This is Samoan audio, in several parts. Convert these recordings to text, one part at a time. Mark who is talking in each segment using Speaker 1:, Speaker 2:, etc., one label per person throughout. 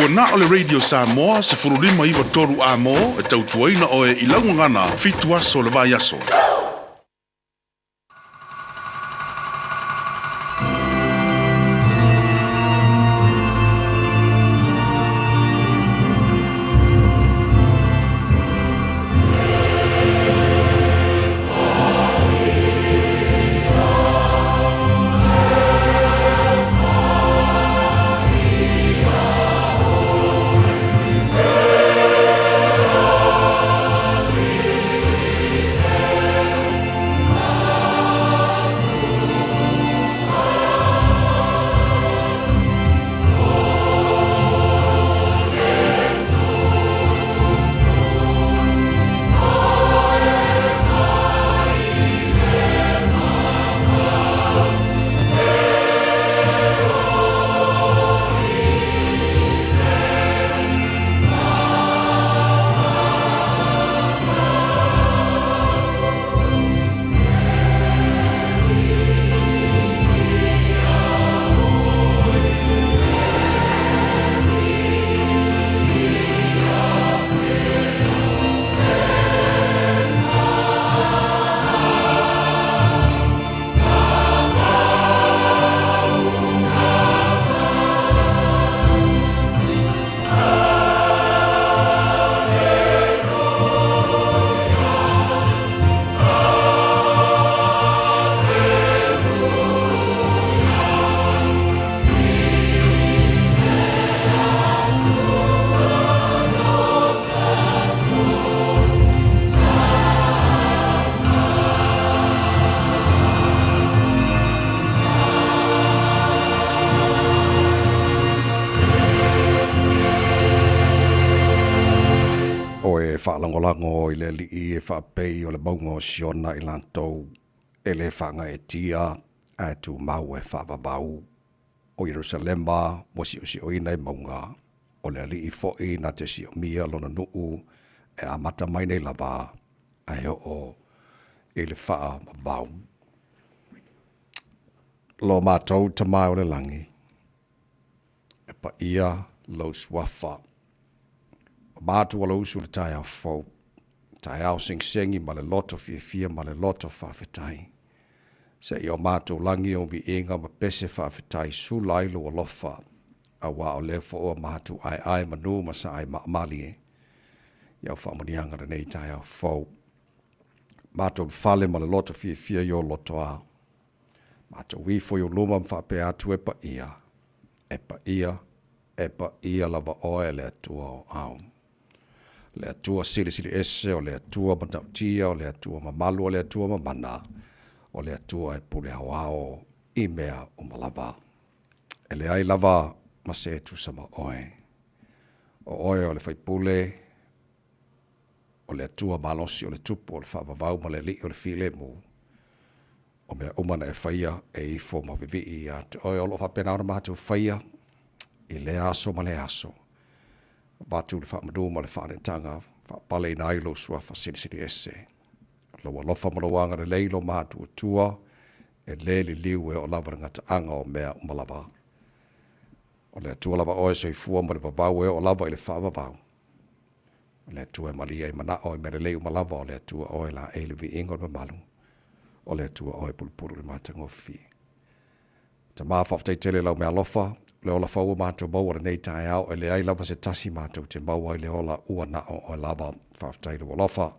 Speaker 1: Ua na o le Radio Samoa 15 93 Amo e tautuaina oe i lau gagana fitu aso o le vaiaso.
Speaker 2: O e faalagolago i le Alii e faapei o le mauga o Siona i latou e le faagaeetia ae tumau e faavavau. O Ierusalema ua siosioina i mauga, o le Alii foi na te siomia lona nuu e amata mai nei lava ae oo i le faavavau. Lo matou Tama o le lagi, e paia lou suafa. O matou o lou usu i le taeao fou, taeao segisegi ma le loto fiafia ma le loto faafetai. Se i o matou lagi o viiga ma pese faafetai sula ai lou alofa, auā o lea foi ua matou aeae manu ma saai maamalie i au faamanuiaga lenei taeao fou. Matou fale ma le loto fiafia i o lotoa. Matou ifo i ou luma ma faapea atu e paia, e paia, e paia lava oe le Atua o au. Le Atua silisili ese, o le Atua matautia, o le Atua mamalu, o le Atua mamana, o le Atua e pule aoao i mea uma lava. E leai lava ma se e tusa ma oe. O oe o le faipule, o le Atua malosi, o le Tupu, o le Faavavau ma le Alii o le Filemu. O mea uma na e faia e ifo ma vivii ia te oe, o lo o faapena ona matou faia i lea aso ma lea aso. Avatu le faamanu ma le faaneetaga, faapaleina ai lou suafa silisili ese. Lou alofa ma lou agalelei lo matuatua, e le liliu e oo lava le gataaga o mea uma lava. O le Atua lava oe soifua ma le vavau e oo lava i le faavavau. O le Atua e malie ai manao i mea lelei uma lava, o le Atua oe laei le viiga o le mamalu, o le Atua oe pulupulu i le matagofie. Tama, faafetai tele i lau meaalofa, le ola fou ua matou maua lenei taeao, e leai lava se tasi matou te maua i le ola ua na o oe lava. Faafetai i lou alofa.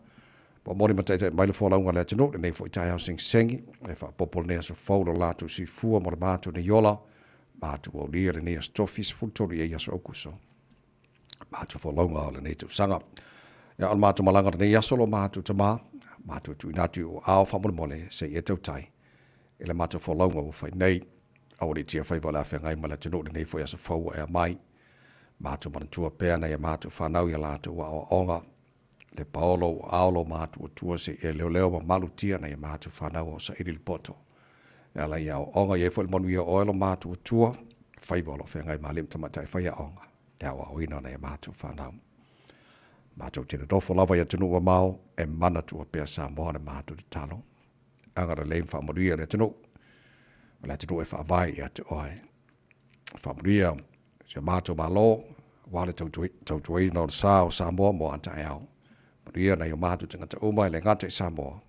Speaker 2: Momoli ma taitai mai le folauga a le atunuu lenei foi taeao segisegi, e faaopoopo lenei aso fou lo latou soifua mo le matou nei ola, matou aulia lenei aso tofi 13 i ai aso Aukuso. Matou folauga o lenei tausaga. Ia, o le matou malaga o lenei aso lo matou tama, matou tuuina atu i ou aao faamolemole se i e tautai i le matou folauga ua fai nei. Aua ne i tia faiva o le a feagai ma le atunuu lenei foi aso fou ua ea mai. Matou manatua pea nai a matou fanau i a latou aoaoga. Le paolo ua ao lo matou Atua se i e leoleo ma malutia nai a matou fanau o saili le poto. E ala i aoaoga, i ai foi le manuia o oe lo matou Atua, faiva o lo o feagai ma alii ma tamaitai faiaoga, le aoaoina o nai a matou fanau. Matou te nonofo lava i atunuu mamao, e manatua pea Samoa le matou tatalo. Agalelei ma faamanuia le atunuu, o le atunuu e faavae ia te oe. Faamanuia si o matou Malo, Aua le tautuaina o le sa o Samoa mo a taeao. Manuia nai o matou tagata uma e le gata i Samoa,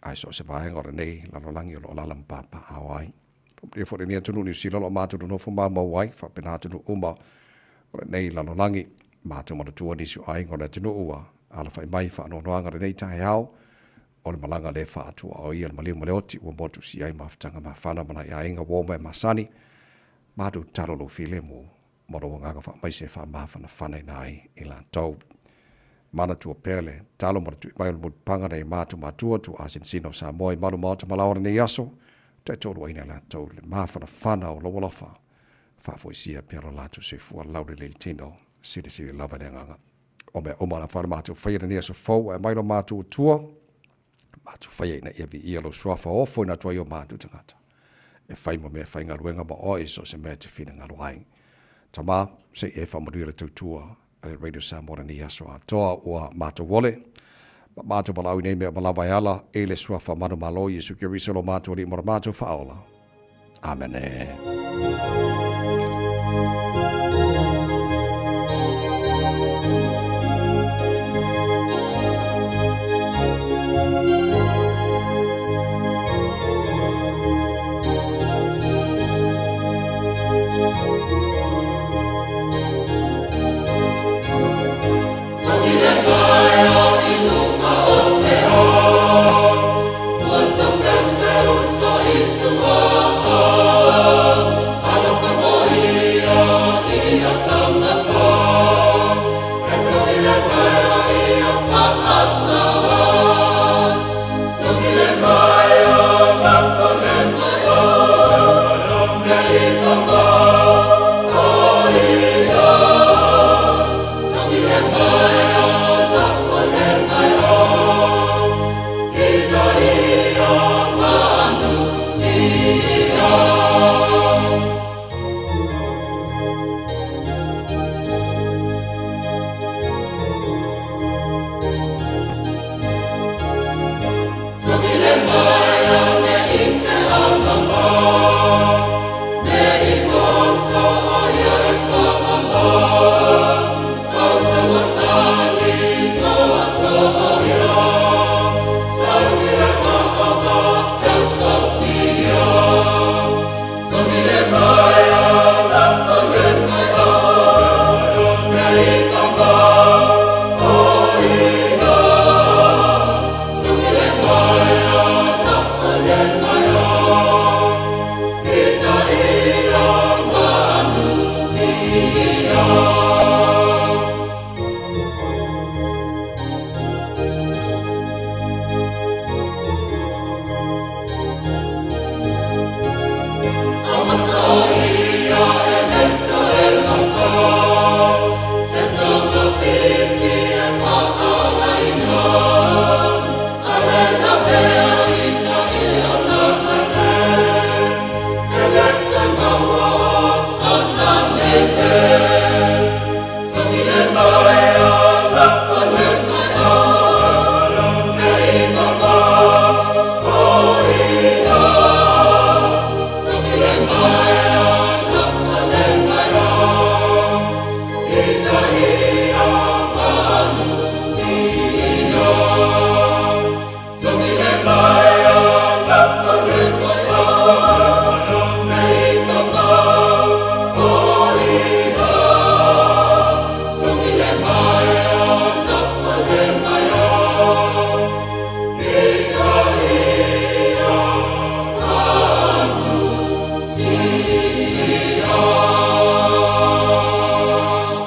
Speaker 2: ae so o se vaega o lenei lalolagi o lo o alaala ma papaaao ai. Faamanuia foi lenei atunuu Niu Sila o lo o matou nonofo maumau ai, faapena atunuu uma o lenei lalolagi. Matou manatua nisi o aiga o le atunuu ua alafai mai i faanoanoaga lenei taeao o le malaga le faatuaoia le maliu ma le oti ua motusia ai mafutaga mafana ma nai aiga ua oma e masani. Matou tatalo lou filemu ma lou agaga faamaise e faamafanafanaina ai i latou. Manatua pea le tatalo ma le tui mai o le mulipapaga nai matou matua tuuasinasina o Samoa i malu maota ma laoa lenei aso, taitoaluaina i latou le mafanafana o lou alofa, faafoisia pea lo latou soifua laulelei le tino, silisili lava le agaga. O mea uma la fale matou faia lenei aso fou ae mai lo matou tua, matou faia ina ia viia lou suafa ofoina atu ai o matou tagata e fai ma mea faigaluega ma oe i so o se mea e te finagalo ai. Tama, se i e faamanuia le tautua a le Radio Samoa lenei aso atoa ua matou ole, ma matou valaau i nei mea uma lava e ala i le suafa manumalo Iesu Keriso lo matou Alii ma lo matou Faaola. Amene.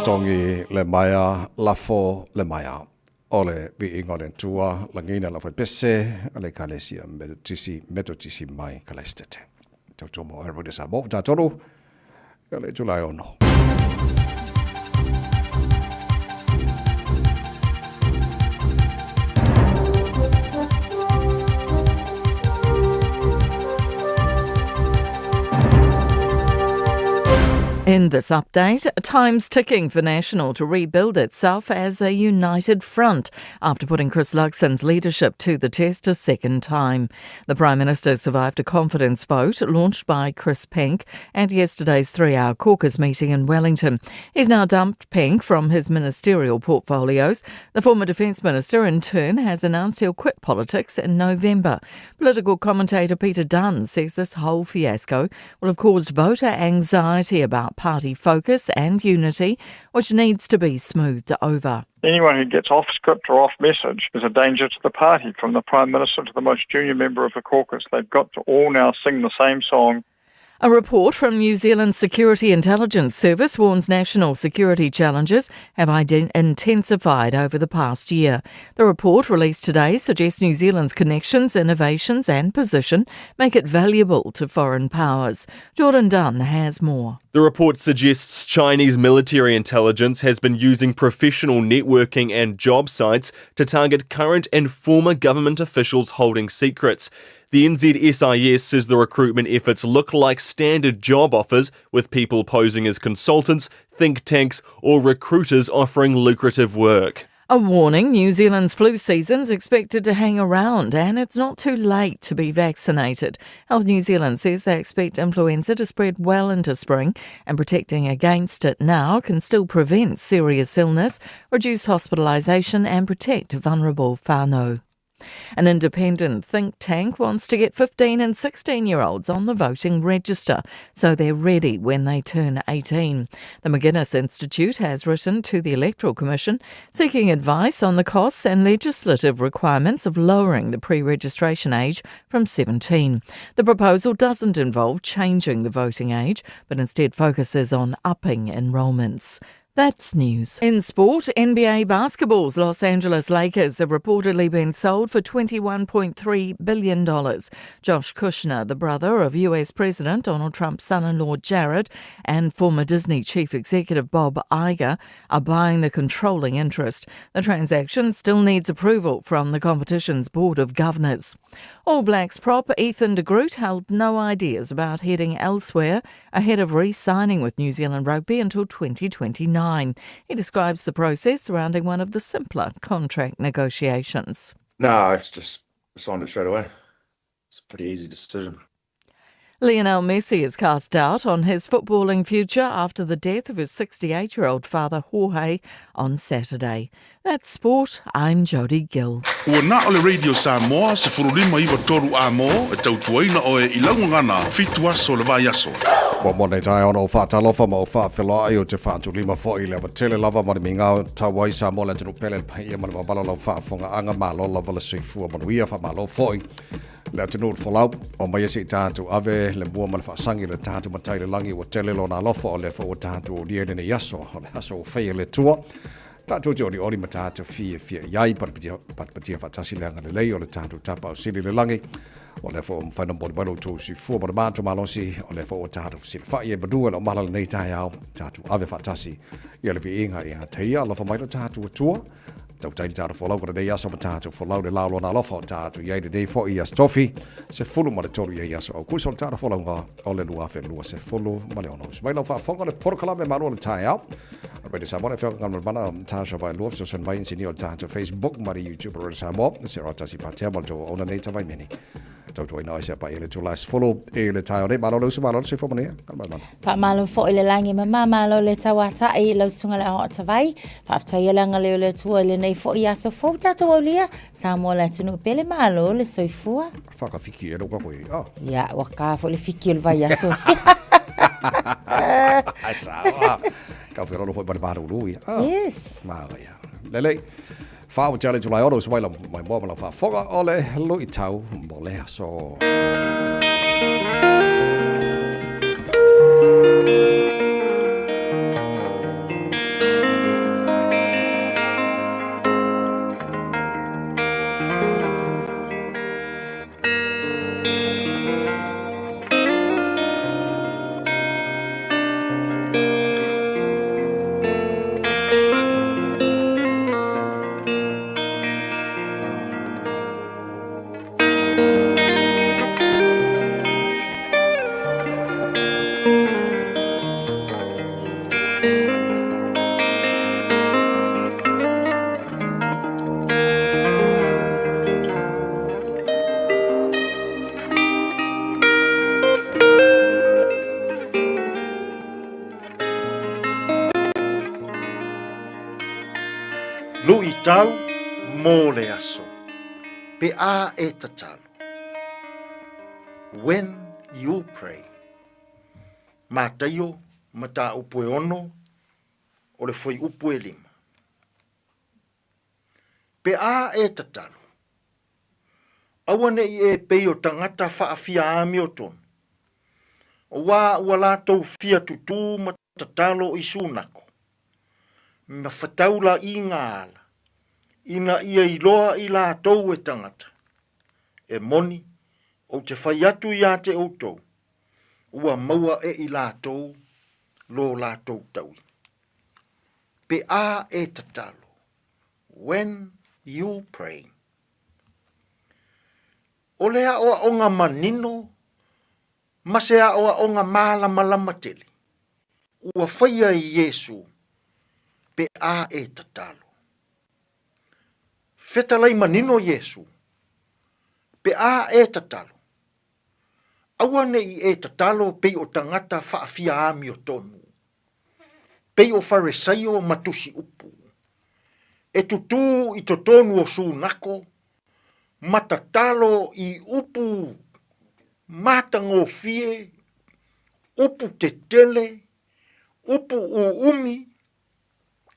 Speaker 2: Togi le maea, lafo le maea. O le viiga o le Atua, lagiina lau faipese a le Ekalesia Metotisi, Metotisi mai Kalaistete. Tautua mo oe Radio Samoa, tatolu, ia le itula e ono.
Speaker 3: In this update, time's ticking for National to rebuild itself as a united front after putting Chris Luxon's leadership to the test a second time. The Prime Minister survived a confidence vote launched by Chris Penk at yesterday's three hour caucus meeting in Wellington. He's now dumped Penk from his ministerial portfolios. The former Defence Minister, in turn, has announced he'll quit politics in November. Political commentator Peter Dunn says this whole fiasco will have caused voter anxiety about party focus and unity, which needs to be smoothed over.
Speaker 4: Anyone who gets off script or off message is a danger to the party, from the Prime Minister to the most junior member of the caucus. They've got to all now sing the same song.
Speaker 3: A report from New Zealand's Security Intelligence Service warns national security challenges have intensified over the past year. The report released today suggests New Zealand's connections, innovations and position make it valuable to foreign powers. Jordan Dunn has more.
Speaker 5: The report suggests Chinese military intelligence has been using professional networking and job sites to target current and former government officials holding secrets. The NZSIS says the recruitment efforts look like standard job offers, with people posing as consultants, think tanks, or recruiters offering lucrative work.
Speaker 3: A warning New Zealand's flu season's expected to hang around and it's not too late to be vaccinated. Health New Zealand says they expect influenza to spread well into spring and protecting against it now can still prevent serious illness, reduce hospitalisation and protect vulnerable whānau. An independent think tank wants to get 15 and 16 year olds on the voting register so they're ready when they turn 18. The McGuinness Institute has written to the Electoral Commission seeking advice on the costs and legislative requirements of lowering the pre registration age from 17. The proposal doesn't involve changing the voting age, but instead focuses on upping enrolments. That's news. In sport, NBA basketball's Los Angeles Lakers have reportedly been sold for $21.3 billion. Josh Kushner, the brother of US President Donald Trump's son in law Jared and former Disney chief executive Bob Iger, are buying the controlling interest. The transaction still needs approval from the competition's board of governors. All Blacks prop Ethan de Groot held no ideas about heading elsewhere ahead of re signing with New Zealand Rugby until 2029. He describes the process surrounding one of the simpler contract negotiations.
Speaker 6: No, it's just signed it straight away. It's a pretty easy decision.
Speaker 3: Lionel Messi is cast doubt on his footballing future after the death of his 68 year old father Jorge on Saturday. That's sport. I'm Jodie Gill.
Speaker 1: Ua na o le Radio Samoa, 159 Amo, e tautuaina oe i laugagana, fitu aso o le vaiaso.
Speaker 2: Ua mo nei taeao ona ou faatalofa ma ou faafeloai, ou te faatulima foi i le ava tele lava ma le migao tau ai Samoa le atunuu pele, le paia ma le mamalu o lau faafofogaaga, malo lava le soifua manuia, faamalo foi le atunuu le folau. Omaia se i tatou ave le mua ma le faasagi i le tatou Matai i le lagi, ua tele lona alofa, o lea foi ua tatou aulia i lenei aso, o le aso ua faia e le Atua. Tatou te olioli ma tatou fiafia i ai, patipatia faatasi le agalelei o le tatou Tapaau Sili i le lagi. O lea foi ua mafai ona momoli mai lo outou soifua ma le matou malosi, o lea foi ua tatou fesilafai ai manu e lau mala lenei taeao, tatou ave faatasi ia le viiga ia te ia, alofa mai lo tatou Atua. Tautai le tatou folau ko lenei aso ma tatou folau le lao lona alofa o tatou i ai lenei foi i Aso Tofi, 13 i ai aso Aukuso o le tatou folauga o le 2026. Usu mai lau faafofoga o le polokalame malo o le taeao. Radio Samoa le afioga Galumalemana Tasha Vaelua fesoasoani mai inisinia o le tatou Facebook ma le YouTube Radio Samoa se roa tasi patea ma le tou auauna nei tavaimeni. Tautuaina ai se apai e le tula e sefulu i le taeao nei. Malo le usu, malo le soifua manuia. Galumalemana.
Speaker 7: Faamalo foi le lagi mama, malo le tauata'i i lau susuga le Aoao Tavai. Faafetaia le agalelei o le Atua i lenei foi aso fou tatou aulia, Samoa le atunuu pele, malo le soifua.
Speaker 2: Whakawhiki e roka koe. Oh.
Speaker 7: Ia, ua kā foi le fiki o le vaiaso.
Speaker 2: Ai sawa. Ka wheroro foi ma le malulu ia. Oh.
Speaker 7: Yes.
Speaker 2: Māga ia. Lelei. Wha o te ale tulai ono, mai la mai moa ma la whaafoga o le luitau mo le aso.
Speaker 8: Tatau mo le aso, pe a e tatalo. When you pray. Mataio, mataupu e ono, o le fuaiupu e lima. Pe a e tatalo, aua ne i e pei o tagata faafia amiotonu, auā ua latou fia tutū ma tatalo i sunako, ma fetaulaʻiga ala, ina ia iloa i latou e tagata, e moni, ou te fai atu iā te outou, ua maua e i latou lo latou taui. Pe a e tatalo, when you pray. O le aʻoaʻoga manino ma se aʻoaʻoga mālamalama tele, ua faia e Iesū pe a e tatalo. Fetalai manino Iesū, pe a e tatalo, aua ne i e tatalo pei o tagata faafia amiotonu, pei o Faresaio ma tusi upu, e tutū i totonu o sunako ma tatalo i upu matagofie, upu tetele, upu ʻuʻumi,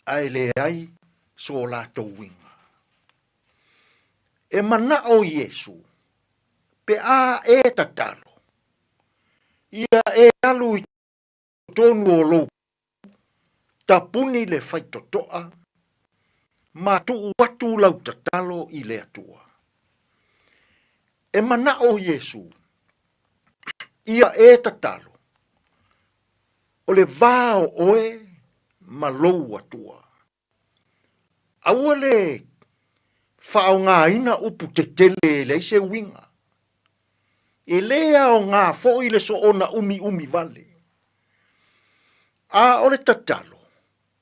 Speaker 8: a e leai so latou uiga. E manaʻo Iesū, pe a e tatalo, ia e alu i totonu o lou tapuni le faitotoa ma tuu atu lau tatalo i le Atua. E manaʻo Iesū, ia e tatalo, o le vā o ʻoe ma lou Atua. Aua le faaaogaina upu tetele e leai se uiga. E lē aoga foi le soona ʻumiʻumi wale. A o le tatalo,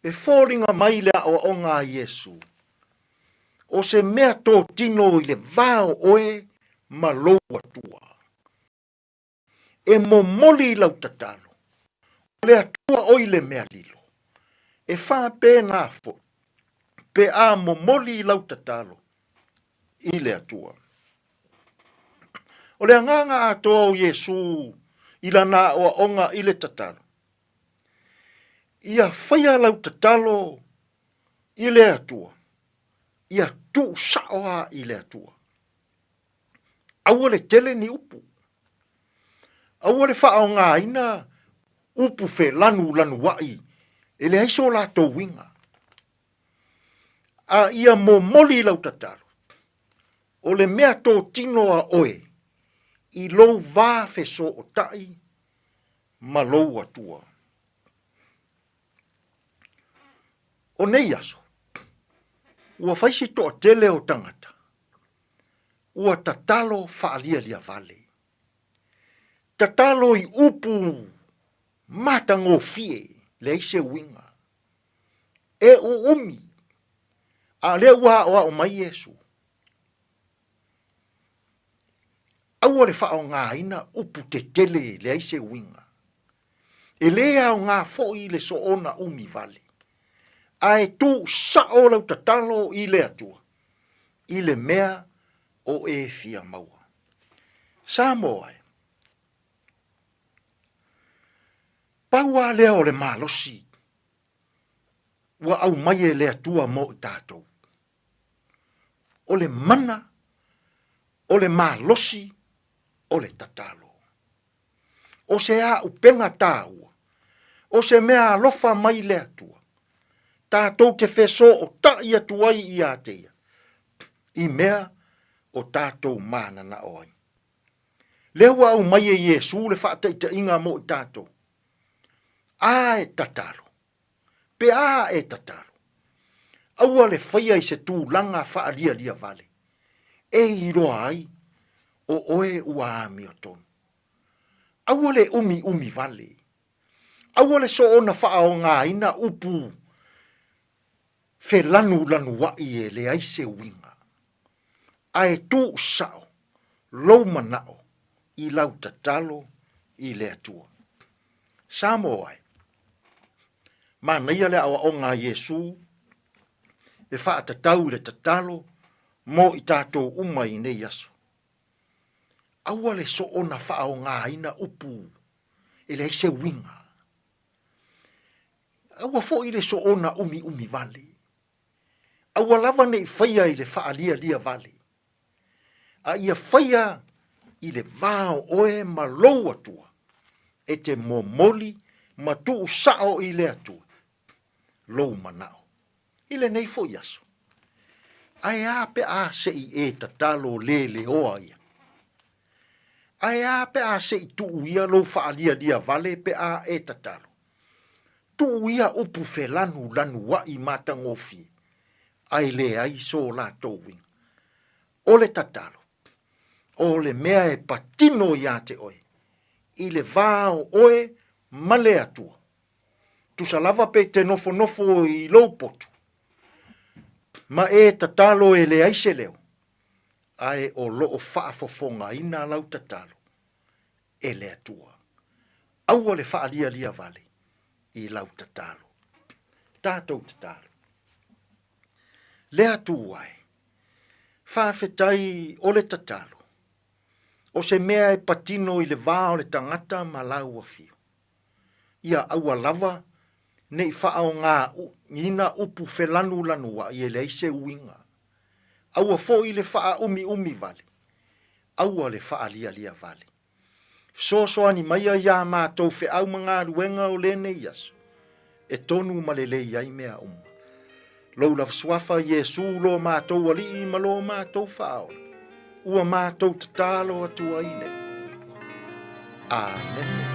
Speaker 8: e foliga mai le aʻoaʻoga a Iesū, o se mea totino i le va o ʻoe ma lou Atua. E momoli i lau tatalo, o le Atua ʻoi le mea lilo. E faapena foi, pe a momoli i lau tatalo i le Atua. O le agaga atoa o Iesū i lana aʻoaʻoga i le tatalo, ia faia lau tatalo i le Atua, ia tuusaʻo a i le Atua. Aua le tele ni upu. Aua le faaaogaina upu felanulanuaʻi e leai so latou uiga. A ia momoli i lau tatalo, o le mea totino a oe i lou vā fesootaʻi ma lou Atua. O nei aso, ua fai si toatele o tagata ua tatalo faalialia wale. Tatalo i upu matagofie, leai se uiga. E ʻuʻumi, a lea ua aʻoaʻo mai Iesū. Aua le faaaogaina upu tetele leai se uiga. E lē aoga foi le soona ʻumi wale, a e tuusaʻo lau tatalo i le Atua i le mea o e fia maua. Samoa e, pau lava lea o le malosi ua aumai e le Atua mo i tatou, o le mana, o le malosi, o le tatalo. O se aupega tāua, o se mea alofa mai le Atua, tātou te fesootaʻi atu ai iā te ia, i mea o tātou mānanaʻo ai. Lea ua aumai e Iesū le faataitaiga mo i tātou. A e tatalo, pe a e tatalo, aua le faia i se tulaga faalialia wale, e iloa ai o oe ua amiotonu. Aua le ʻumiʻumi wale. Aua le soona faaaogaina upu felanulanuaʻi e leai se uiga. A e tuusaʻo lou manaʻo i lau tatalo i le Atua. Samoa e, manaia le aʻoaʻoga a Iesū. e faatatau i le tatalo mo i tatou uma i nei aso. Aua le soona faaaogaina upu e leai se uiga. Aua foi le soona umiumi vale. Aua lava ne i faia i le faalialia vale, a ia faia i le va o oe ma lou Atua, e te momoli ma tuu sao i le Atua lou manao. I lenei foi aso, ae a pe a se i e tatalo leleoa ia? Ae a pe a se i tuu ia lou faalialia vale pe a e tatalo? Tuu ia upu felanulanuaʻi matagofie, ae leai so latou uiga. O le tatalo, o le mea e patino iā te oe, i le va o oe ma le Atua. Tusa lava pe te nofonofo i lou potu, ma e tatalo e leai se leo, ae o lo o faafofogaina lau tatalo e le Atua. Aua le faalialia vale i lau tatalo. Tatou tatalo. Le Atua e, faafetai o le tatalo, o se mea e patino i le va o le tagata ma lau afio. Ia aua lava ne i faaaogaina upu felanulanuaʻi e leai se uiga. Aua foi le faaumiumi vale, aua le faalialia vale. Fesoasoani maia iā mātou feau ma galuega o lenei aso, e tonu ma lelei ai mea uma. Lou lava suafa Iesu lo mātou Alii ma lo mātou Faaola, ua mātou tatalo atu ai nei. Āmene.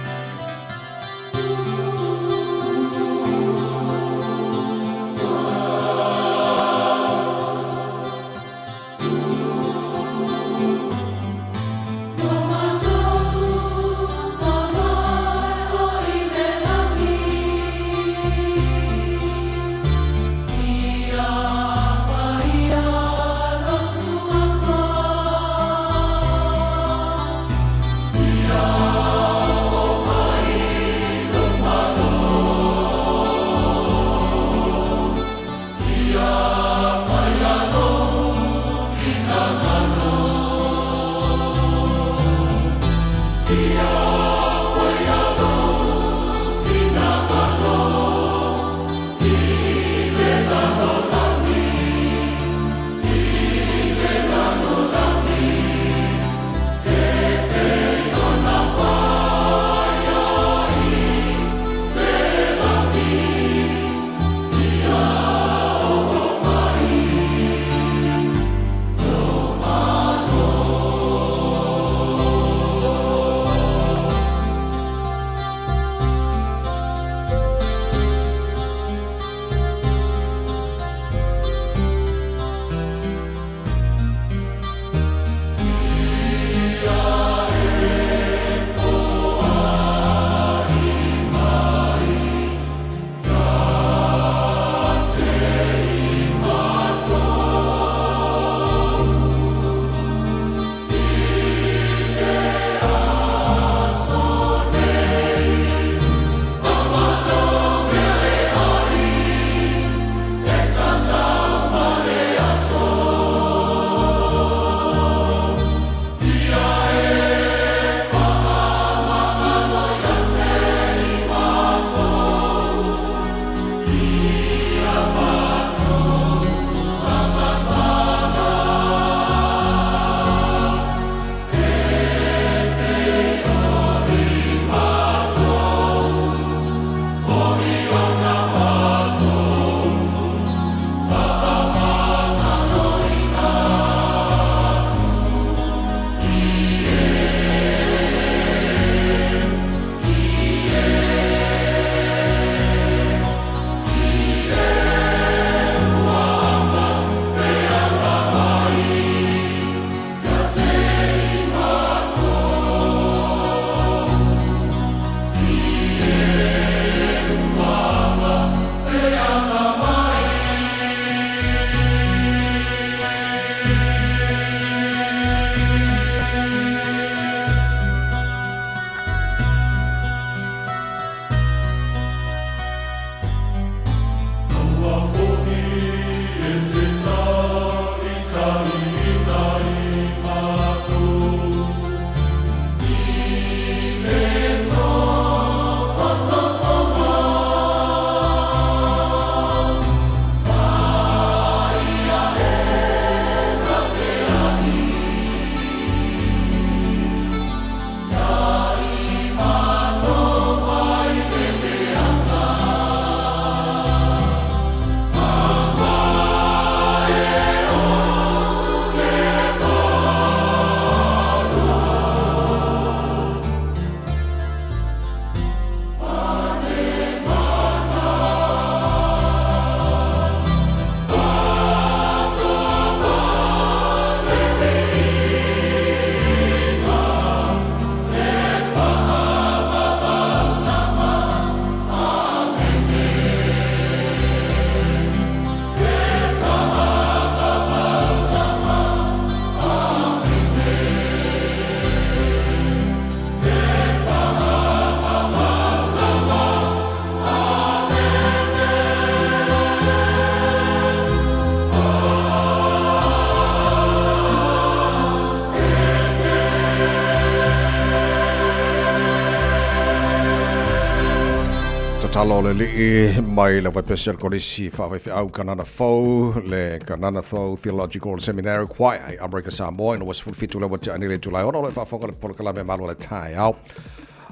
Speaker 2: Tatalo o le Alii mai le Vaipese a le Kolisi Faafaifeau Kanana Fou, le Kanana Fou Theological Seminary Choir i Amerika Samoa ina ua 17 le ua tea nei le itula e ono o lo o faafofoga le polokalame a Malo o le Taeao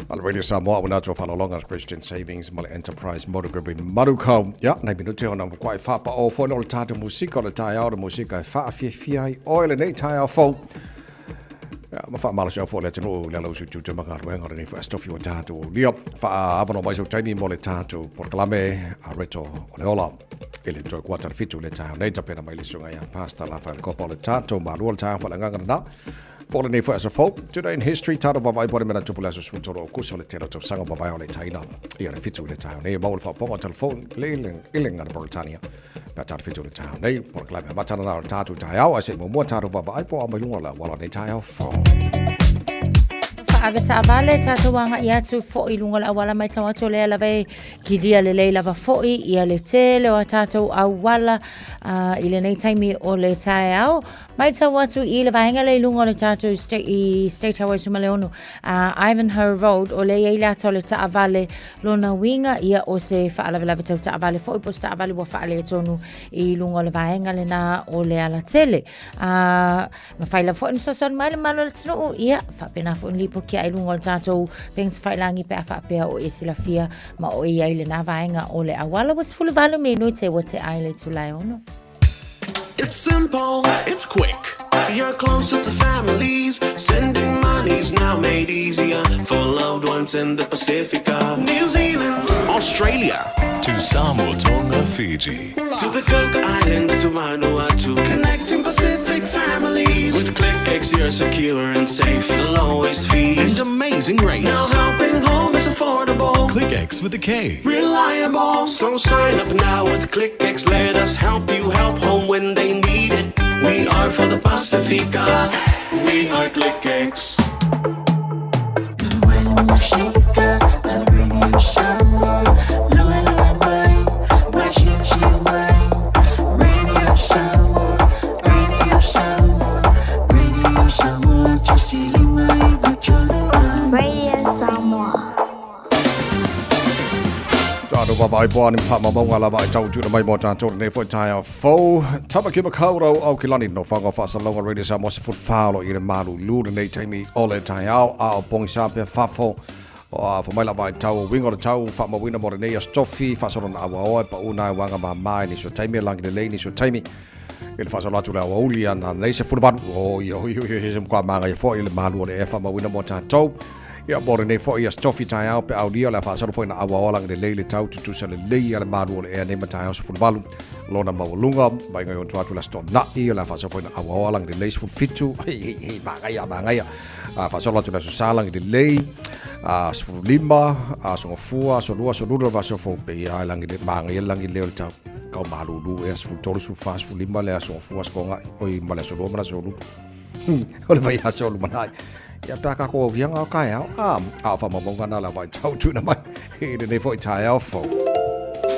Speaker 2: a le Radio Samoa ua natu faalologa Christian Savings ma le Enterprise Motor Group i Manukau. Ia, nai minute ona ua kuai faapao foi le o le tatou musika o le taeao o le musika e faafiafia ai oe lenei taeao fou. Ia, ma faamalosi au foi le atunuu i le ala usu tiute ma galuega o lenei foi aso tofi ua tatou aulia. Faaavanoa mai sou taimi mo le tatou polokalame a Reto o le Ola i le toe kuata le fitu le taeao nei tapena mai le susuga ia Pastor Rafael Kopa o le tatou malua le taeao faaleagaga lena. Po o lenei foi aso fou, Today in History, tatou vaavaai po o le mea na tupu i le aso 13 o Okusa o le tele o tausaga ua mavae o le taina ia le fitu i le taeao nei e maua le faaopoopoga o telefoni i le gagana Peretania. Pe a tala fitu i le taeao nei, polokalame amata lena o le tatou taeao, ae se i muamua tatou vaavaai po o a mai luga o le auala o lenei taeao fou.
Speaker 7: Faaave taavale tatou agai atu foi i luga o le auala matau atu o lea lava e kilia lelei lava foi ia le tele o a tatou auala i lenei taimi o le taeao. Matau atu i le vaega lea i luga o le tatou state, i State Highway 16, Ivanhoe Road, o lea e i ai le ata o le taavale, lona uiga ia o se faalavelave tau taavale foi po o se taavale ua faaletonu i luga o le vaega lena o le alatele. Mafai lava foi ona fesoasoani mai le mamalu o le atunuu, ia faapena foi ona lipoti ai i luga o le tatou upega tafailagi pe a faapea o e silafia ma o e i ai i lena vaega o le auala. Ua 18 minute ua tea ai le itula e ono.
Speaker 9: It's simple, it's quick. You're closer to families. Sending money's now made easier for loved ones in the Pacifica, New Zealand, Australia,
Speaker 10: To Samoa, Tonga, Fiji.
Speaker 9: To the Cook Islands, to Vanuatu, connecting Pacific families. With KlickEx, you're secure and safe. The lowest fees
Speaker 10: and amazing rates.
Speaker 9: Now helping home is affordable.
Speaker 10: KlickEx with a K.
Speaker 9: Reliable. So sign up now with KlickEx. Let us help you help home when they need it. We are for the Pacifica. We are KlickEx.
Speaker 11: Radio Samoa.
Speaker 2: Tātou vaavaai po ani whaamamaunga lava i tau tuna mai mō tātou lenei foi taeao fou. Tamaki Makaurau au ki lani no whanga whaasalonga Radio Samoa se fulu i le malulu lenei taimi o le taeao a o pongisa pea fafo o a whamai lava i tau o winga o le tau whaamauina mō lenei aso tofi whaasalona aua oe pa una e wanga māmā i niso taimi e langi lelei niso taimi i le faasolo atu le aoauli ana nei se fulu valu. Oi, oi, oi, oi, se mkua māngaia foi i le malu o le ea whaamauina mō tātou. Ia, mō lenei foi aso tofi taeao pe aulia o le a faasolo foi na auaoa lagi lelei le tau tutusa lelei a le malu o le ea nei ma taeao 18 lona maualuga mai ngai ontu atu le aso tona'i o le a faasolo foi na auaoa lagi lelei 17 hei hei hei māngaia māngaia a faasolo atu le aso sa lagi lelei a 15 aso gafua aso lua aso lula aso fou pe ia lagi le māngaia lagi lelei o le tau kau malulu ea 13 14 15 le aso gafua aso toga'i oi ma le aso lua ma le aso lua o le vaiaso o lumanai. Ia pea ka ko auhianga o kaeao, a, a o whaamaumauga nā la vai tau tuna mai i lenei foi taeao fou.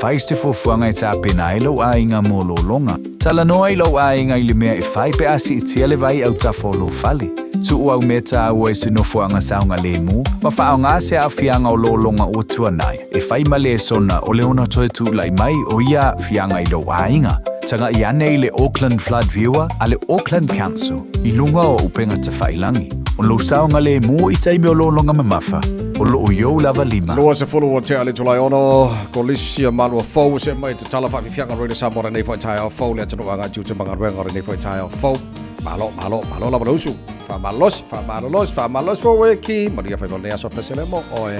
Speaker 12: Fai se fuafuaga e tapena ai lou aiga mo lologa. Talanoa i lou aiga i le mea e fai pe a siitia le vai autafa o lou fale. Tuu au mea taua i se nofoaga saogalemu ma faaaoga se aafiaga o lologa ua tuanai e fai ma lesona o le ono toe tulai mai o ia aafiaga i lou aiga. Taga'i ane i le Auckland Flood Viewer a le Auckland Council i luga o upega tafailangi. O lou saogalemu i taimi o lologa mamafa, o loo i ou lava lima.
Speaker 2: 20 o tea le Tulae ono, Kolisi a Malua Fou se mai te tala whaafifianga roile Samoa lenei foi taeao fou le atunuu a ngā tiute ma galuega o lenei foi taeao fou. Malo, malo, malo lava le usu. Whaamalosi, whaamalolosi, whaamalosi fo weki. Manuia whai nei aso pesele mo oe.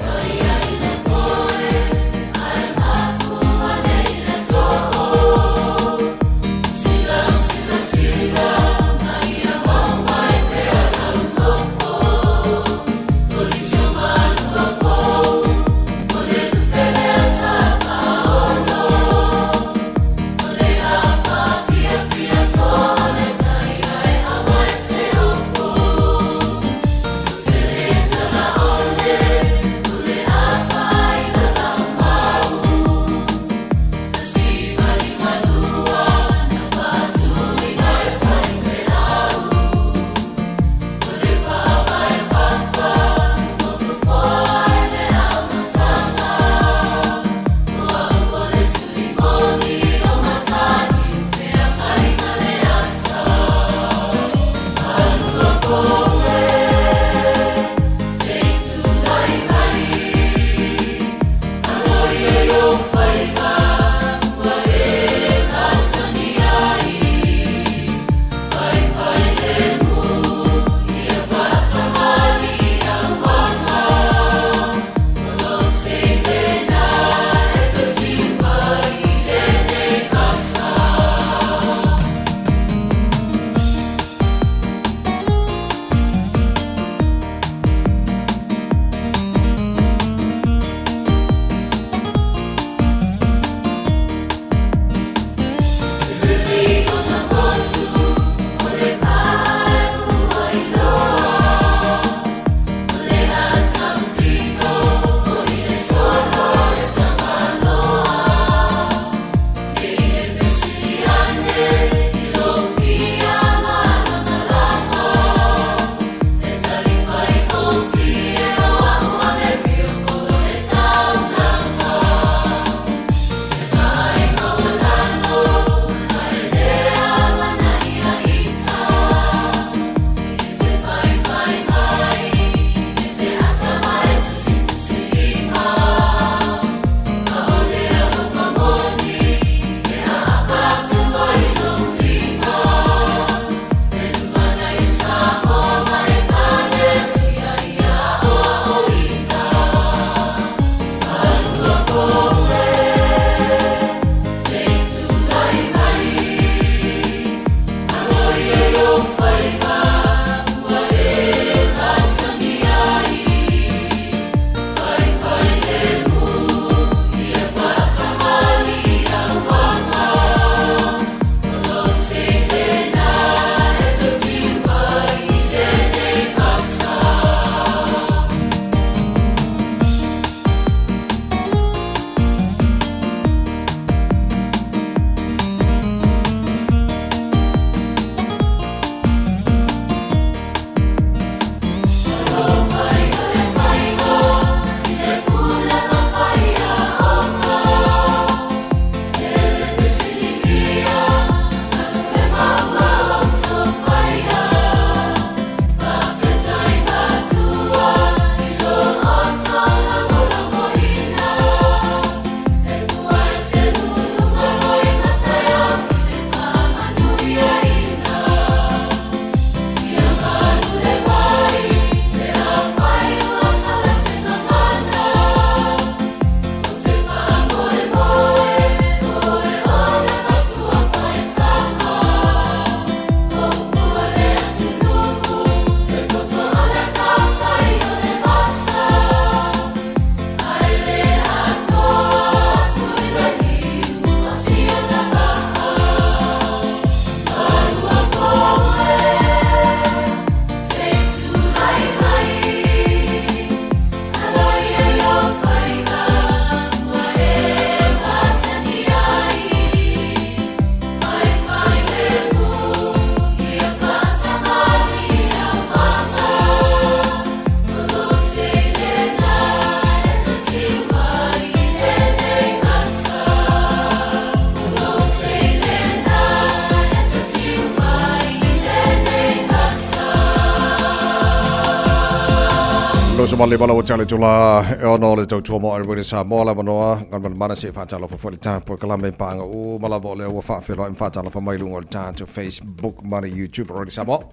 Speaker 2: Tosa ma le bala o tale tula e ono o le tautua mo Airway Samoa la manoa ngan mana mana se whaatalofa fo le tāpo ka lame paanga u malava o le ua whaawhelo im whaatalofa mai lunga o le tātou Facebook mana YouTube Airway Samoa.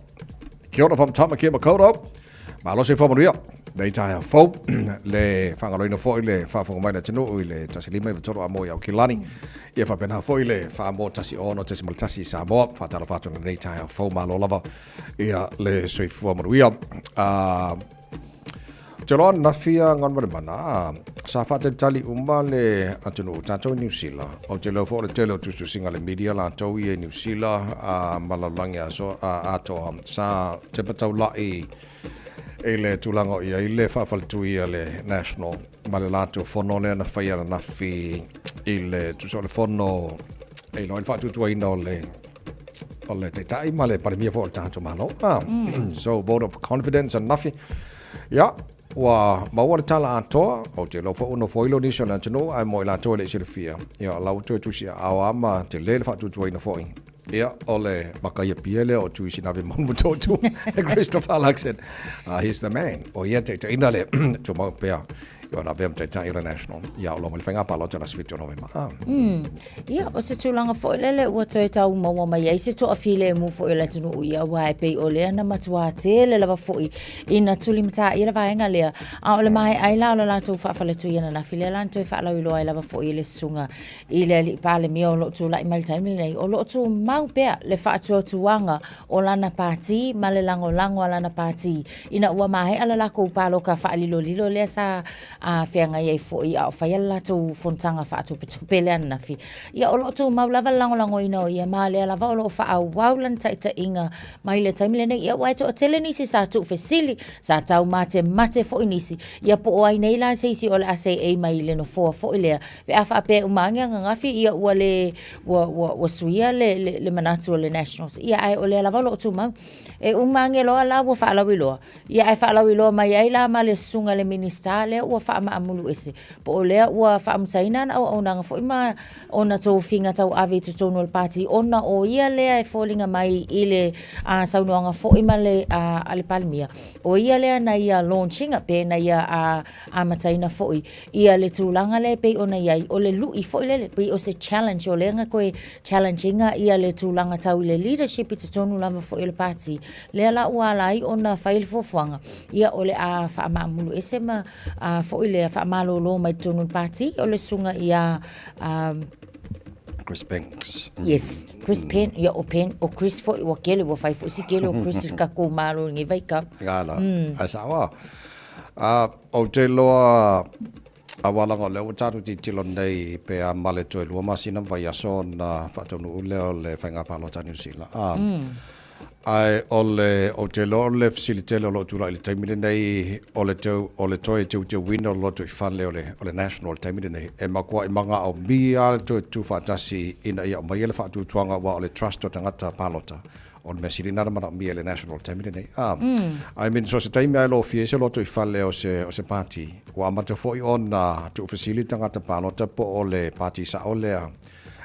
Speaker 2: Kia ora from Tāmaki Makaurau. Malo se whamanuia. Nei taea fou le whangaloina foi le whaafonga mai le atunuu i le 1593 a mo i Aukilani. Ia whapena foi le whaamo 16.1 Samoa. Whaatalofa atu nei taea fou malo lava ia le soifua manuia. Ou te iloa ananafi a Galumalemana, a, sa faatalitali uma le atunuu tatou i Niu Sila. Ou te iloa foi o le tele o tusitusiga a le media latou ia i Niu Sila a, ma lalolagi aso, a, atoa sa tepa taula'i i le tulaga o i ai le faafaletui a le National ma le latou fono lea na faia ananafi i le tusa o le fono e iloa ai le faatuatuaina o le o le taitai ma le palemia foi o le tatou Malo. Ah, So vote of confidence ananafi. Ia, ua maua le tala atoa, ou te iloa foi ua nofoilo nisi o le atunuu, ae mo i latou e le i silafia, ia, o la ua toe tusi aao lava ma tele le faatuatuaina foi. Ia, o le makaia pia lea o Tui Sinavi Motootua, Christopher Luxon. He's the man. O ia taitaiina le tumau pea i ona avea ma taitai o le National. Ia, o lo ma le faiga palota le aso 7 o Novema. Ah.
Speaker 7: Ia, o se tulaga foi lele ua toe tau maua mai ai se toafilemu foi o le atunuu ia, aua e pei o lea na matuā tele lava foi ina tulimataia le vaega lea. A o le maea ai la o le latou faafaletui ananafi lea la na toe faalauiloa ai lava foi e le susuga i le alii Palemia o lo o tulai mai i le taimi lenei, o lo o tumau pea le faatuatuaga o lana pāti ma le lagolago a lana pāti ina ua maea le lakou pāloka faalilolilo lea sa a feagai ai foi a o faia le latou fonotaga faatopetope lea ananafi. Ia, o lo o tumau lava le lagolagoina o ia ma lea lava o lo o faaauau lana taitaiga mai le taimi lenei. Ia, aua e toatele nisi sa tuufesili, sa taumatemate foi nisi, ia po o ai nei la se isi o le a seei mai i le nofoa foi lea, pe a faapea e uma ane ananafi, ia ua le, ua, ua, ua suia le, le, le manatu o le Nationals. Ia, ae o lea lava o lo o tumau. E uma ane loa la ua faalauiloa, Ia ae faalauiloa mai ai la ma le susuga i le Minisita lea ua faamaamulu ese, po o lea ua faamutaina ana auaunaga foi ma ona tofiga tauave i totonu o le Pati ona o ia lea e foliga mai i le saunoaga foi ma le a le Palemia, o ia lea na ia launch ina pe na ia amataina foi ia le tulaga lea e pei ona i ai, o le lui foi lele, pei o se challenge, o lea na toe challenge ina ia le tulaga tau i le leadership i totonu lava foi o le Pati. Lea la ua ala ai ona fai le fuafuaga, ia o le a faamaamulu ese ma a foi lea faamalolo mai totonu o le Pati, o le susuga ia
Speaker 2: Chris Banks.
Speaker 7: Yes, Chris Penn, ia o Penn, o Chris foi, ua kele, ua fai foi si kele o Chris i le tatou Malo i lenei vaitau.
Speaker 2: Ngā la, ai sao a. Ou te iloa aua leaga o lea ua tatou tilotilo nei pe a male toe 2 masina ma vaiaso ona faataunuu lea o le faiga palota a Niu Sila. Ae o le, ou te iloa o le fesili tele o lo o tulai i le taimi lenei, o le teu, o le toe teuteuina o le lotoifale o le, o le National i le taimi lenei, e matuai manaomia lava le toe tutufaatasi ina ia aumaia le faatuatuaga aua o le trust o tagata palota. O le mea sili lena na manaomia e le National i le taimi lenei. I mean, so se taimi lava e lofia ai se lotoifale o se, o se pati, ua amata foi ona tuufesili tagata palota po o le pati sao lea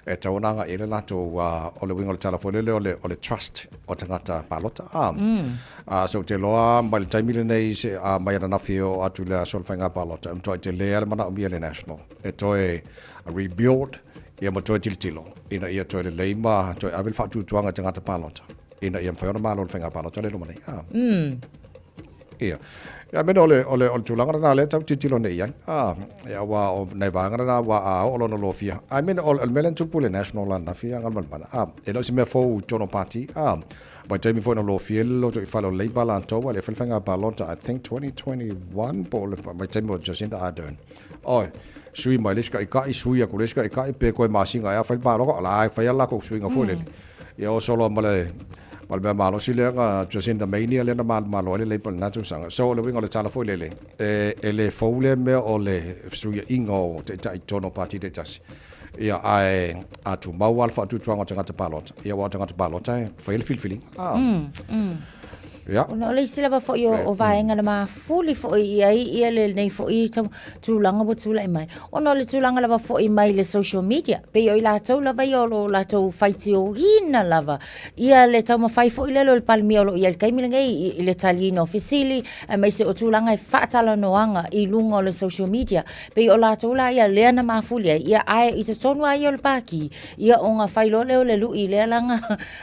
Speaker 2: e tatau ona agai i ai le latou, o le uiga o le tala foi lele o le, o le trust o tagata palota. So ou te iloa mai le taimi lenei se, mai ananafi e oo atu i le aso o le faiga palota, e matuai tele lava le manaomia e le National e toe rebuild ia ma toe tilotilo ina ia toe lelei ma toe ave le faatuatuaga i tagata palota ina ia mafai ona malo le faiga palota lea e loma nei. Ia. Ia mena o le, o le, o le tulaga lena lea tau tilotilo nei i ai. Ia, aua o nai vaega lena aua a oo loa ina lofia. I mean, o le mea lea na tupu i le National ananafi ia Galumalemana. E le o se mea fou i totonu o pati. Vaitaimi foi na lofia ai le lotoifale o Labour latou a le fai le faiga palota I think 2021 po o le vaitaimi o Jacinda Ardern. Oi, sui mai le isi taitai, sui atu le isi taitai, pe toe masina ea fai le palota, o la e fai lava le latou suiga foi lele. Ia o solo ma le ma le mea malosi lea na Jacinda Mania lea na malomalo ai le Labour i lena tausaga. So o le uiga o le tala foi lele, e le fou lea mea o le fesuiaiga o taitai i totonu o pati taitasi. Ia, ae a tumau lava le faatuatuaga o tagata palota, ia aua o tagata palota e faia le filifiliga. Ia.
Speaker 7: Ona o le isi lava foi o, o vaega na mafuli foi i ai ia lenei foi tulaga ua tulai mai, ona o le tulaga lava foi mai le social media, pei o i latou lava ia o lo o latou faitioina lava ia le taumafai foi lele o le Palemia o lo o i ai i le taimi lenei i le taliina o fesili, aemaise o tulaga e faatalanoaga i luga o le social media. Pei o latou la ia lea na mafuli ai, ia ae i totonu lava ia o le Pati, ia ona fai loa lea o le lui lea la na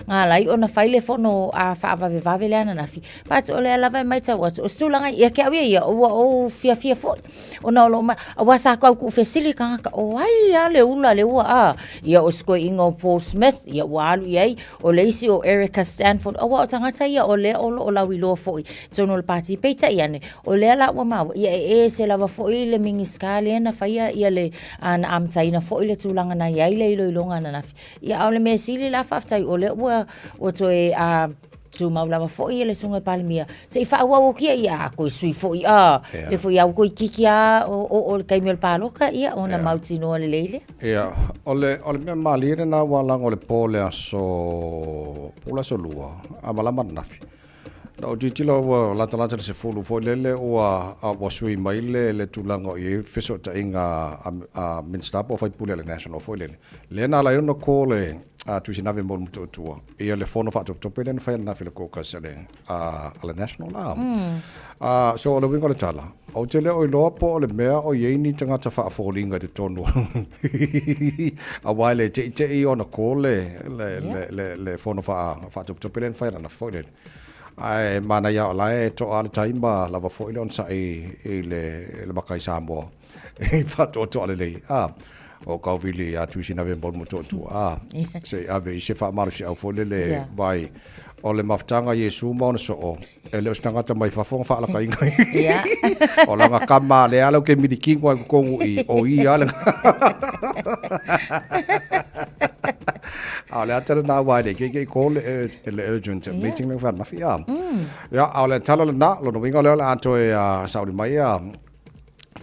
Speaker 7: ala ai ona fai le fono faavavevave lea ananafi. But o lea lava e matau atu, o se tulaga ia te au ia ia, ua ou fiafia foi, ona o lo o, aua sa tau tuufesili tagata, o ai lava le ula lea ua a? Ia o si toeaina o Paul Smith, ia ua alu i ai, o le isi o Erica Stanford, aua o tagata ia o lea o lo o lauiloa foi i totonu o le Pati. Peitai ane, o lea la ua maua, ia e ese lava foi le Minisita lea na faia ia le, na amataina foi le tulaga na i ai le iloiloga ananafi. Ia a o le mea sili la faafetai o lea ua, ua toe a, tumau lava foi le Susuga i le Palemia, se i faaauau atu ia, ia a toe sui foi a, le foi a ua toeitiiti lava oo i le taimi o le palota, ia ona mautinoa lelei lea.
Speaker 2: Ia, o le, o le mea malie lena aua leaga o le po o le aso, po o le aso Lua, a malama ananafi. Na ou tilotilo ua latalata i le 10 foi lele ua, ua sui mai le, le tulaga o i ai fesootaiga a, a Minisita po o faipule a le National foi lele. Lea na ala ai ona call e a Tuisinave mo le Motootua ia le fono faatopetope lea na fai ananafi i le caucus a le, a, a le National la. A, so o le uiga o le tala, ou te le o iloa po o le mea o i ai ni tagata faafoliga i totonu aua e le teitei ona call le, le, le, le, le fono faa, faatopetope lea na fai ananafi foi lele. Ae manaia o la e toa lava le tai ma lava foi le onosai i le, le makai Samoa i faatoatoa lelei. A, o Kaovili ia Tuisinave ma Motootua, a, se i ave i se faamalosiau foi lele yeah. vai o le mafutaga a Iesu ma ona soo, e le o se tagata mai fafo na faalakaina.
Speaker 7: Yeah.
Speaker 2: o lana kama lea ala ke milikino ai totonu i o ia le. A o le ata lena aua e le ikeike i call le, le urgent yeah. meeting le whanawhi a. Ya, a o le tala lena, lona uiga lea o le a toe uh, sauli mai a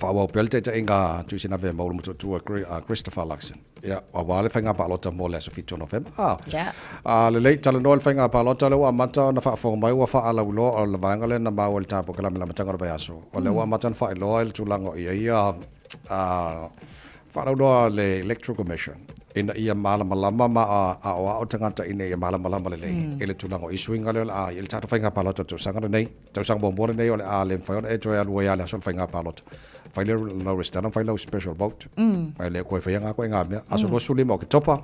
Speaker 2: faaauau pea le taitaiga a Tuisinave ma Ulumatua Christopher Luxon. Ia, aua le faiga palota mo le aso 7 o Novema. Ah,
Speaker 7: yeah.
Speaker 2: Ah, lelei, talanoa le faiga palota lea ua amata ona faafofoga mai ua faalauiloa o le vaega lea na maua i le tapo i le amataga o le vaiaso. O lea ua amata ona faailoa i le tulaga o i ai ia ah, faalauiloa a le Electoral Commission ina ia malamalama ma aoao tagata ina ia malamalama lelei i le tulaga o i suiga lea o le a i ai le tatou faiga palota i le tausaga lenei. Tausaga muamua lenei o le a le mafai ona e toe alu ai lava i le aso o le faiga palota. Fai le lau resitala ma fai lau special vote. E le toe faia ngā koe ngā mea. Aso 25 o Oketopa,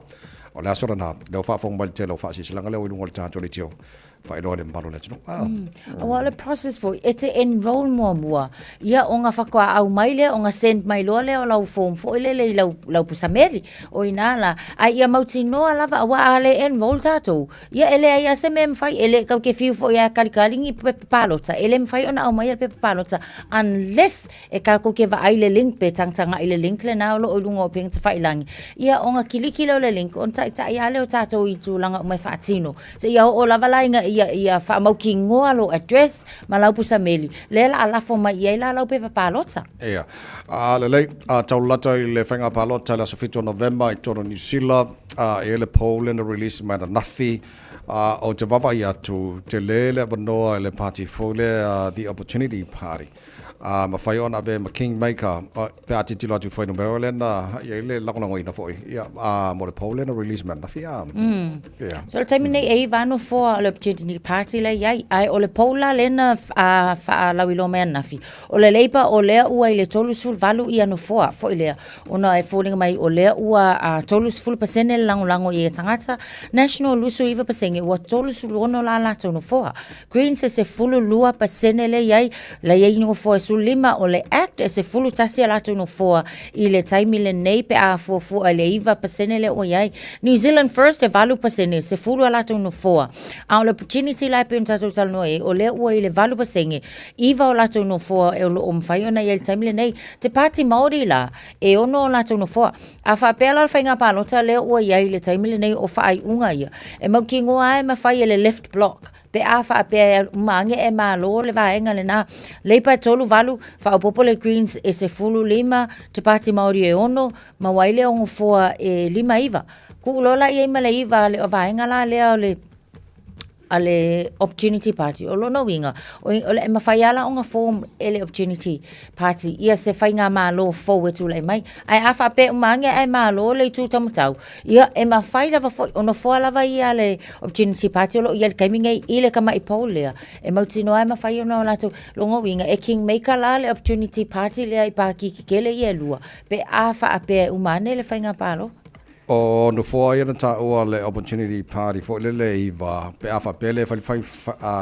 Speaker 2: o le aso lena, lea ua faafofoga mai le tele o faasilasilaga lea ua i luga o le tatou leitio faailoa i le mamalu o le atunuu. Ah.
Speaker 7: Aua o le process foi, e te enroll muamua, ia ona faatoa aumai lea, ona send mai loa lea o lau form foi lele i lau, lau pusameli. O i ina la, a ia mautinoa lava, aua a le enroll tatou, Ia, e leai lava se mea e mafai, e le tatou te fiu foi e kalikali ni pepa palota, e le mafai ona aumaia le pepa palota unless e tatou te vaai i le link pe tagatagai i le link lena o lo o i luga o upega tafailagi. Ia, ona kiliki lea o le link ona taitai lava lea o tatou i tulaga uma e faatino seia oo lava la ina ia faamautinoa lou address ma lau pusa meli, lea o le a lafo mai i ai la lau pepa palota.
Speaker 2: Ia. A lelei, a tau lalata i le faiga palota i le aso 7 o Novema i totonu o Niu Sila, a e i ai le poll lea na release mai ananafi, a ou te vaavaai atu, tele le avanoa i le party fou lea, The Opportunity Party, a mafai ona avea ma kingmaker, pe a tilotilo atu i fuainumera lea na i ai le lagolagoina foi, ia, a mo le poll lea na release mai ananafi, a, ia.
Speaker 7: So i le taimi nei e iva lava nofoa o le Opportunity Party lea e i ai, ae o le poll la lea na faalauiloa mai ananafi, O le Labour o lea ua i le 38 ia nofoa foi lea, ona e foliga mai o lea ua 30% le lagolago i ia tagata, National 29% ua 36 la latou nofoa. Greens e 12% lea i ai, la i ai nofoa e 15, o le Act e 11 a latou nofoa i le taimi lenei pe a fuafua i le 9% lea ua i ai. New Zealand First e 8%, 10 a latou nofoa. A o le Opportunity la e pei ona tatou talanoa i ai, o lea ua i le 8%, iva o latou nofoa o lo o mafai ona i ai i le taimi lenei. Te Pāti Māori la, e ono o latou nofoa. A faapea la o le faiga palota lea ua i ai i le taimi lenei o faaiuga ia, e mautinoa lava e mafai e le left block pe a faapea e uma ane e malo le vaega lena. Labour e 38, faaopoopo le Greens e 15, Te Pāti Māori e 6, maua ai lea o nofoa e 59. Tuu loa la i ai ma le iva a le vaega la lea o le. a le Opportunity Party. O lona uiga, o le e mafai lava la ona form e le Opportunity Party ia se faigamalo fou e tulai mai. Ae a faapea uma ane ae malo le itu taumatau, ia e mafai lava foi, o nofoa lava ia a le Opportunity Party o lo o i ai i le taimi nei i le tamai poll lea, e mautinoa e mafai ona o latou, lona uiga, e king maker la le Opportunity Party lea i pati tetele ia e lua, pe a faapea e uma ane le faiga palota.
Speaker 2: O nofoa ia na taua le Opportunity Party foi lele e iva, pe a faapea le fai fai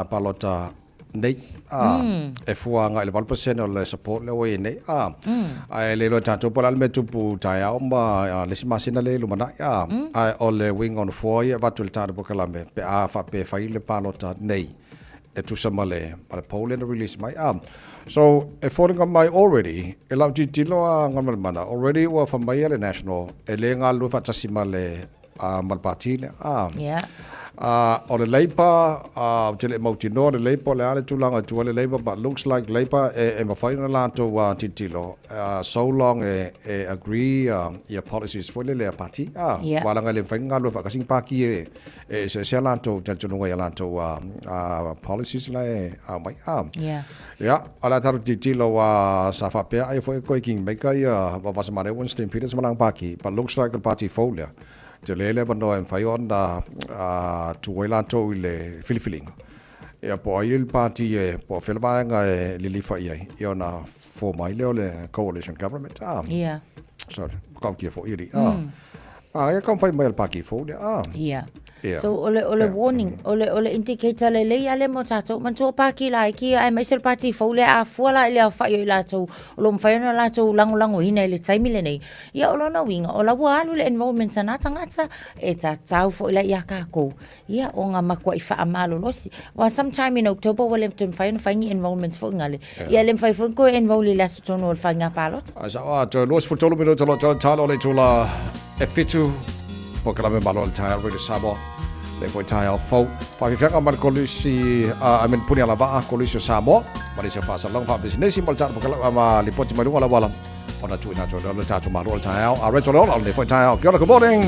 Speaker 2: palota nei, a, e fua agai i le 8% o le support lea ua i ai nei, a, ae le iloa e tatou po o le a le mea e tupu taeao ma le isi masina lea i lumanai, a, ae o le uiga o nofoa ia e avatu i le tatou polokalame pe a faapea e fai le palota nei. e tusa ma le, ma le poll lea na release mai. Ah, so, e foliga mai already, e lau tilotilo a Galumalemana, already ua fai mai le National, e le galulue faatasi ma le, uh, ma le pati lea. Ah,
Speaker 7: Yeah.
Speaker 2: Uh, o le Labour, uh, ou te le mautinoa le Labour, o le a le tulaga e tu ai le Labour, but looks like Labour e, e mafai ona latou uh, tilotilo, uh, so long e, e agree uh, ia policies foi lele a pati. Ah,
Speaker 7: Yeah.
Speaker 2: Aua leaga e le mafai ona galulue faatasi ni pati e, E eseese a latou talitonuga i a latou policies la e aumai.
Speaker 7: Yeah.
Speaker 2: Ia, o le a tatou tilotilo aua sa faapea ai foi koe Kingmaker ia Vasamane Winston Peters ma lana pati, but looks like o le pati fou lea, tele le avanoa e mafai ona tu ai latou i le filifiliga. Ia, po o ai le pati e, po o fea le vaega e lilifa i ai, ia ona form ai lea o le coalition government.
Speaker 7: Yeah.
Speaker 2: So, whakaukia fo iri. Ah. Ah, ia ka whai mai al paki fo le. Ah.
Speaker 7: Yeah.
Speaker 2: Yeah.
Speaker 7: So o le o le warning, o le o le indicator lelei a le mo tatou manatua paki laiti aemaise le pati fou lea a fua la i le aofai o i latou o lo o mafai ona latou lagolagoina i le taimi lenei. Ia o lona uiga o la ua alu le enrollment a na tagata e tatau foi la ia tatou Ia, o ngā matuaʻi faamalolosi. Aua sometime in October ua le toe mafai ona fai ni enrollments foi ngale. Ia, e le mafai foi ona toe enroll i le aso tonu o le faiga palota.
Speaker 2: Ai sao a, toe 23 minute loa toe talo le itula e fitu. Polokalame malo o le taeao Radio Samoa. Le foi taeao fou. Whawhiwhianga ma le kolisi, I mean, puni ala vaa, kolisi o Samoa. Ma nisi o whaasalonga, whaapisinesi, ma le tatou polokalame, ma lipoti mai lunga la wala. Ona tuuina atu ai le tatou malo o le taeao. A Rachel Leola o lenei foi taeao. Kia ora, good morning.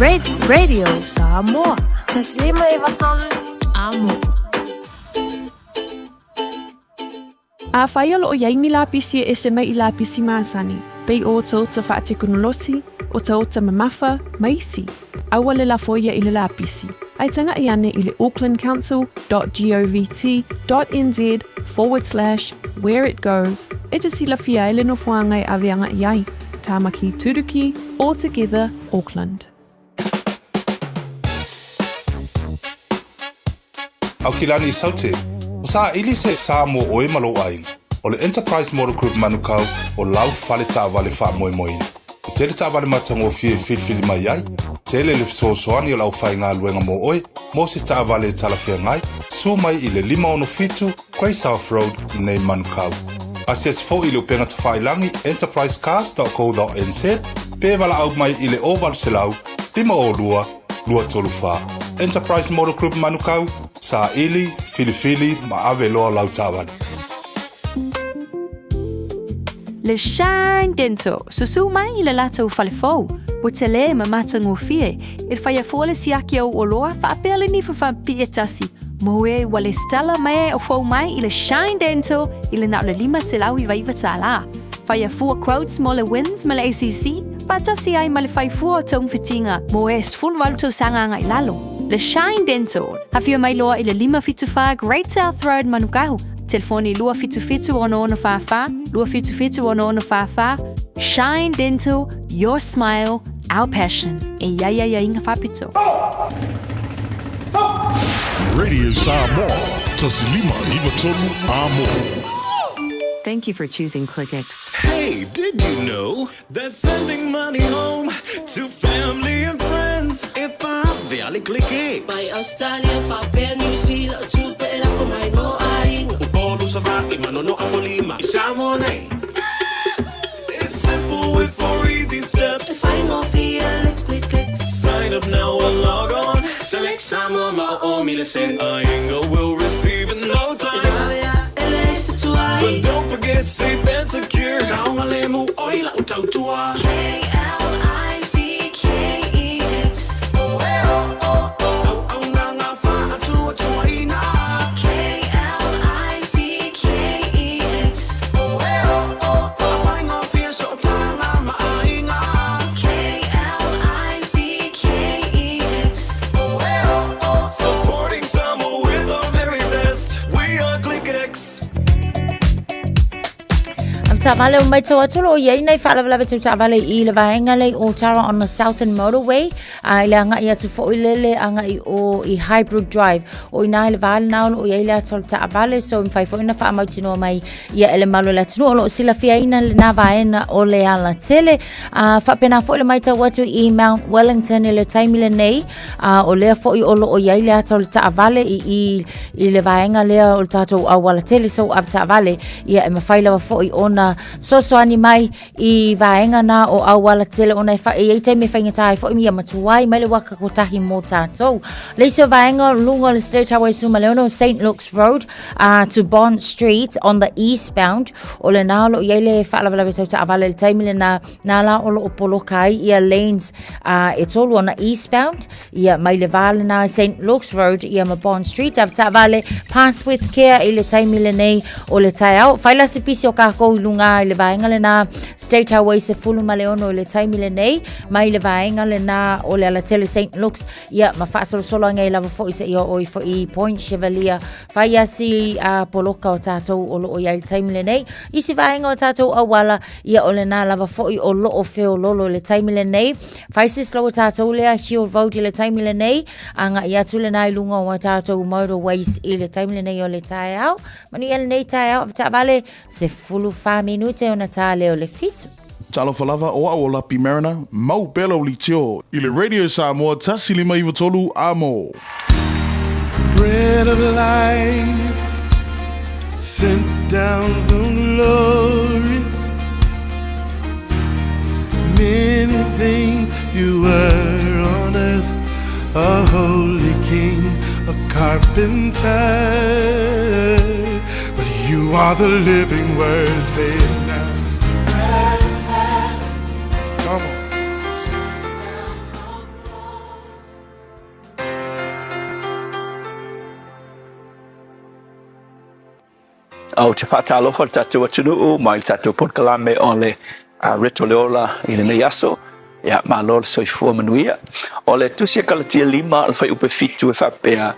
Speaker 13: Radio Samoa. 153 Amo.
Speaker 14: Afai o lo o i ai ni lapisi e ese mai i lapisi masani, pei o otaota faatekonolosi, otaota mamafa, ma isi, aua le lafo ia i le lapisi, ae taga'i ane i le aucklandcouncil dot govt dot nz forward slash where it goes e te silafia ai le nofoaga e ave aga'i ai. Tāmaki Turuki, All Together, Auckland.
Speaker 1: Aukilani Saute, ua saili se sa mo ʻoe ma lou ʻāina. ʻO le Enterprise Motor Group Manukau o lau fale taavale faamoemoeina. E tele taavale matagofie e filifili mai ai, tele le fesoasoani o le aufaigaluega mo ʻoe mo se taavale e talafeagai, suo mai i le 567 Grey South Road i nei Manukau. Asiasi foi i le upega tafailagi enterprisecars.co.nz pe valaau mai i le 0800 502 234. Enterprise Motor Group Manukau, saili, filifili ma ave loa lau taavale.
Speaker 15: Le Shine Dental, susu mai i le latou fale fou, ua tele ma matagofie, e faia fua le siaki o oloa faapea le nifa faapipii e tasi, mo e ua lesitala mai ai o fou mai i le Shine Dental i le na o le $599 tala. Faia fua quotes mo le WINZ ma le ACC, faatasi ai ma le fai fua o togafitiga mo e 18 tausaga agai lalo. Le Shine Dental, afio mai loa i le 574 Great South Road Manukau, telefoni 277 6644, 277 6644, Shine Dental, your smile, our passion. E i ai aiaiga faapito.
Speaker 1: Radio Samoa, 1593 Amo.
Speaker 16: Thank you for choosing ClickX.
Speaker 10: Hey, did you know that sending money home to family and friends e faave ClickX?
Speaker 17: Mai Australia, faapea New Zealand, tupe e lafo mai mo aiga.
Speaker 9: Upolu, Savaii, Manono, Apolima, i Samoa nei.
Speaker 10: It's simple with four easy steps.
Speaker 17: E faigofie le ClickX.
Speaker 10: Sign up now or log on.
Speaker 9: Select Samoa ma o o mile send.
Speaker 10: Aiga will receive in no time.
Speaker 17: E vave ae e leai se tuai.
Speaker 10: But don't forget safe and secure.
Speaker 9: Saogalemu ʻoe i lau tautua.
Speaker 17: K-L-I-C-K-E-X.
Speaker 9: Auaunaga faatuatuaina.
Speaker 17: K-L-I-C-K-E-X.
Speaker 9: Faafaigofie sootaga ma aiga.
Speaker 17: K-L-I-C-K-E-X.
Speaker 10: Supporting Samoa with our very best. We are ClickX.
Speaker 7: Taavale o matau atu o lo o i ai nei faalavelave tau taavale i le vaega lei o Tara on the Southern Motorway a i le agai atu foi lele agai o i Highbrook Drive o inā i le vā lena o lo o i ai le ata o le taavale so e mafai foi ona faamautinoa mai ia e le malu o le atunuu o lo o silafiaina lena vaega o le alatele a faapena foi le matau atu i Mount Wellington i le taimi lenei a o lea foi o lo o i ai le ata o le taavale i i i le vaega lea o le tatou aualatele so avetaavale ia e mafai lava foi ona fesoasoani mai i vaega na o aualatele ona e fa, e i ai taimi e faigata ai foi ia matuai mai le waka kotahi mō tātou. Le isi o vaega o luga o le State Highway 16 St Luke's Road to Bond Street on the eastbound o lena o lo o i ai le faalavelave tau taavale i le taimi lena nā la o lo o poloka ai ia lanes e tolu ona eastbound ia mai le vā lena St Luke's Road ia ma Bond Street avetaavale pass with care i le taimi lenei o le taeao fai la se pisi o kākou i luga i le vaega lena State Highway 16 i le taimi lenei mai le vaega lena o le alatele St Luke's ia ma faasolosolo age lava foi seia oo ifo i Point Chevalier fai asi a poloka o tātou o lo o i ai le taimi lenei isi vaega o tātou auala ia o lena lava foi o lo o feololo i le taimi lenei Fai se slow o tātou lea Hill Road i le taimi lenei, agai atu lena i luga o a tātou motorways i le taimi lenei o le taeao. Manuia lenei taeao, avetaavale, 14 minute ona tā lea o le fitu.
Speaker 1: Talofa lava, o au o Lapi Mariner, mau pea lau litio i le Radio Samoa 1593 Amo.
Speaker 18: Bread of life sent down from glory Many things you were on earth A holy king, a carpenter But you are the living word, say it now Come on.
Speaker 19: Ou te faatalofa i le tatou atunuu mai le tatou polokalame o le Reto le Ola i lenei aso. Ia, malo le soifua manuia. O le tusi a Kalatia 5 o le fuaiupu 7 e faapea,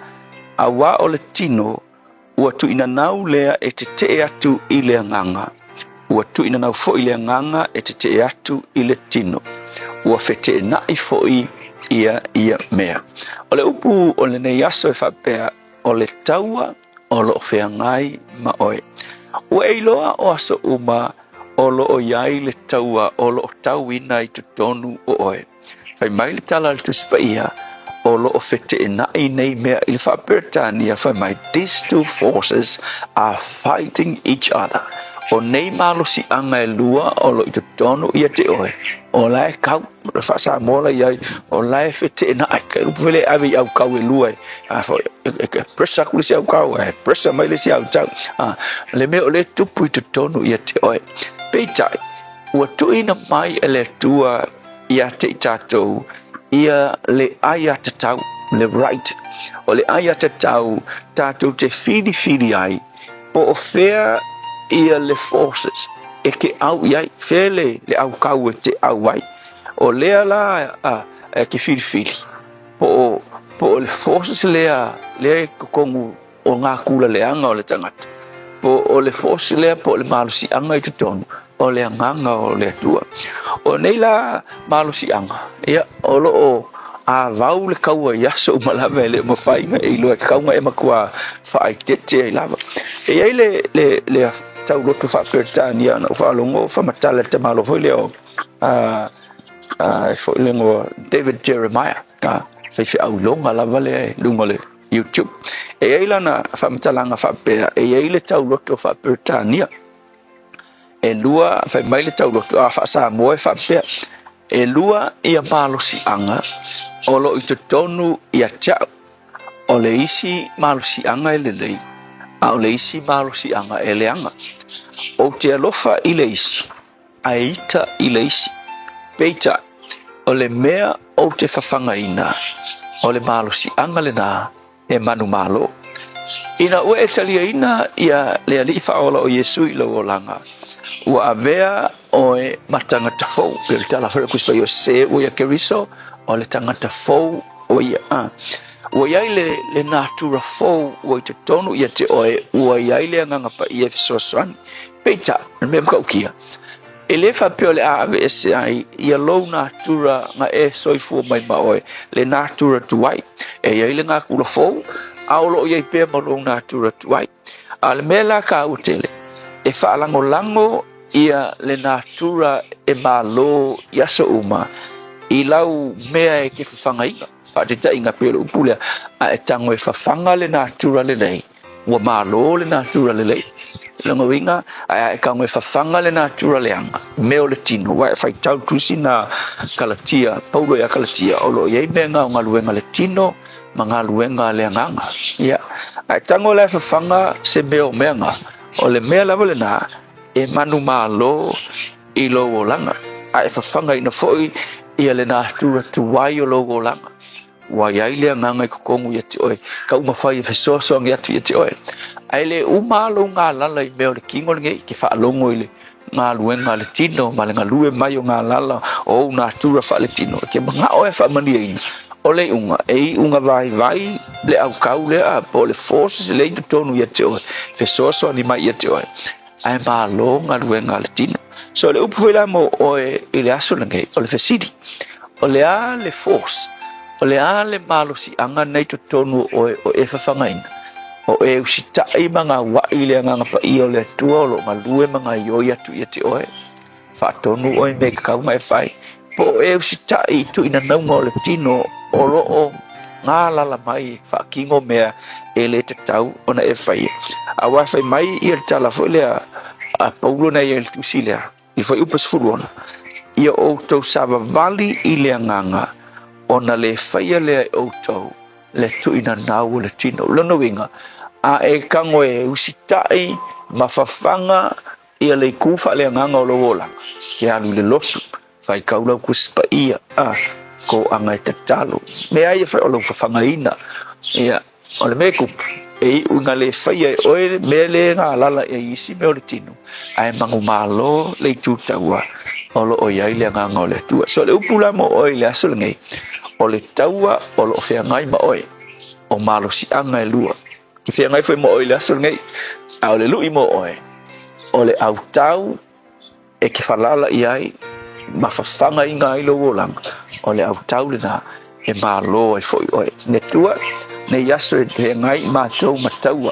Speaker 19: Auā o le tino ua tuuinanau lea e tetee atu i le agaga, ua tuuinanau foi le agaga e tetee atu i le tino, ua feteenai foi ia ia mea. O le upu o lenei aso e faapea, o le taua o lo o feagai ma oe. Ua e iloa o aso uma o lo o i ai le taua o lo o tauina i totonu o oe. Fai mai le tala a le Tusi Paia, o lo o feteenai nei mea i le Faa-Peretania, fai mai, These two forces are fighting each other. O nei malosiaga e lua o lo o i totonu ia te oe, o la e kau, o le Faa-Samoa la i ai, o la e feteenai. Kai upu foi lea e ave i aukau e lua e, a foi, e pressure aku le isi aukau, e pressure mai le isi autau. A, le mea o lea e tupu i totonu ia te oe. Peitai, ua tuuina mai e le Atua ia te i tatou ia le aiatatau, le right. O le aiatatau tatou te filifili ai po o fea ia le forces e ke au i ai, fea le, le aukau e te au ai. O lea la a, e ke filifili po o, po o le forces lea, lea e totonu o ngā kula leaga o le tagata, po o le force lea po o le malosiaga i totonu o le agaga o le Atua. O nei la malosiaga, ia, o lo o avau le kaua i aso uma lava e le o mafai ona e iloa e tatau ona e matua faaeteete ai lava. E i ai le, le, le tauloto faa-Peretania na ou faalogo o faamatala i le tamaloa foi lea o, a, a, foi le igoa David Jeremiah, a, faifeau iloga lava lea i luga o le YouTube. E i ai lana faamatalaga faapea, e i ai le tauloto faa-Peretania. E lua, fai mai le tauloto, a faa-Samoa e faapea, e lua ia malosiaga o lo o i totonu ia te au. O le isi malosiaga e lelei, a o le isi malosiaga e leaga. Ou te alofa i le isi, ae ita i le isi. Peitai, o le mea ou te fafagaina, o le malosiaga lenā e manumalo. Ina ua e taliaina ia le Alii Faaola o Iesu i lou olaga, ua avea oe ma tagata fou. Pei o le tala foi a le Tusi Paia, o se ua ia Keriso, o le tagata fou o ia. A. Ua i ai le, le natura fou ua i totonu ia te oe, ua i ai le Agaga Paia e fesoasoani. Peitai, o le mea matautia, e le faapea o le a aveese ai ia lou natura na e soifua mai ma oe, le natura tuai. E i ai le natura fou, a o lo o i ai pea ma lou natura tuai. A o le mea la taua tele, e faalagolago ia le natura e malo i aso uma i lau mea e te fafagaina. Faataitaiga pei o le upu lea, a e tago e fafaga le natura lelei, Ua malo le natura lelei. Lona uiga, ae a e tago e fafaga le natura leaga, mea o le tino, aua e faitau tusi na Kalatia, Paulo ia Kalatia, o lo o i ai mea na o galuega a le tino ma galuega a le agaga. Ia, a e tago la e fafaga se mea o mea na, o le mea lava lena e manumalo i lou olaga, a e fafagaina foi ia le natura tuai o lou olaga. Ua i ai le agaga i totonu ia te oe, ka uma fai e fesoasoani atu ia te oe. Ae le uma lou galala i mea o le tino lenei, e te faalogo i le galuega a le tino ma le galue mai o galala o ou natura faaletino, e te manao e faamalieina. O le iuga, e iuga vaivai le aukau lea po o le forces lea i totonu ia te oe, fesoasoani mai ia te oe. Ae malo galuega a le tino. So le upu foi la mo oe i le aso lenei, o le fesili, o le a le force, o le a le malosiaga nei totonu o oe o e fafagaina, o e usitai ma gauai i le Agaga Paia o le Atua o lo o galue ma gaioi atu ia te oe, faatonu oe i mea e tatau ona e fai, po o e usitai i tuuinanauga o le tino o lo o galala mai e faatino mea e le tatau ona e faia. Aua fai mai ia le tala foi lea a Paulo na ia i le tusi lea, i le fuaiupu 16, ia outou savavali i le agaga, ona le faia lea e outou le tuuinanau o le tino. Lona uiga, a e tago e usitai ma fafaga Ia le itu faaleagaga o lou olaga, ke alu i le lotu, faitau lau Tusi Paia, a, toaga e tatalo. Mea ia fai o lou fafagaina. Ia, o le mea e tupu, E iu ina le faia e oe le mea le galala i ai isi mea o le tino, ae manumalo le itu taua o lo o i ai le Agaga o le Atua. So o le upu la mo oe i le aso lenei, o le taua o lo o feagai ma oe, o malosiaga e lua. Ke feagai foi ma oe i le aso lenei, a o le lui mo oe, o le autau e ke falala i ai ma fafagaina ai lou olaga, o le autau lena e malo ai foi oe. Le Atua, nei aso e feagai i matou ma taua,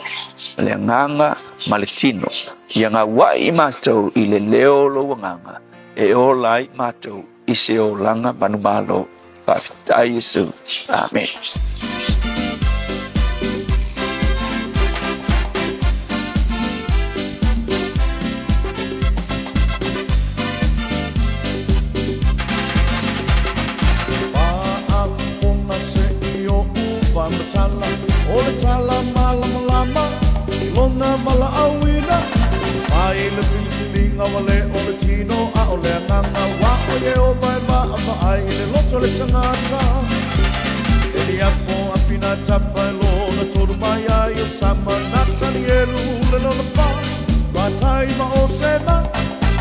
Speaker 19: le agaga ma le tino, ia gauai i matou i le leo o lou agaga, e ola ai matou i se olaga manumalo. Faafetai Iesu. Amen.
Speaker 18: O le tala malamalama i lona valaauina Mai le filifiliga ua le o le tino a o le agaga Ua o Ieova e vaavaai i le loto o le tagata E liapo a Pinatapa e lona tolu mai ai o Sama Natanielu le lona fa Matai ma Osema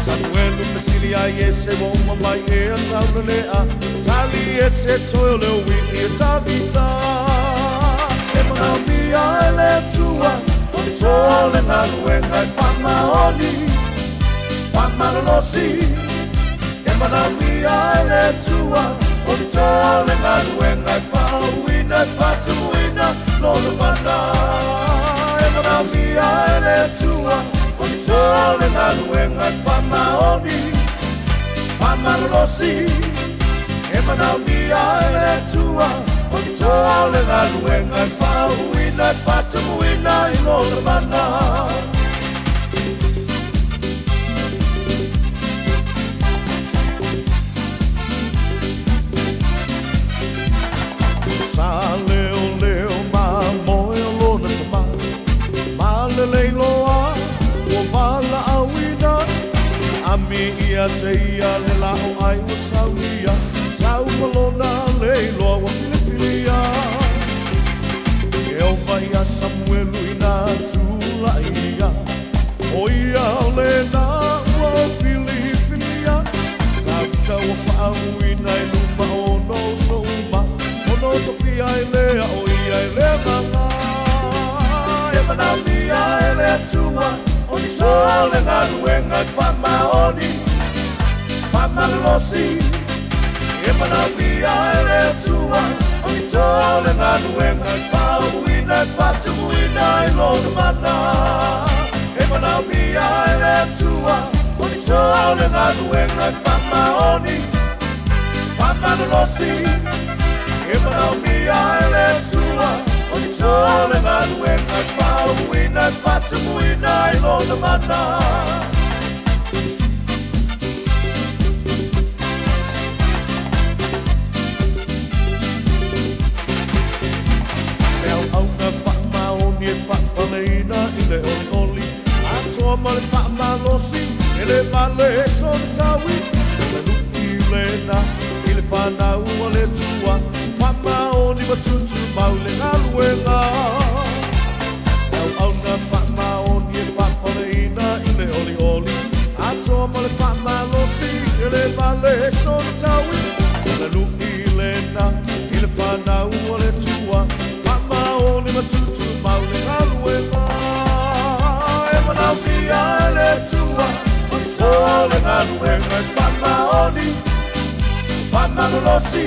Speaker 18: Samuelu fesili ai Iese ua uma mai ea taulelea Tali Iese toe o le ui'i e Tavita E manaomia e le Atua o le toa o le galuega e faamaoni faamalolosi E manaomia e le Atua o le toa o le galuega e faauuina e faatumuina lona mana E manaomia e le Atua o le toa o le galuega e faamaoni faamalolosi E manaomia e le Atua o le toa o le galuega e faauuina e faatumuina i lona mana. Sa leoleo ma moe o lona tama Ma lelei loa ua valaauina Ami ia te ia le la o ai ua saunia Sau ma lona lei loa ua filifilia E ova ia Samuelu ina tulai ia O ia o lena ua filifilia Tavita ua faauuina i luma o ona uso uma Ona uso fia e lea o ia e le agaga E manaomia e le Atua O ni toa o le galuega e faamaoni Faamalolosi E manaomia e le Atua O ni toa o le galuega e faauuina e faatumuina i lona mana E manaomia e le Atua O ni toa o le galuega e faamaoni Faamalolosi E manaomia e le Atua O ni toa o le galuega e faauuina e faatumuina i lona mana Se auauna faamaoni e faapaleina i le olioli, atoa ma le faamalosi, e le vale sona taui, o le luʻi lena i le fanau a le Atua, faamaoni ma tutumau i le galuega. Se auauna faamaoni e faapaleina i le olioli, atoa ma le faamalosi, e le vale sona taui, o le luʻi lena i le fanau a le Atua, faamaoni ma tutumau le galuega. E manaomia e le Atua, o le toa o le galuega e faamaoni, faamalolosi.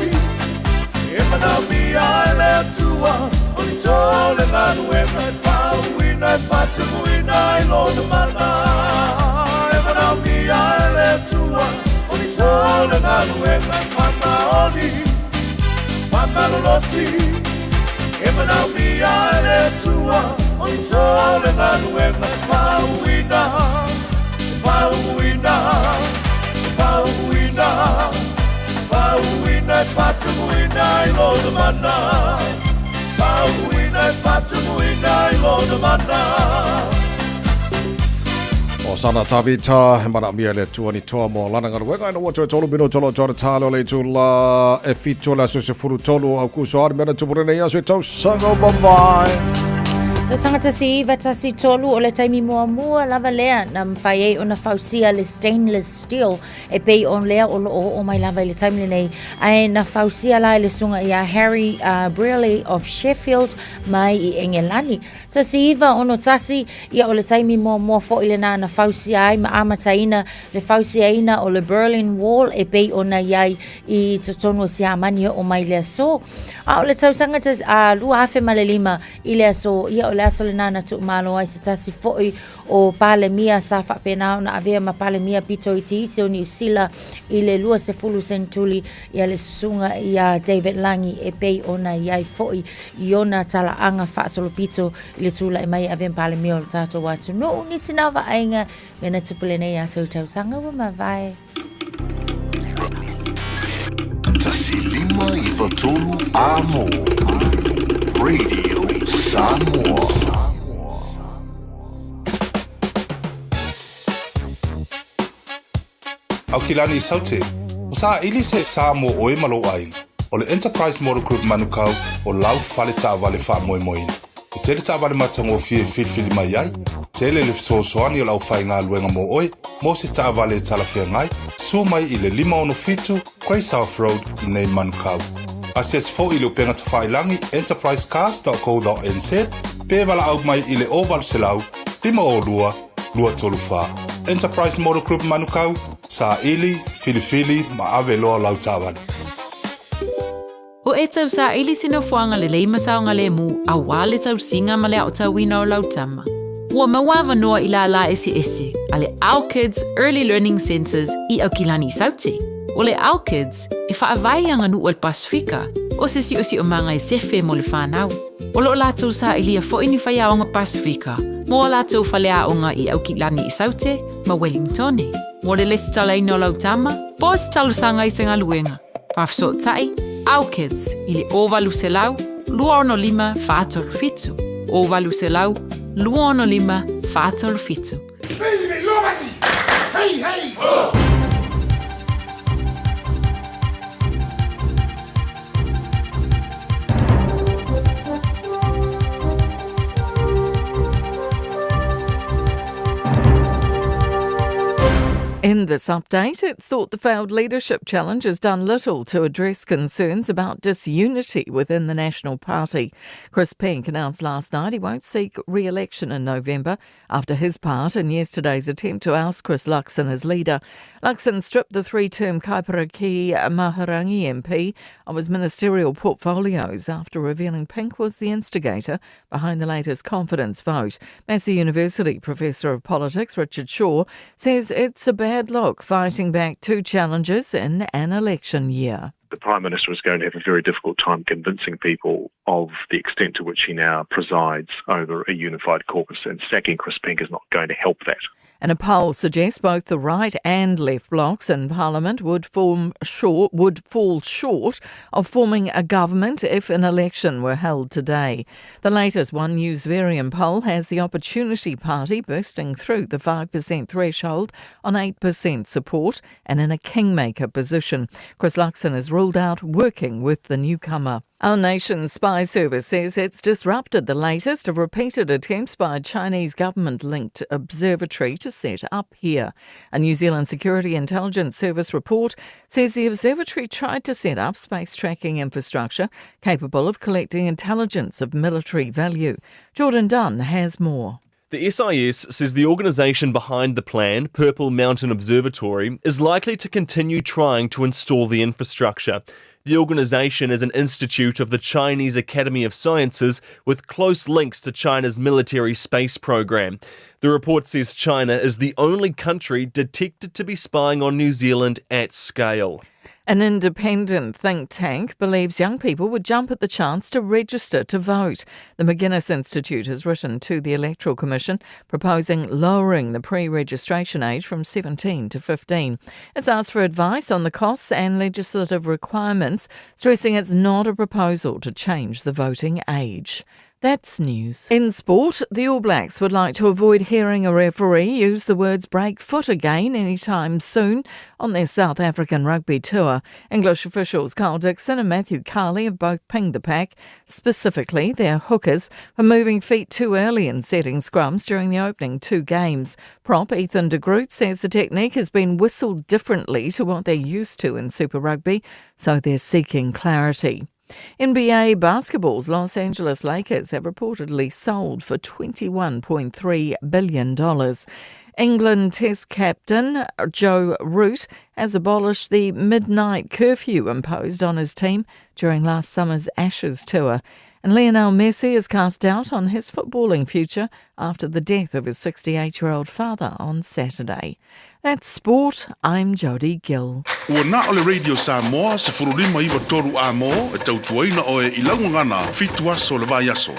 Speaker 18: E manaomia e le Atua, o le toa o le galuega e faauuina e faatumuina i lona mana. E manaomia e le Atua, o le toa o le galuega e faamaoni, faamalolosi. E manaomia e le Atua, o le toa o le galuega e faauuina, e faauuina, e faauuina, faauuina e faatumuina i lona mana. Faauuina e faatumuina i lona mana.
Speaker 2: O sana Tavita, he manaomia e le Atua ni toa mo lana galuega ina ua toe tolu minuta o lo toa talo le itula e fitu o le aso 13 o Aukuso a mea na tupu nei aso e tausaga o mavae.
Speaker 7: Tausaga 1913 o le taimi muamua lava lea na mafai ai ona fausia le stainless steel e pei o lea o loo oo mai lava i le taimi lenei ae na fausia la e le susuga ia Harry uh, Brearley of Sheffield mai i Engelani. 1961 ia o le taimi muamua foi lena na fausia ai ma amataina le fausiaina o le Berlin Wall e pei ona i ai i totonu o Siamani e oo mai i le aso. A o le tausaga 2005 i le aso, ia o le aso lena na tuumalo ai se tasi foi o Palemia sa faapena ona avea ma Palemia pito itiiti o Niu Sila i le 20 senetuli ia le susuga ia David Langi e pei ona i ai foi i ona talaaga faasolopito i le tulai mai e avea ma Palemia o le tatou atunuu. Nisi na vaaiga mea na tupu lenei aso i tausaga ua mavae.
Speaker 9: 1593 Amo Radio Samoa.
Speaker 1: Aukilani i Saute, o saili se sa mo oe ma lou aiga. O le Enterprise Motor Group Manukau o lau fale taavale faamoemoeina. E tele taavale matagofie e filifili mai ai, tele le fesoasoani o le aufaigaluega mo oe mo se taavale e talafeagai, susu mai i le 567 Grey South Road i nei Manukau. Asiasi foi i le upega tafailangi enterprisecars.co.nz pe valaau mai i le 0800 502 234. Enterprise Motor Group Manukau, saili, filifili ma ave loa lau taavale.
Speaker 20: O e tausaili se nofoaga lelei ma saogalemu aua le tausiga ma le aotauina o lau tama. Ua maua avanoa i lālā eseese a le Our Kids Early Learning Centres i Aukilani i Saute. O le Our Kids, e faavae i aganuu a le Pasefika, o se siosiomaga e sefe mo le whanau. O loo latou sailia foi ni whaiaonga Pasefika mo a latou faleaoga i Aukilani i Saute ma Wellingtone. Mo le lesitalaina o lau tama, po o se talosaga i se galuega. Faafesootai, Our Kids i le 0800 265 437, 0800 265 437.
Speaker 9: Hey, hey, ho!
Speaker 3: In this update, it's thought the failed leadership challenge has done little to address concerns about disunity within the National Party. Chris Penk announced last night he won't seek re election in November after his part in yesterday's attempt to oust Chris Luxon as leader. Luxon stripped the three term Kaipara ki Mahurangi MP of his ministerial portfolios after revealing Pink was the instigator behind the latest confidence vote. Massey University Professor of Politics Richard Shaw says it's a bad look fighting back two challenges in an election year.
Speaker 21: The Prime Minister is going to have a very difficult time convincing people of the extent to which he now presides over a unified caucus, and sacking Chris Pink is not going to help that.
Speaker 3: And a poll suggests both the right and left blocs in Parliament would form short would fall short of forming a government if an election were held today. The latest One News Verian poll has the Opportunity Party bursting through the 5% threshold on 8% support and in a kingmaker position. Chris Luxon has ruled out working with the newcomer. Our nation's spy service says it's disrupted the latest of repeated attempts by a Chinese government linked observatory to set up here. A New Zealand Security Intelligence Service report says the observatory tried to set up space tracking infrastructure capable of collecting intelligence of military value. Jordan Dunn has more.
Speaker 5: The SIS says the organisation behind the plan, Purple Mountain Observatory, is likely to continue trying to install the infrastructure. The organisation is an institute of the Chinese Academy of Sciences with close links to China's military space program. The report says China is the only country detected to be spying on New Zealand at scale.
Speaker 3: An independent think tank believes young people would jump at the chance to register to vote. The McGuinness Institute has written to the Electoral Commission proposing lowering the pre registration age from 17 to 15. It's asked for advice on the costs and legislative requirements, stressing it's not a proposal to change the voting age. That's news. In sport, the All Blacks would like to avoid hearing a referee use the words break foot again anytime soon on their South African rugby tour. English officials Carl Dixon and Matthew Carley have both pinged the pack, specifically their hookers, for moving feet too early in setting scrums during the opening two games. Prop Ethan de Groot says the technique has been whistled differently to what they're used to in Super Rugby, so they're seeking clarity. NBA basketball's Los Angeles Lakers have reportedly sold for $21.3 billion. England Test captain Joe Root has abolished the midnight curfew imposed on his team during last summer's Ashes tour. And Lionel Messi has cast doubt on his footballing future after the death of his 68 year old father on Saturday. That's sport. I'm Jodie Gill.
Speaker 1: Ua na o le Radio Samoa 1593 A-mo e tautuaina oe i lau gagana fitu aso o le vaiaso.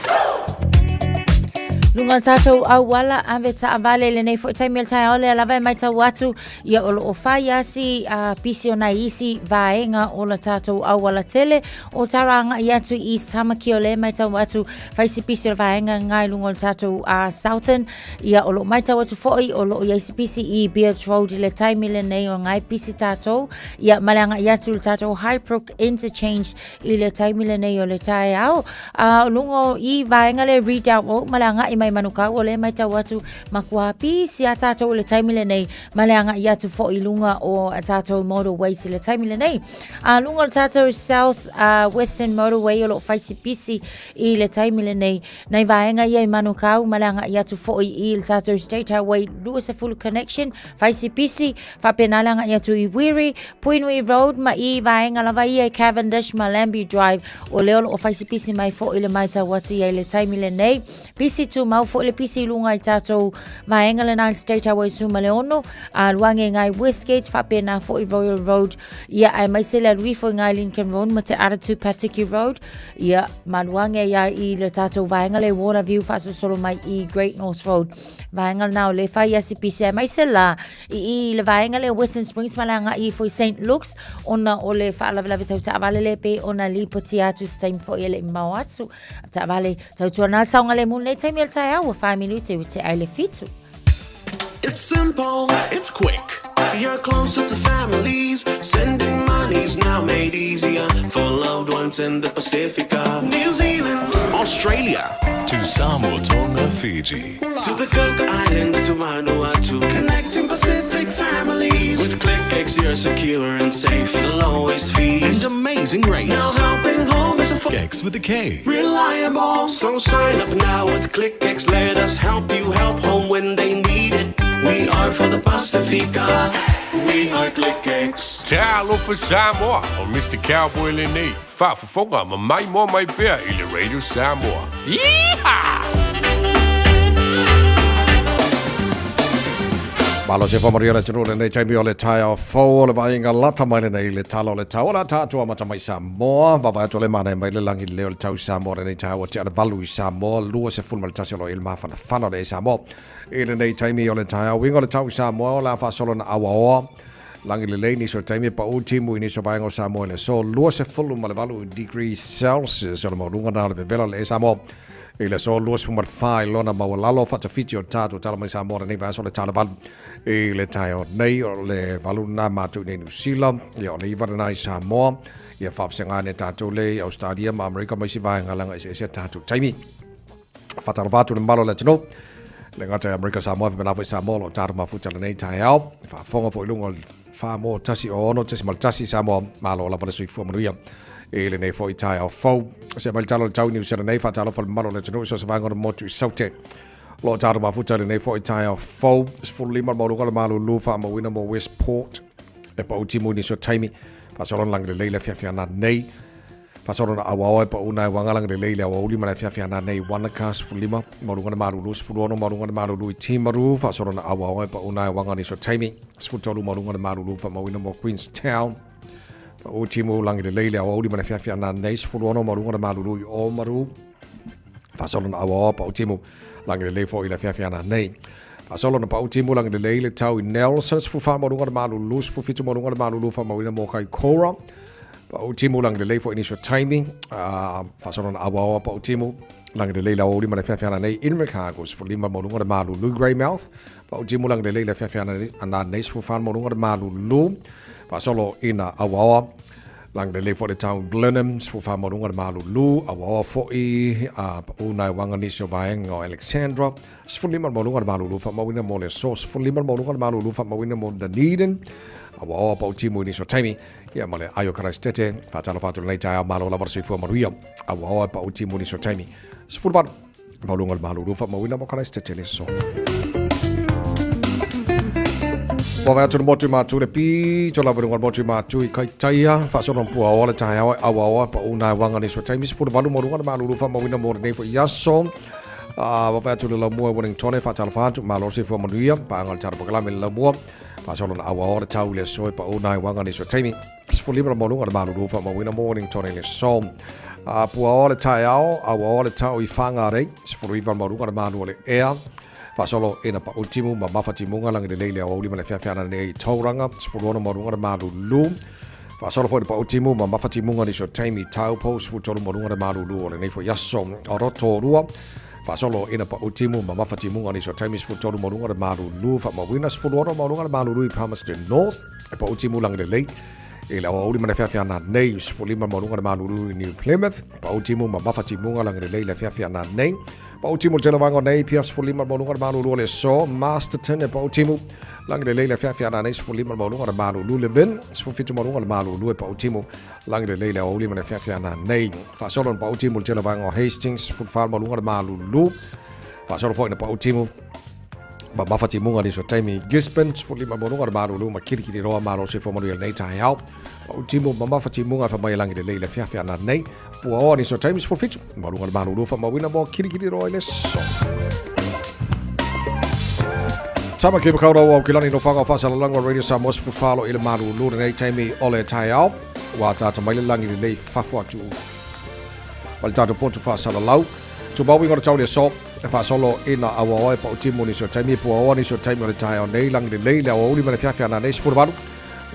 Speaker 7: Luga o tatou auala ave taavale i lenei foi taimi o le taeao lea lava e matau atu ia o loo fai a si a pisi o nai isi vaega o la tatou auala tele o tara agai atu i East Tamaki o lea e matau atu fai si pisi o le vaega lena i luga o le tatou Southern Ia, o lo o matau atu foi, o lo o i ai se pisi i Beards Road i le taimi lenei o ngai pisi tātou. Ia, ma le agai atu i le tātou Highbrook Interchange i le taimi lenei o le taeao. A, o luga o i vaega le Redoubt Road ma le agai mai Manukau, o lea e matau atu matua pisi a tātou i le taimi lenei ma le agai atu foi i luga o a tātou motorways i le taimi lenei. A luga o le tātou South Western Motorway o lo o fai si pisi i le taimi lenei. Nai vaega ia i Manukau ma le agai atu foi i le tātou State Highway 20 connection, fai si pisi, faapena le agai atu i Wiri, Puinui Road ma i vaega lava ia i Cavendish ma Lambie Drive. O lea o lo o fai si pisi mai foi le matau atu i ai le taimi lenei. Pisi tumau foi le pisi i luga i tātou vaega lena i le State Highway 16, a luange ngai Westgate, faapena foi Royal Road, ia aemaise le alu ifo i ngai Lincoln Road ma te Aratu Patiki Road. Ia, maluange ia i le tātou vaenga le Waterview whaasosolo mai i Great North Road. Vaenga na o le whai a sipisi ai mai se la i, i le vaenga le Western Springs ma le anga i foi St. Luke's ona o le whaalawelawe tau taavale le pe ona lipoti atu se taimi foi e le i mao atu. Taavale tautua nā saonga le mune taimi o le taeao ua 5 minute ua te ai le fitu.
Speaker 9: It's simple, it's quick. You're closer to families. Sending money's now made easier for loved ones in the Pacifica. New Zealand,
Speaker 10: Australia. To Samoa, Tonga, Fiji.
Speaker 9: To the Cook Islands, to Vanuatu. Connecting Pacific families. With ClickX, you're secure and safe. The lowest fees
Speaker 10: and amazing rates.
Speaker 9: Now helping home is a
Speaker 10: X with a K.
Speaker 9: Reliable. So sign up now with ClickX. Let us help you help home when they need it. We are for the Pacifica. We are ClickX.
Speaker 4: Talofa Samoa, o Mr. Cowboy lenei, faafofoga ma maimoa mai pea i le Radio Samoa. Yeehaw!
Speaker 2: Malo se whamaria le tunu lenei taimi o le taeao fou o le vaaiga lata mai lenei le tala o le tau o la tātua mata mai Samoa. Vavae atu le mana mai le langi le leo le tau Samoa lenei taeao ua tea le valu i Samoa 21 o lo i le mafanafana o le Samoa. I lenei taimi o le taeao uiga o le tau Samoa o le a faasolo na auaoa langi lelei nisi o taimi e paʻu timu i nisi o vaega o Samoa i le aso 28 degrees Celsius o le maualuga na o le vevela o le Samoa i le aso 24 i lona maualalo faatafiti o tatou tala mai Samoa lenei vaiaso le tala valu i le taeao nei o le valu lena matou i nei Niu Sila ia o le iva lena i Samoa ia faafesegane tatou le i Australia ma Amerika ma isi vaega laga eseese a tatou taimi. Faatalofa atu le mamalu o le atunuu. Le gata i Amerika Samoa, faapena foi Samoa o lo o tatou mafuta lenei taeao. Faafofoga foi i luga o le 4.16.1 Samoa, malo lava le soifua manuia i lenei foi taeao fou. Se mai le tala o le tau i Niu Sila nei, faatalofa le mamalu o le atunuu i so o se vaega o le motu i Saute. O lo o tatou mafuta i lenei foi taeao fou. 15 le maualuga o le malulu faamauina mo Westport. E pau timu i nisi o taimi. Faasolo na lagi lelei le afiafi ana nei. Faasolo na auaoa e pau na e wanga lagi lelei le aoauli ma le afiafi ana nei Wanaka 15 maualuga le malulu 16 maualuga le malulu i Timaru. Faasolo na auaoa e pau na e wanga nisi o taimi. 13 maualuga le malulu faamauina mo Queenstown. Pau timu lagi lelei le aoauli ma le afiafi ana nei 16 maualuga le malulu i Oamaru. Faasolo na auaoa pau timu lagi lelei foi i le afiafi ana nei. Faasolo na pau timu lagi lelei le tau i Nelson 14 maualuga le malulu 17 maualuga le malulu faamauina mo Kaikoura. Pa'u timu lagi lelei fo'i nisi o taimi, faasolo ina auaoa pa'u timu lagi lelei le aoauli ma le afiafi ananei Invercargill, 15 le maualuga o le malulu Greymouth, pa'u timu lagi lelei le afiafi ananei 14 le maualuga o le malulu faasolo ina auaoa lagi lelei fo'i le tau Blenheim, 14 maualuga o le malulu auaoa fo'i pa'u nai uaga nisi o vaega o Alexandra, 15 le maualuga o le malulu faamauina mo le aso, 15 le maualuga o le malulu faamauina mo Dunedin, auaoa pa'u timu i nisi o taimi. Ia ma le ai o Karaisitete, faatalofa atu lenei taeao malo lava le soifua manuia. Aua oa e pau timu nisi o taimi. 18, maualuga o le malulu faamauina mo Karaisitete le aso. Ua vaai atu le motu i Matu le pito lava i luga o le motu i Matu i Kaitaia, faasolo na pua oa le taeao e aua oa pau nai uaga nisi o taimi. 18 maualuga o le malulu faamauina mo lenei foi aso. Ua vaai atu le laumua i Wellingtone, faatalofa atu, malo le soifua manuia, paaga o le tala pakalame i le laumua. Faasolo na auaoa le tau i le aso e pau nai uaga nisi o taimi. 15 le maualuga o le malulu faamauina mo Wellington i le aso. A puaoa le taeao, auaoa le tau i Whangarei, 19 le maualuga o le malu o le ea. Faasolo ina pau timu ma mafa timuga lagi lelei le aoauli ma le feafea nei i Tauranga, 16 maualuga o le malulu. Faasolo foi le pau timu ma mafa timuga nisi o taimi i Taupo, 13 maualuga o le malulu o lenei foi aso. O Rotorua, Faasolo ina pau timu ma mafa timuga nisi o taimi 13 maualuga o le malulu faamauina 16 maualuga o le malulu i Palmerston North e pau timu lagi lelei i le aoauli ma le afiafi ananei 15 maualuga o le malulu i New Plymouth pau timu ma mafa timuga lagi lelei i le afiafi ananei pau timu le tele vaega o Napier 15 maualuga o le malulu o le aso Masterton e pau timu lagi lelei i le afiafi ananei 15 maualuga o le malulu Levin 17 maualuga o le malulu e pau timu Lagi lelei le aoauli ma le afiafi ananei. Faasolo na pau timu le tele vaega o Hastings, 14 maualuga le malulu. Faasolo foi na pau timu ma mafa timuga nisi o taimi Gisborne, 15 maualuga le malulu ma Kirikiriroa malo soifua manuia lenei taeao. Pau timu ma mafa timuga e fai mai e lagi lelei le afiafi ananei. Puaoa nisi o taimi 17 maualuga le malulu faamauina mo Kirikiriroa i le aso. Tama ki Makaurau o Aukilani no whanga o whaasalalanga o Radio Samoa 14 i le malulu lenei taimi o le taeao. Ua ataata mai le lagi lelei fafo atu ma le tatou potu faasalalau. Tumau uiga o le tau i le aso, e faasolo ina auaoa e pautimu nisi o taimi, e puaoa nisi o taimi o le taeao nei, lagi lelei le aoauli ma le feafea nanei 18.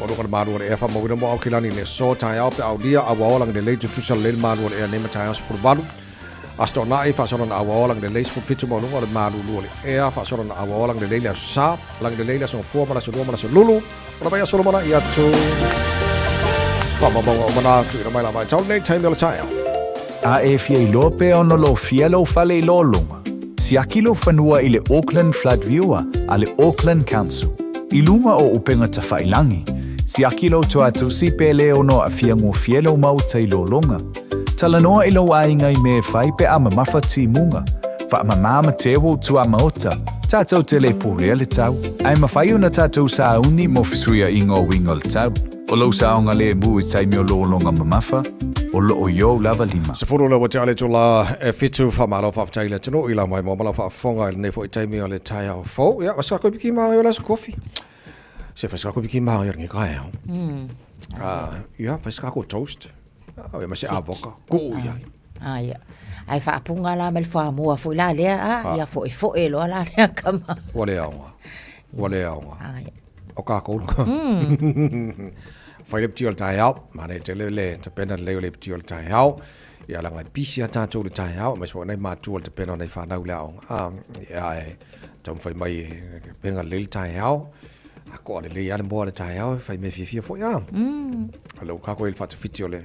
Speaker 2: Ua luga le malu o le ea faamauina mo Aukilani i le aso, taeao pe aulia, auaoa lagi lelei tutusa lelei le malu o le ea nei ma taeao 18. Aso Toonai, faasolo na auaoa lagi lelei 17 maualuga o le malulu o le ea, faasolo na auaoa lagi lelei le aso Sa, lagi lelei le aso Gafua ma le aso Lua ma le aso Lulu, o le vai aso Solomona i atu. Faamaumauga uma na tuuina mai la vaitau lenei taimi o le taeao.
Speaker 12: A e fia iloa pea ona lofia lou fale i lōloga, siaki lou fanua i le Auckland Flood Viewer a le Auckland Council. I luga o upega tafailangi, siaki lou toatusi pe le ono aafia gofie lou maota i lōloga. Talanoa i lou aiga i mea e fai pe a mamafa timuga. Faamama ma teu ou tuamaota, tatou te le pulea le tau. Ae mafai ona tatou sauni mo fesuiaiga o uiga o le tau. O lou saogalemu i taimi o lologa mamafa, o loo i ou lava lima.
Speaker 2: 10 le ua tea le itula e fitu, faamalo faafetai i le atunuu i lau maimoa ma lau faafofoga i lenei foi taimi o le taeao fou. Ia, ma se kako piki maga i o le aso kofi. Se fai se kako piki maga i o le nge kaeao. Ia, fai se kako toast. Ia ma se avoka, kuu i ai.
Speaker 7: Ah, ia. Ae faapuga la ma le fuamoa foi la lea, ah, ia foefoe loa la lea kama.
Speaker 2: Ua le aoga. Ua le aoga.
Speaker 7: Ah, ia.
Speaker 2: O kākou. Fai le piti o le taeao. Manaia tele le tapena lelei o le piti o le taeao. Ia leaga e pisi a tātou le taeao, aemaise foi o nai matua le tapena o nai whanau le aoga. Ah, ia e taumafai mai e pega lelei le taeao. A koa lelei lava le moa o le taeao e fai mea fiafia foi a. O lea ua kākou i le faatafiti o le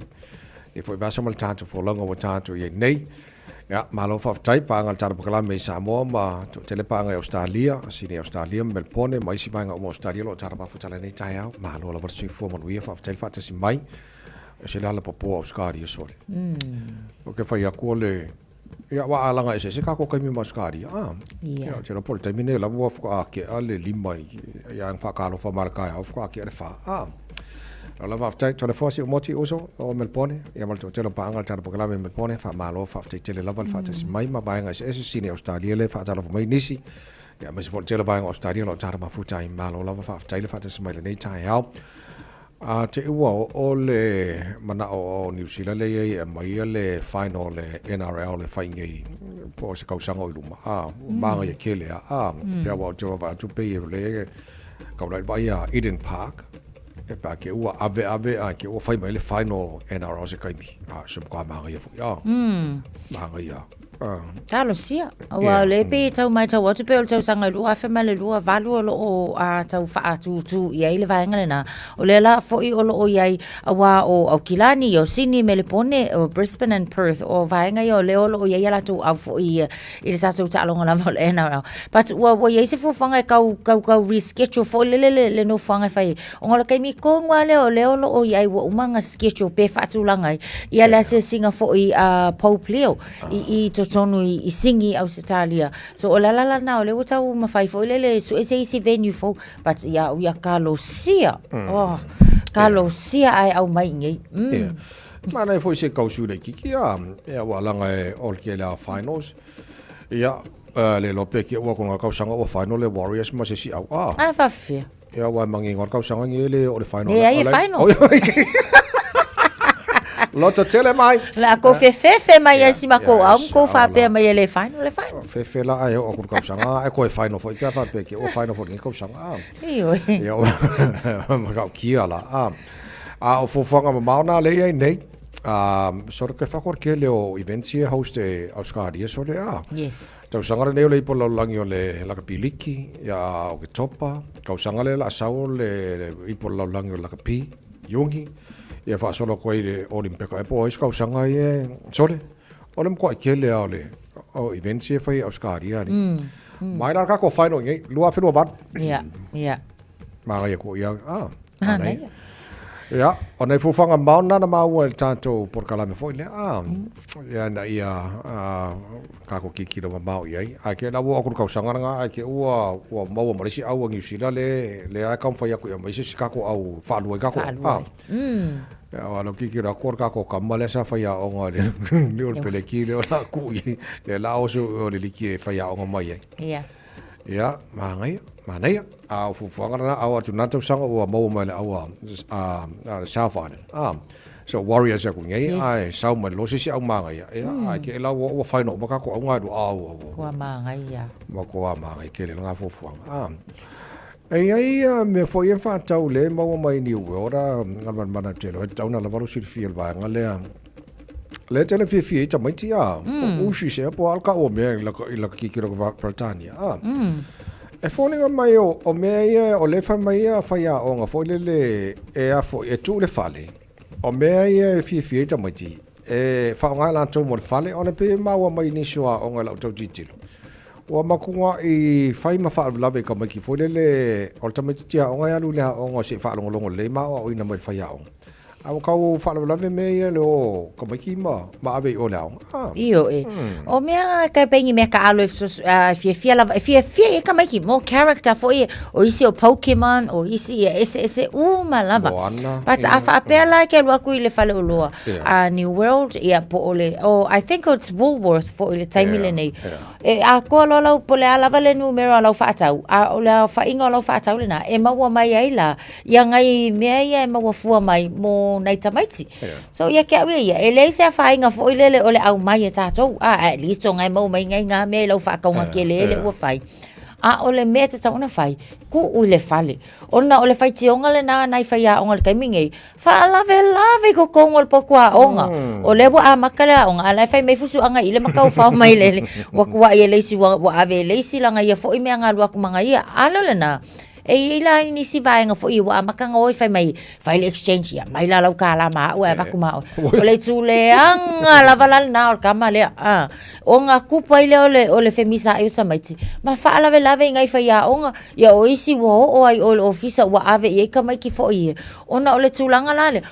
Speaker 2: E foi vasa ma le tatou folauga ua tatou i ai nei. Ia, malo faafetai, paga le tatou polokalame i Samoa ma toatele paga i Ausetalia, Sini Ausetalia ma Melpone ma isi vaega uma o Ausetalia o lo o tatou mafuta lenei taeao. Malo lava le soifua manuia, faafetai le faatasi mai. E se le ala popo Ausetalia sole. O ke whai aku o le Ia, wa alanga eseese kākou kaimi ma Ausetalia. Ah.
Speaker 7: Ia.
Speaker 2: Ia, te ropo le taimi nei lava ua whakaakea le lima i ia ang whakalofa ma le kaeao whakaakea le wha. Ah. Lau lava faafetai, Toleafoa Si'umoti uso o Melbourne, ia ma le toatele o paaga le tatou polokalame i Melbourne, faamalo faafetai tele lava le faatasi mai ma vaega eseese Sini Ausetalia lea e faatalofa mai nisi, ia aemaise foi le tele o vaega o Ausetalia o lo o tatou mafuta ai. Malo lava faafetai le faatasi mai lenei taeao. A te i ua oo le manao o Niu Sila lea i ai e aumaia le final o le NRL e fai nei po o se kausaga o i luma, a, ua māgaia tele lava, a, pei lava ou te vaavaai atu pei o lea e kaulai le vaai a Eden Park. E pe a ke ua ave ave a ke ua fai mai le final NRL se kaimi. A se matua māngaia foi. A. Māngaia. A.
Speaker 7: Talosia. Aua o lea pei e tau matau atu pei o le tausaga e 2028 o lo o tau faatūtū i ai le vaega lena. O lea la foi o lo o i ai aua o Aukilani, o Sini, Melepone, o Brisbane and Perth, o vaega ia o lea o lo o i ai a latou au foi ia i le tatou taaloga lava o le NRL. But ua, ua i ai se fuafuaga e tau, tau, tau reschedule foi lele le, le nofoaga e fai ai. Ona o le taimi tonu lava lea o lea o lo o i ai ua uma ona schedule pe faatulaga ai ia le asiasiga foi a Pope Leo i, i totonu i, i Sini, Ausetalia. So o le ala lena o lea ua tau mafai foi lele e sue se isi venue fou. But ia au ia kalosia. Oh, kalosia ae aumai i inei.
Speaker 2: Yeah. Manaia foi se kausi laitiiti a, ia ua laga e o le tele a finals. Ia, le iloa pe ke ua kona kausaga ua final le Warriors ma se isi au a.
Speaker 7: Ae faafefea.
Speaker 2: Ia ua mangingo le kausaga nei le o le final.
Speaker 7: Leai e final.
Speaker 2: Loto tele mai.
Speaker 7: La ko fefefe mai ai si makou au ma kou faapea mai e le final, le final.
Speaker 2: Fefe la ai o ku kausaga e koe final foi pe a faapea ke ua final foi lenei kausaga a.
Speaker 7: Ioe.
Speaker 2: Ia ma kau kia la a. A o fuafuaga mamao na lea i ai nei, a, sort of ke whakor ke le o events ia host e Australia sole a.
Speaker 7: Yes.
Speaker 2: Tausaga lenei o le ipo lalolagi o le lakapi liki, ia o ke topa, tausaga lea la sau o le ipo lalolagi o le lakapi, iugi, ia faasolo atu ai le Olimpeka e po o ai se kausaga ia sole. O le matuai tele lava o le o events ia e fai e Australia alii. Mai la le tatou final i nei, 2028.
Speaker 7: Ia, ia.
Speaker 2: Manaia koʻu ia, ah, manaia. Ia, o nai fuafuaga mamao na na maua i le tatou polokalame foi lea, ah, ia ina ia tatou tilotilo mamao i ai. Ae ke la ua oo atu i le tausaga lena, ae ke ua, ua maua ma le isi au a Niu Sila le, lea e taumafai atu ia aumai se isi tatou au faalua i tatou, ah. Ia, aua o lea ou te tilotilo atu o le tatou tama lea sa faiaoga i le, le o le peleki lea o le a tuu i ai, lea o le a oso i o i le liki e faiaoga mai ai.
Speaker 7: Ia.
Speaker 2: Ia, manaia, manaia. A o fuafuaga lena, a oo atu i lena tausaga ua maua mai le au a, a, a le South Island. A, so Warriors aku nei,
Speaker 7: Yes.
Speaker 2: ae sau mai loa se isi au manaia. Ia, ae ke ela ua, ua whai no uma kako au ngai rua, au, au, au.
Speaker 7: Kua manaia.
Speaker 2: Ma kua manaia tele lena fuafuaga. A, e iai a mea foi e whaatau le maua mai New World, a, ngā mana tele, he tauna lava lo silafia i le vaega lea. Lea tele fiafia ai tamaiti a, mm. usi se po al ka o mea i laka i laka kiki laka Britania a. Mm. E foliga mai o, o mea ia o le fai mai ia fai a onga foi lele e a foi e tu le fale. O mea ia e fiafia ai tamaiti e whaonga latou mo le fale ona pe maua mai nisi o aoga i lau tau tilotilo. Ua makuga i fai ma faalavelave i tamaiti foi lele o le tamaitiiti aoga e alu i le aoga se i faalogologo lelei ma aoaoina mai le faiaoga. A ua tau faalavelave mea ia le o tamaiti ma, ma ave i o i le aoga. Ah.
Speaker 7: Ioe. O mea ka pei ni mea taalo e fesoaso- a, e fiafia lava, e fiafia i ai tamaiti, more character foi e, o isi o Pokemon, o isi ia eseese uma lava.
Speaker 2: Moana,
Speaker 7: But a
Speaker 2: ia.
Speaker 7: faapea la e ke alu atu i le fale oloa
Speaker 2: Yeah.
Speaker 7: a New World, ia po o le, o I think it's Woolworth foi i le taimi
Speaker 2: Yeah,
Speaker 7: lenei.
Speaker 2: yeah.
Speaker 7: E atoa loa lau, po o le a lava le numera o lau faatau, a o le aofaiga o lau faatau lena, e maua mai ai la ia nai mea ia e maua fua mai mo nai tamaiti. So ia ke au ia ia, e leai se afaina foi lele o le aumai e tatou, a at least o ngai maua mai ngai ngā mea i lau faatauga tele le ua fai. A o le mea e tatau ona fai, tuu i le fale. Ona o le faitioga lena a nai faiaoga i le taimi nei, faalavelave i totonu o le potu aoga. O lea ua amata le aoga, a o la e fai mai fusuaga i le mataufao mai le, ua tuai e le isi, ua ave e le isi lana ia foi mea na alu atu ma ia. A lea o lena, e i ai la nisi vaega foi ua amata ona o e fai mai, fai le exchange, ia aumai la lau kālā ma au ae avatu ma oe. O le itu leaga lava la lena o le tama lea, a, ona tupu ai lea o le, o le femisaai o tamaiti, ma faalavelave i nai faiaoga, ia o isi ua oo ai i o i le ofisa ua ave i ai tamaiti foi ia, ona o le tulaga la lea,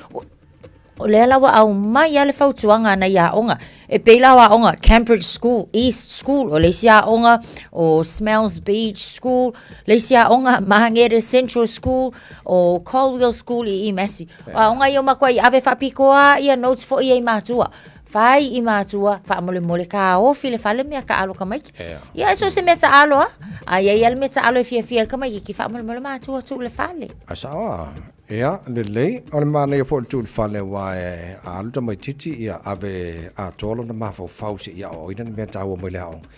Speaker 7: o lea la ua aumai lava le fautuaga a nai aoga, e pei la o aoga Cambridge School, East School, o le isi aoga o Smells Beach School, le isi aoga Māngere Central School, o Colwell School i i Massey. O aoga ia ua matuai ave faapitoa ia notes foi ia i matua. Fai i matua, faamolemole taofi le fale mea taalo tamaiti. Ia e so o se mea taalo lava, a i ai lava le mea taalo e fiafia ai le tamaititi, faamolemole matua tuu i le fale.
Speaker 2: A sao a? Ia, lelei, o le manaia foi o le tuu i le fale aua e a alu tamaitiiti, ia ave atoa lona mafaufau seia aoaoina ni mea taua mai le aoga.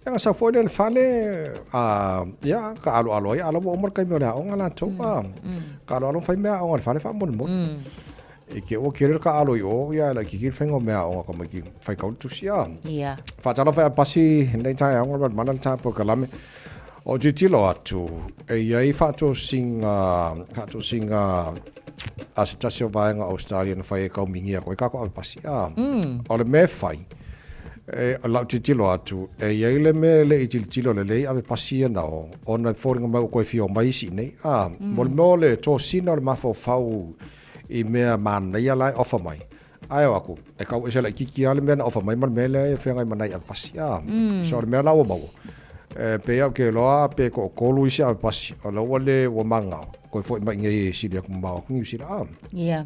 Speaker 2: Ia na sau foi lea i le fale, a, ia, taaaloalo ai, a o la ua uma le taimi o le aoga latou, a. Taaaloalo ma fai meaaoga i le fale faamolemole. I te i ua tele le taaalo i o, ia, e laitiiti le faiga o meaaoga a tamaiti faitau le tusi, a.
Speaker 7: Ia.
Speaker 2: Faatalofa e Apasi i lenei taeao, galumalemana le tapue kalame. O tilotilo atu, e i ai faatosina, faatosina a se tasi o vaega o Ausetalia na fai e taumigia atu ai tatou avepasi. A, o le mea e fai, e, lau tilotilo atu, e i ai le mea e le i tilotilo lelei avepasi ia na o, ona e foliga mai ua toe fia omai isi i inei. A, mo le mea o le tosina o le mafaufau i mea manaia la e ofa mai, Ae o atu, e tau ese laitiiti lava le mea na ofa mai ma le mea lea e feagai ma nai avepasi. A, so o le mea la ua maua, e pei lava ou te iloa pe toatolu isi avepasi, o la ua le ua manao, toe foi mai i inei e sili atu mamao atu Niu Sila. A.
Speaker 7: Ia.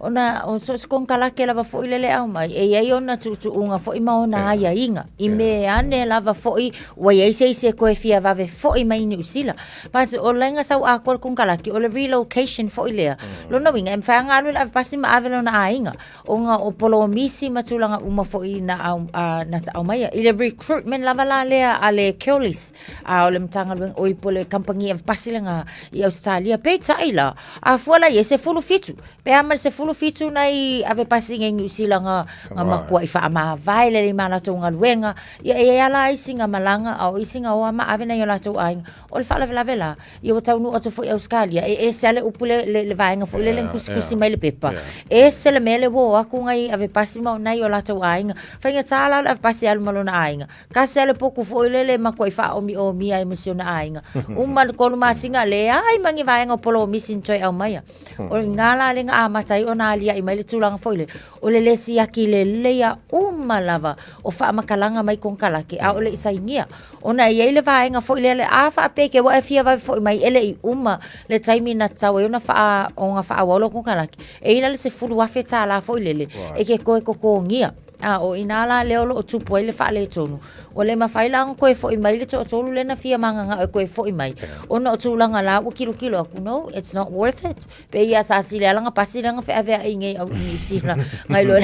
Speaker 7: Ona o so o se konekarate lava foi lele e aumai, e i ai ona tuutuuga foi ma ona aiaiga, i mea ane lava foi ua i ai se isi e toe fia vave foi mai i Niu Sila. But o laina sau atoa le konekarate, o le relocation foi lea. Lona uiga, e mafai lava ona alu i le avepasi ma ave lona aiga, ona o polomisi ma tulaga uma foi na au, na aumaia. I le recruitment lava la lea a le Keolis, a o le Matagaluega, oi po o le kamupani avepasi lena i Ausetalia. Peitai la, a fua la i ai, 17, pe a ma le 17 nai avepasi i Niu Sila na, na matuai faamavae lelei ma latou galuega. Ia, e i ai lava la isi na malaga, a o isi na o lava ma ave nai o latou aiga. O le faalavelave la, ia ua taunuu atu foi i Ausetalia, e ese lava le upu le, le, le vaega foi lele na tusitusi mai i le pepa. Ese le mea le ua o atu nai avepasi ma nai o latou aiga. Faigata la le avepasi e alu ma lona aiga. Tasi lava le potu foi lele e matuai faaomiomia ai ma si ona aiga. Uma le 3 masina, leai ma ni vaega o polomisi na toe aumaia. O i ina la lea na amata ai ona aliae mai le tulaga foi lele, o le le siaki lelei a uma lava o faamatalaga mai konekarate a o le i sainia. Ona e i ai le vaega foi lea, le a faapea te i ua e fia vave foi mai e le i uma le taimi na tatau ai ona faa, ona faaauau lau konekarate, e i ai la le $10,000 foi lele e te toe totogia. A o i ina la lea o lo o tupu ai le faaletonu, ua le mafai la ona toe foi mai le toatolu lea na fia mananao e toe foi mai, ona o tulaga la ua tilotilo atu, no, it's not worth it. Pei ia sa sili lava lana pasi lea na feaveai i inei au i Niu Sila, nai lo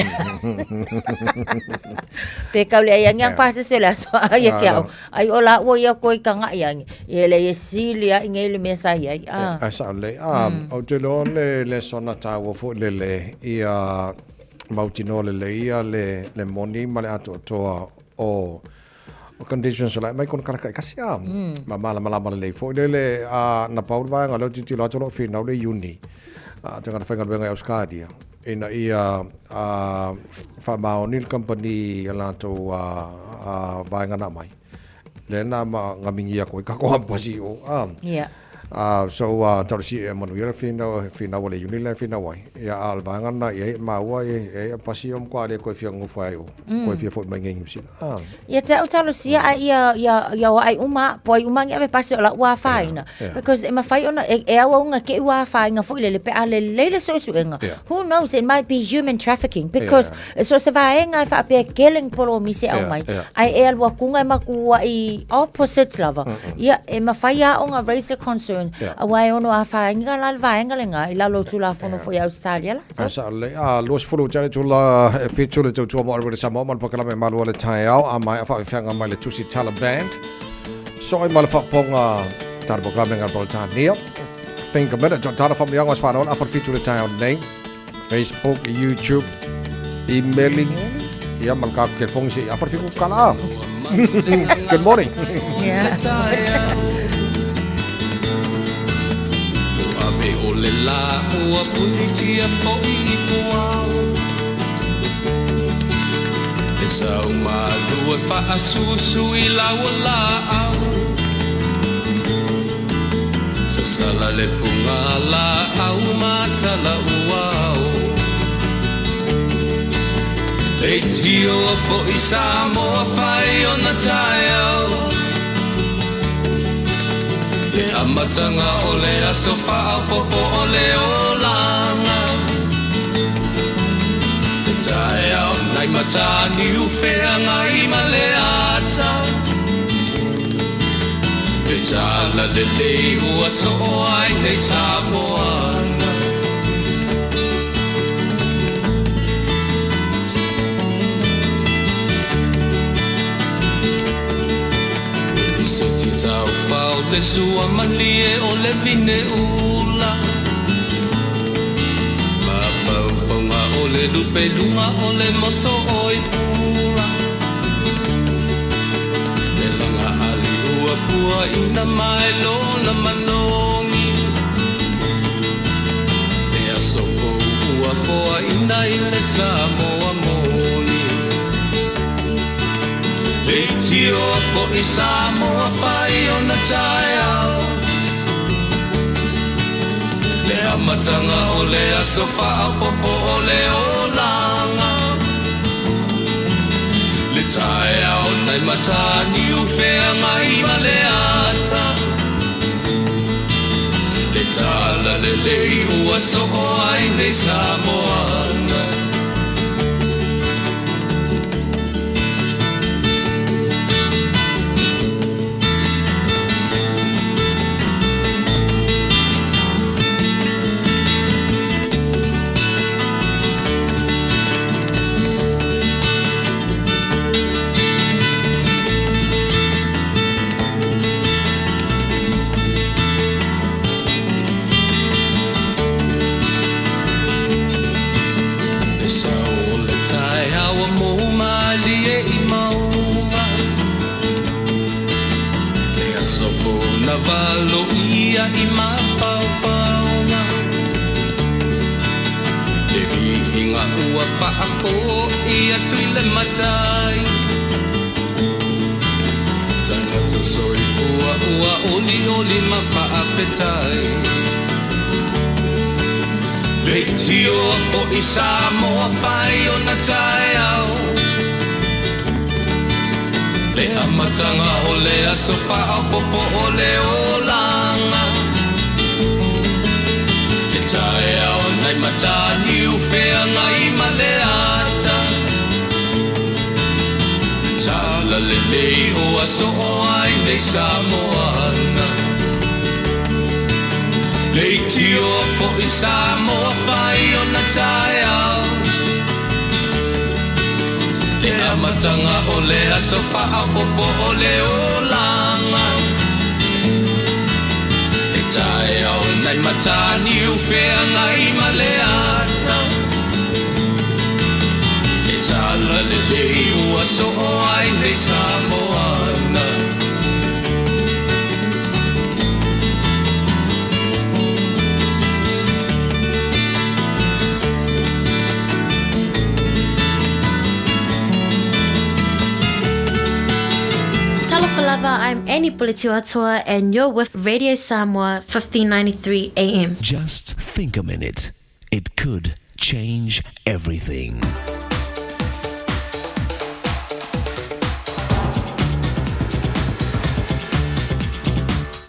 Speaker 7: Pe kau le ai angi ang pasese o le aso a ia ke au. Ai o la ua ia koe kanga i angi. Ia le ia sili a inei le mea sa i ai. Ah.
Speaker 2: Ai sa le. Ah, o te loa le lesona tāua foi lele ia mautinoa lelei ia le, le moni ma le atoatoa o o conditions o la e mai kona kalaka i kasi a. Ma malamalama lelei foi lele a na pau le vaega lea o tilotilo atu o loo finau le Iuni a tagata faigaluega i Australia ina ia a faamaoni le company i a latou a, a vaega na aumai lea na ma gamigia atu ai tatou avepasi i o a.
Speaker 7: Yeah.
Speaker 2: So tau si e manuia le finau finau a le Iuni lea e finau ai. Ia a o le vaega lena i ai e maua e e pasi o matua le toe fia nofo ai o. Toe fia foi mai nei Niu Sila.
Speaker 7: Ia te au talosia a ia ia ia o ai uma po ai uma ngi ave pasi o la ua afaina. Because e mafai ona e, e au auga ke ua afaina foi lele pe a lelei le suesuega. Who knows it might be human trafficking because So se vaega e faapea kele ni polomisi e aumai, ae e alu atu e matuai opposites lava. Ia, e mafai lava ona raise a concern, aua e ono afaina la le vaega lena i lalo o Tulafono foi a Ausetalia latou.
Speaker 2: Ae sao lelei. A, 20 tau itula e 7 le tautua mo Arwera Samoa ma le polokalame Malu o le Taeao, a maea faafefeaga mai le tusi Tala Band. So'o ai ma le faapopoga tala polokalame ngal Peretania. Think a minute, tala faamanuiaga o se whanau afa le 7 le taeao nei. Facebook, YouTube, emailing, ia ma le tatou telefoni se i afa le 7 kala. Good morning.
Speaker 7: Yeah.
Speaker 10: Ave o le la ua punitia fo'i i puao E sau malua faasusu i lau laau Sasala le puga laau ma tala uao Leitio fo'i Samoa fai ona taeao Le amataga o le aso faaopoopo o le olaga Le taeao nai Mataniu feagai ma le ata Le tala lelei ua soo ai nei Samoana. le sua malie o le vine ula. Mafaufauga o le lupe luga o le moso oi pula. Le laga ali ua pua ina mai lona manogi. Le aso fou ua foaina i le Samoa moni. Leitioa foi Samoa fai ona taeao. Le amataga o le aso faaopoopo o le olaga. Le taeao nai Mataniu Feagai ma le ata. Le tala lelei ua soo ai nei Samoana. Le sao o le taeao ua mou malie i mauga. Le aso fou na valoia i mafaufauga. Le viiga ua faafoi atu i le Matai. Tagata soifua ua olioli ma faafetai. Leitioa foi Samoa fai ona taeao. Le amataga o le aso faaopoopo o le olaga. Le taeao nai Mataniu Feagai ma le ata. Le tala lelei ua soo ai nei Samoana. Leitioa foi Samoa fai ona taeao. Le amataga o le aso faaopoopo o le olaga. Le taeao nai Mataniu Feagai ma le ata. Le tala lelei ua soo ai nei Samoana.
Speaker 11: Talofa lava, I'm Annie Puletiuatoa and you're with Radio Samoa 1593 AM.
Speaker 9: Just think a minute. It could change everything.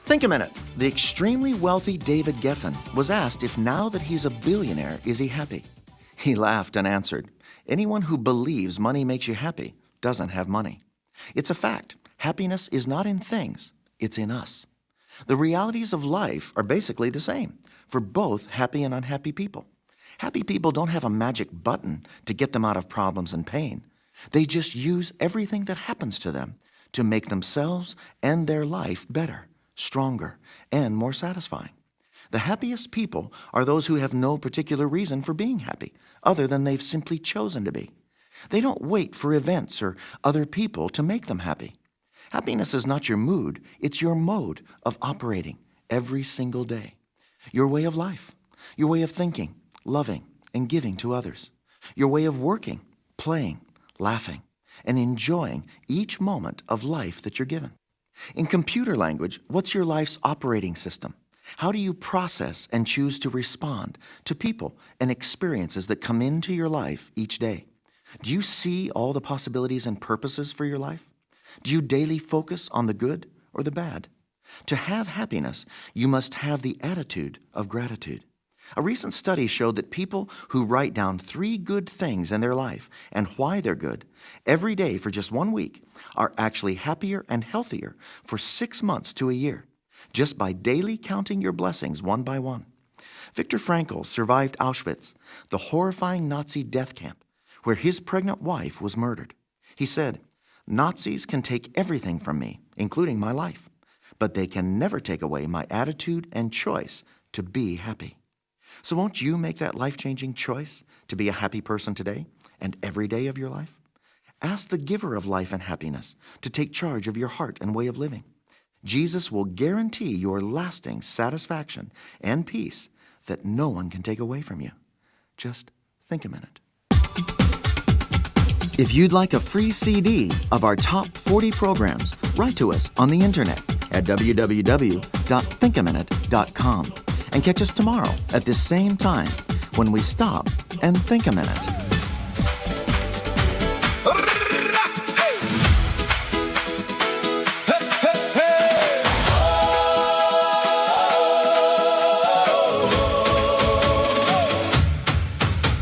Speaker 6: Think a minute. The extremely wealthy David Geffen was asked if now that he's a billionaire, is he happy? He laughed and answered, Anyone who believes money makes you happy doesn't have money. It's a fact. Happiness is not in things, it's in us. The realities of life are basically the same for both happy and unhappy people. Happy people don't have a magic button to get them out of problems and pain. They just use everything that happens to them to make themselves and their life better, stronger, and more satisfying. The happiest people are those who have no particular reason for being happy, other than they've simply chosen to be. They don't wait for events or other people to make them happy. Happiness is not your mood, it's your mode of operating every single day. Your way of life, your way of thinking, loving, and giving to others, your way of working, playing, laughing, and enjoying each moment of life that you're given. In computer language, what's your life's operating system? How do you process and choose to respond to people and experiences that come into your life each day? Do you see all the possibilities and purposes for your life? Do you daily focus on the good or the bad? To have happiness, you must have the attitude of gratitude. A recent study showed that people who write down three good things in their life and why they're good every day for just one week are actually happier and healthier for six months to a year, just by daily counting your blessings one by one. Viktor Frankl survived Auschwitz, the horrifying Nazi death camp where his pregnant wife was murdered. He said, Nazis can take everything from me, including my life. But they can never take away my attitude and choice to be happy. So, won't you make that life changing choice to be a happy person today and every day of your life? Ask the giver of life and happiness to take charge of your heart and way of living. Jesus will guarantee your lasting satisfaction and peace that no one can take away from you. Just think a minute. If you'd like a free CD of our top 40 programs, write to us on the internet at www.thinkaminute.com and catch us tomorrow at this same time when we stop and think a minute.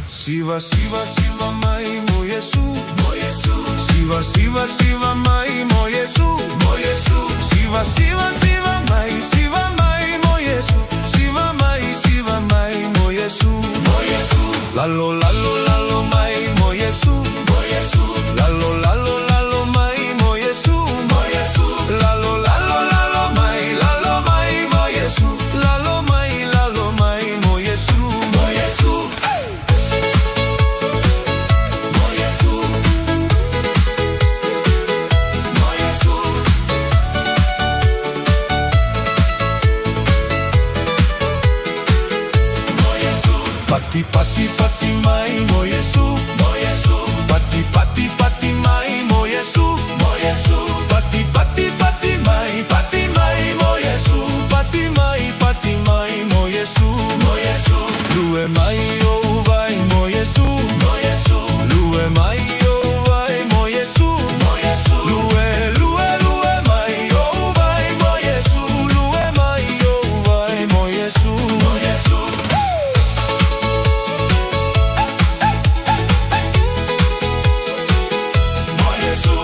Speaker 8: Siva, siva, siva mai mo Yesu, mo Yesu. Siva, siva, siva mai mo Yesu, mo Yesu. Siva, siva, siva mai, siva mai mo Yesu. Siva mai, siva mai mo Yesu, mo Yesu. Lalo, lalo, lalo mai mo Yesu, mo Yesu. Lalo, lalo, lalo mai mo Yesu, mo Yesu. Lalo, lalo, lalo mai, lalo mai mo Yesu. Lalo mai, lalo mai mo Yesu, mo Yesu. Hey! Mo Yesu. Mo Yesu. Mo Yesu. Pati pati pati mai mo Yesu, mo Yesu. Pati pati pati mai mo Yesu, mo Yesu. Pati pati pati mai, pati mai mo Yesu. Pati mai pati mai mo Yesu, mo Yesu. Lue mai o vai mo Yesu, mo Yesu. Lue mai o vai mo Yesu, mo Yesu. Lue lue lue mai o vai mo Yesu. Lue mai o vai mo Yesu, mo Yesu. Mo Yesu.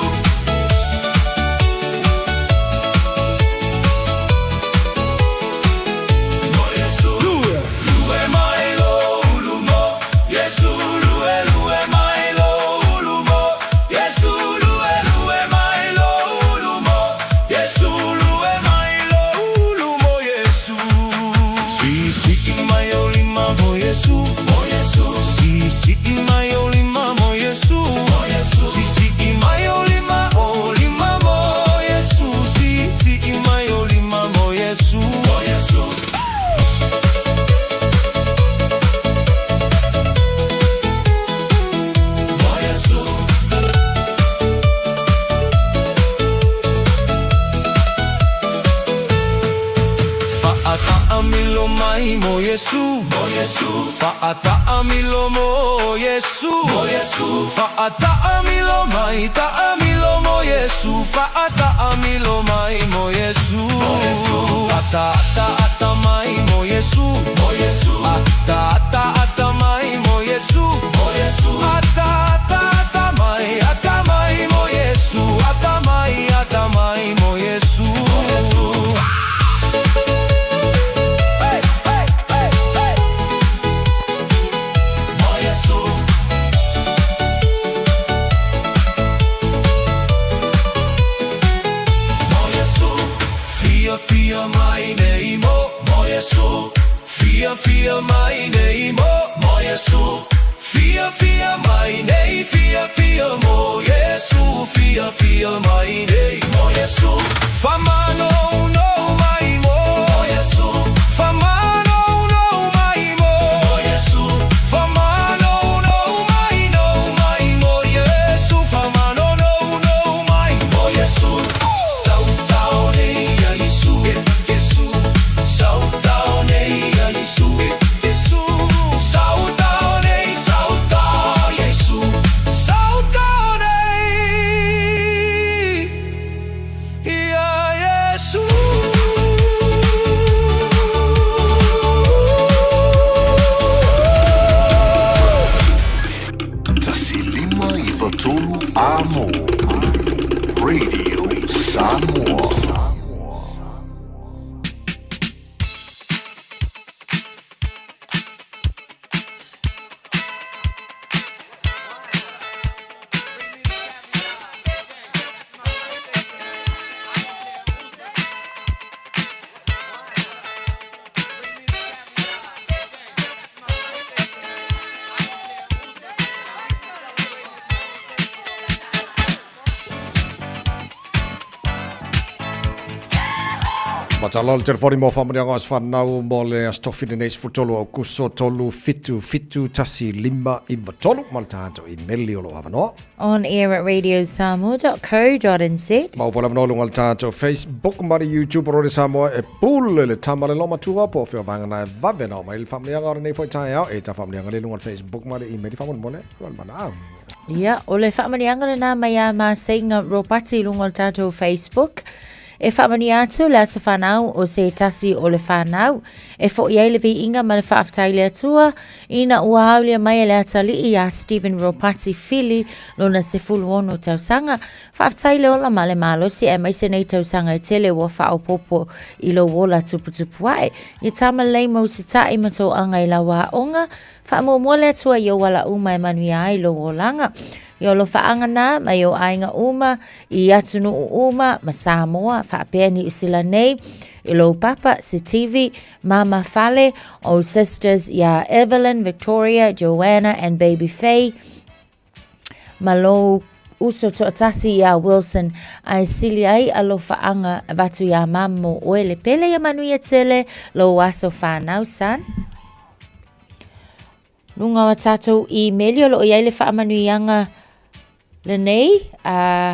Speaker 8: Mo Yesu. Lue, lue mai lo ulu mo Yesu. Lue, lue mai lo ulu mo Yesu. Lue, lue mai lo ulu mo Yesu. Lue mai lo ulu mo Yesu. Si si mai o lima mo Yesu, mo Yesu. Si si mai o lima mo Yesu, mo Yesu. Si si mai o lima o lima mo Yesu. Si si mai o lima mo Yesu, mo Yesu. Mo Yesu. Fa'ata'amilo mai mo Yesu, mo Yesu. Fa'ata'amilo mo Yesu, mo Yesu. Fa'ata'amilo mai, ta'amilo mo Yesu. Fa'ata'amilo mai mo Yesu, mo Yesu. Ata ata ata mai mo Yesu, mo Yesu. Ata ata ata mai mo Yesu, mo Yesu. Ata ata ata mai, ata mai mo Yesu. Ata mai, ata mai mo Yesu, mo Yesu. Hey, hey, hey, hey. Mo Yesu. Mo Yesu. Fia fia mai nei mo, mo Yesu. Fia fia mai nei mo, mo Yesu. Fia fia mai nei, fia fia mo Yesu. Fia fia mai nei mo Yesu. Famano no mai mo, mo Yesu. Famano no mai mo, mo Yesu. Famano no mai no mai mo Yesu. Famano no no mai mo Yesu. Sautaone ia Yesu, Yesu. Sautaone ia Yesu, Yesu. Sautaone, sauta Yesu. Sautaone ia Yesu.
Speaker 22: Tasilima i Vatolu Amo. Radio Samoa.
Speaker 2: Matala le telefoni mo whaamaniaga o aso fanau mo le Aso Tofi lenei 13 Aukuso 3 7 7 1 5 9 3 ma le tatou imeli o lo o avanoa.
Speaker 7: On air at radiosamoa.co.nz.
Speaker 2: Maua foi le avanoa i luga o le tatou Facebook ma le YouTube o Radio Samoa e pule le tama le lomatua po o fea vaega na e vave ona oo mai le faamanuiaga o lenei foi taeao e ta faamanuiaga lea i luga o le Facebook ma le imeli faamolemole mana.
Speaker 7: Ia, o le faamanuiaga lena mai a Maseinga Ropati i luga o le tatou Facebook. E faamanuia atu le aso fanau o se tasi o le whanau. E fo'i ai le viiga ma le faafetai i le Atua, ina ua aulia mai e le atalii iā Stephen Ropati Fili lona 16 tausaga. Faafetai le ola ma le malosi aemaise nei tausaga e tele ua faaopoopo i lou ola tuputupu ae. Ia tama lelei ma usitai ma tou aga i lau aoga. Faamuamua le Atua i ou ala uma e manuia ai lou olaga. Ia alofaaga na mai ou aiga uma, i atunuu uma ma Samoa, faapea Niu Sila nei, i lou papa, Sitivi, mama Fale, ou sisters iā Evelyn, Victoria, Joanna and baby Faye, ma lou uso toatasi iā Wilson, ae sili ai alofaaga avatu iā mam mo oe le pele ia manuia tele lou aso whanau son. Luga o a tatou imeli o lo o i ai le faamanuiaga lenei, a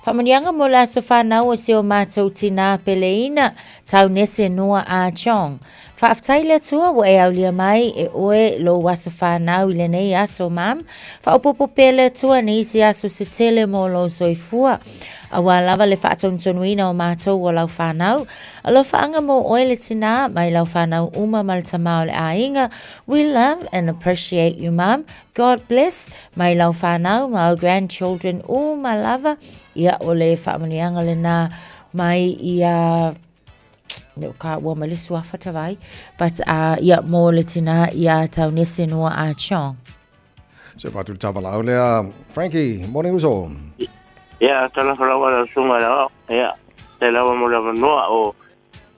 Speaker 7: faamanuiaga mo le aso fanau o si o matou tinā peleina, Taunese Noa Ah Chong. Faafetai le Atua ua e aulia mai e oe lou aso fanau i lenei aso, Mam. Faaopoopo pea le Atua nisi aso se tele mo lou soifua. Auā lava le faatonutonuina o matou o lau fanau. Alofaaga mo oe le tinā, mai lau fanau uma ma le tama o le aiga. We love and appreciate you mum. God bless. Mai lau fanau ma au grandchildren uma lava. Ia o le faamanuiaga lena mai ia le o ka ua mai le suafa tavai. But ia mo le tinā ia Taunese Noa Ah Chong.
Speaker 2: Se patu le tavalau lea. Frankie, morning uso.
Speaker 13: Ia, talofa lava lau susuga i le aoao. Ia, faafetai lava mo le avanoa o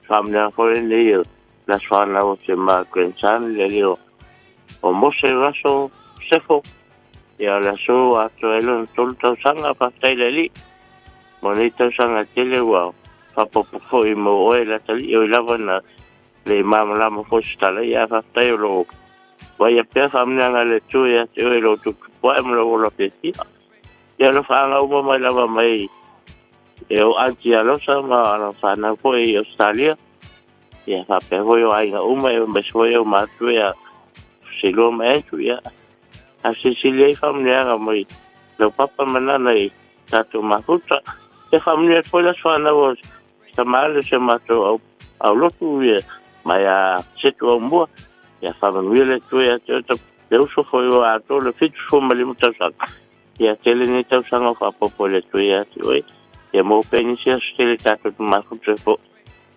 Speaker 13: faamanuiaga foi lenei o le aso fanau o si o ma grandson le alii o Mose Russell Sefo. Ia, o le aso ua atoa ai lona 3 tausaga, faafetai i le Alii mo nei tausaga e tele ua faaopoopo foi mo oe le atalii, oi lava na le i malamalama foi se tala, ia ae faafetai o lo o vaaia pea faamanuiaga a le Atua ia te oe i lou tuputupu ae ma lou ola fiafia. Ia alofaaga uma mai lava mai e ou aunty ia Losa ma ana whanau foi i Australia. Ia faapea foi o aiga uma e aemaise foi ou matua ia Silua ma Andrew. Ia a silisili ai faamanuiaga mai lau papa ma nana i tatou mafuta. Ia faamanuia atu foi le aso fanau o tama le si o matou au, au lotu ia mai a Setu Aumua. Ia faamanuia le Atua ia te oe le uso foi o atoa le 75 tausaga. Ia tele nei tausaga o faaopoopo e le Atua ia te oe. Ia maua pea nisi aso tele tatou te mafuta ai foi.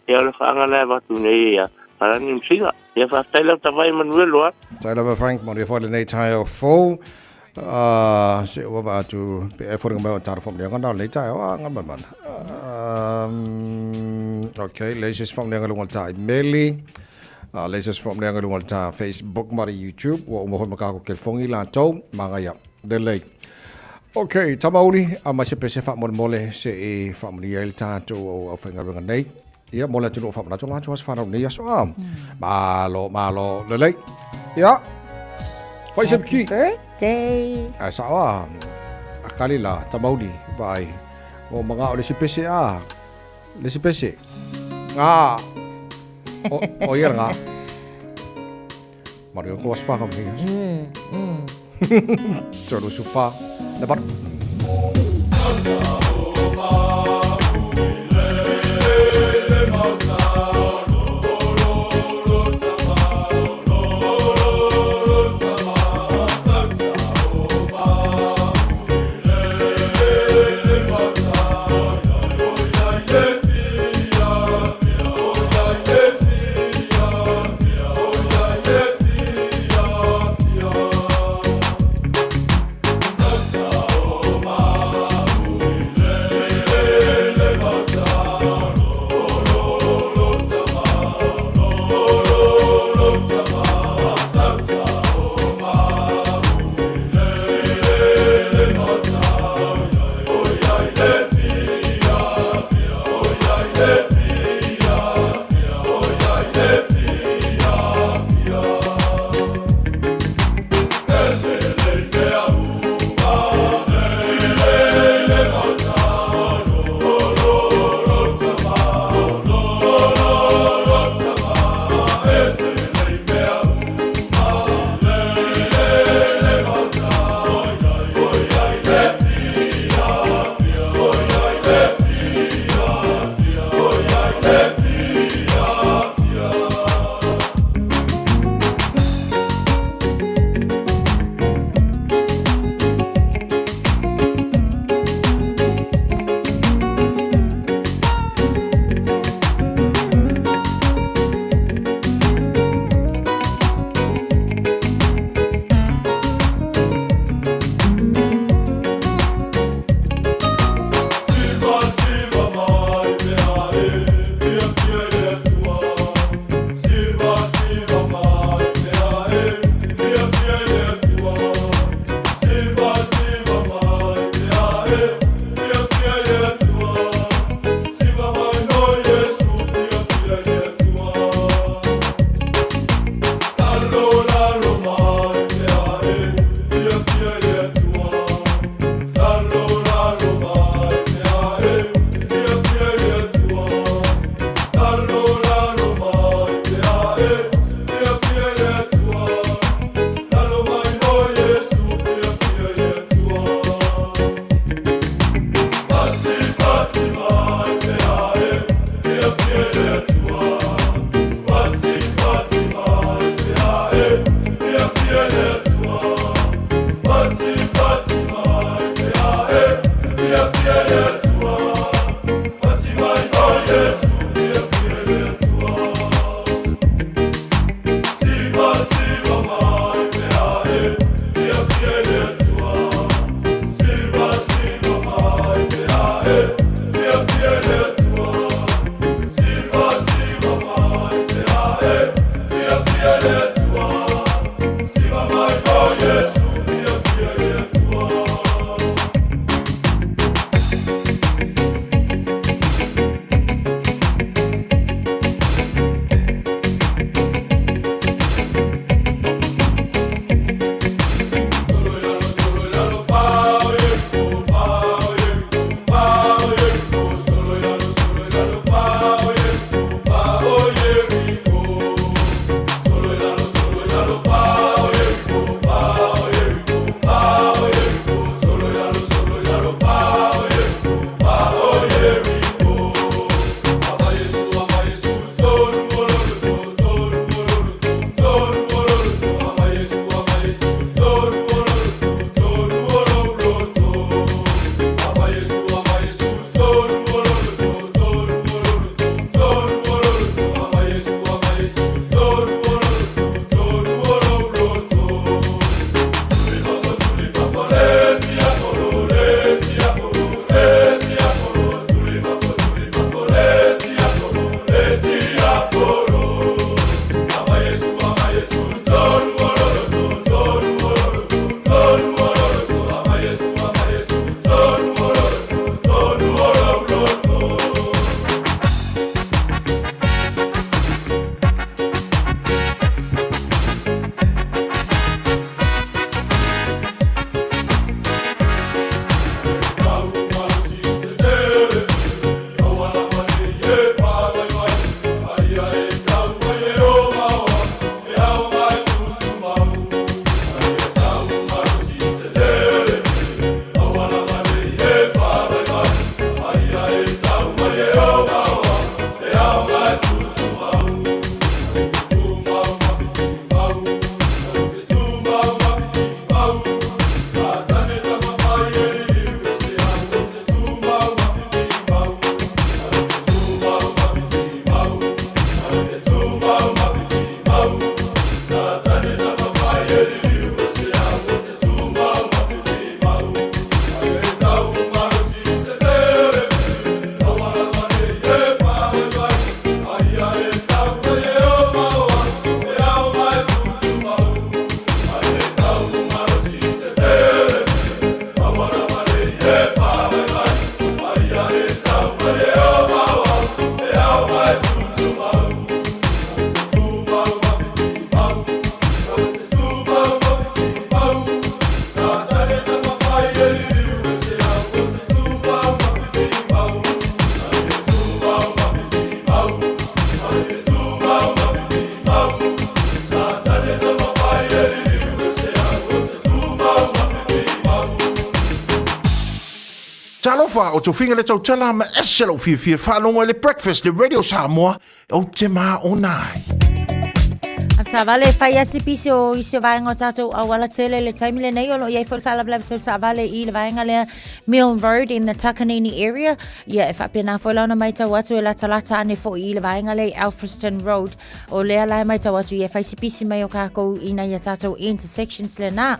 Speaker 13: Ia o le faaga lea e avatu nei ia Palani Msiga. Ia faafetai lau tavai manuia loa.
Speaker 2: Faafetai lava Frank, manuia foi lenei taeao fou. Se ua va atu pe e foliga mai o taro faamanuiaga na o lenei taeao a ngā mana. Ok, leai se isi faamanuiaga i luga o le tā imeli. Leai se isi faamanuiaga i luga o le tā Facebook ma le YouTube. Ua uma foi ma kākou kelefogi latou. Magaia. Lelei. Ok, Tamauli, aumai se pese faamolemole se i faamanuia ai le tatou aufaigaluega nei. Ia, mo le atunuu faamanatu latou aso fanau nei aso a. Malo, malo, lelei. Ia, fai se
Speaker 7: Happy birthday.
Speaker 2: Ai sao a, a kali la, Tamauli, vaai. O mga o le si pese a, le si pese. Ngā, o, o ia ngā. Maru ko aso whakau nei aso. Tolu su fa, le valu.
Speaker 14: Talofa, o Tofiga le tautala ma ese lou fiafia faalogo i le Breakfast le Radio Samoa, ou te maona ai.
Speaker 7: Taavale e fai asi pisi o isi o vaega o tātou auala tele le taimi lenei o lo o i ai foi le faalavelave tau taavale i le vaega lea Milne Road in the Takanini area. Ia e faapena foi la ona maitau atu e latalata ane foi i le vaega lea i Alfriston Road. O lea la e maitau atu ia e fai si pisi mai o kākou ina ia tātou intersections lena.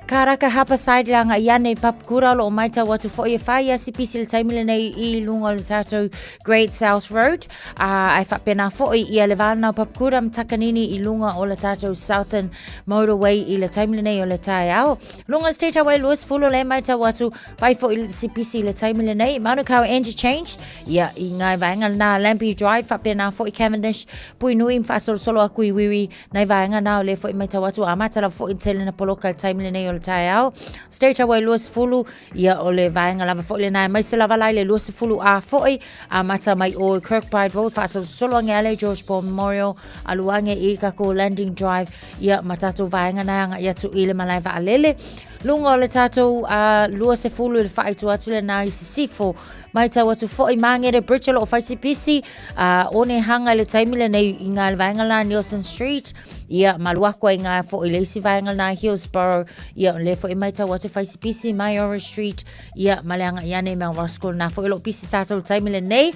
Speaker 7: Karaka Harbourside le agai ane i Papakura o lo o maitau atu foi e whai asi pisi le taimi lenei i lunga o le tātou Great South Road. Ai faapena foi ia le vālana o Papakura ma Takanini i lunga o le tātou Southern Motorway i le taimi lenei o le taeao. Lunga State Highway 20 le maitau atu whai foi si pisi i le taimi lenei. Manukau Interchange ia i ngai vaenga na Lambie Drive faapena foi Cavendish Pui Nui mwhaasolosolo aku i Wiri Nai vaega na o lea foi maitau atu a amata lava foi i tele na poloka i le taimi lenei o le taeao. State Highway 20, ia o le vaega lava foi lena aemaise lava la i le 20 A foi, amata mai o Kirkbride Road, faasolosolo ange ale George Paul Memorial, alu ange i kako Landing Drive, ia ma tatou vaega na e agai atu i le malae vaalele. Luga o le tatou 20 i le faaitu atu lena i Sisifo, Maitau atu foi Mangere Bridge o lo o fai si pisi, a one hanga i le taimi lenei i ngā vaenga la Nielsen Street, ia ma luako ai ngā foi le isi vaenga la Hillsborough, ia le foi maitau atu fai si pisi Maiora Street, ia ma le anga ia nei Mount Roskill nā foi o lo o pisi tātou le taimi lenei.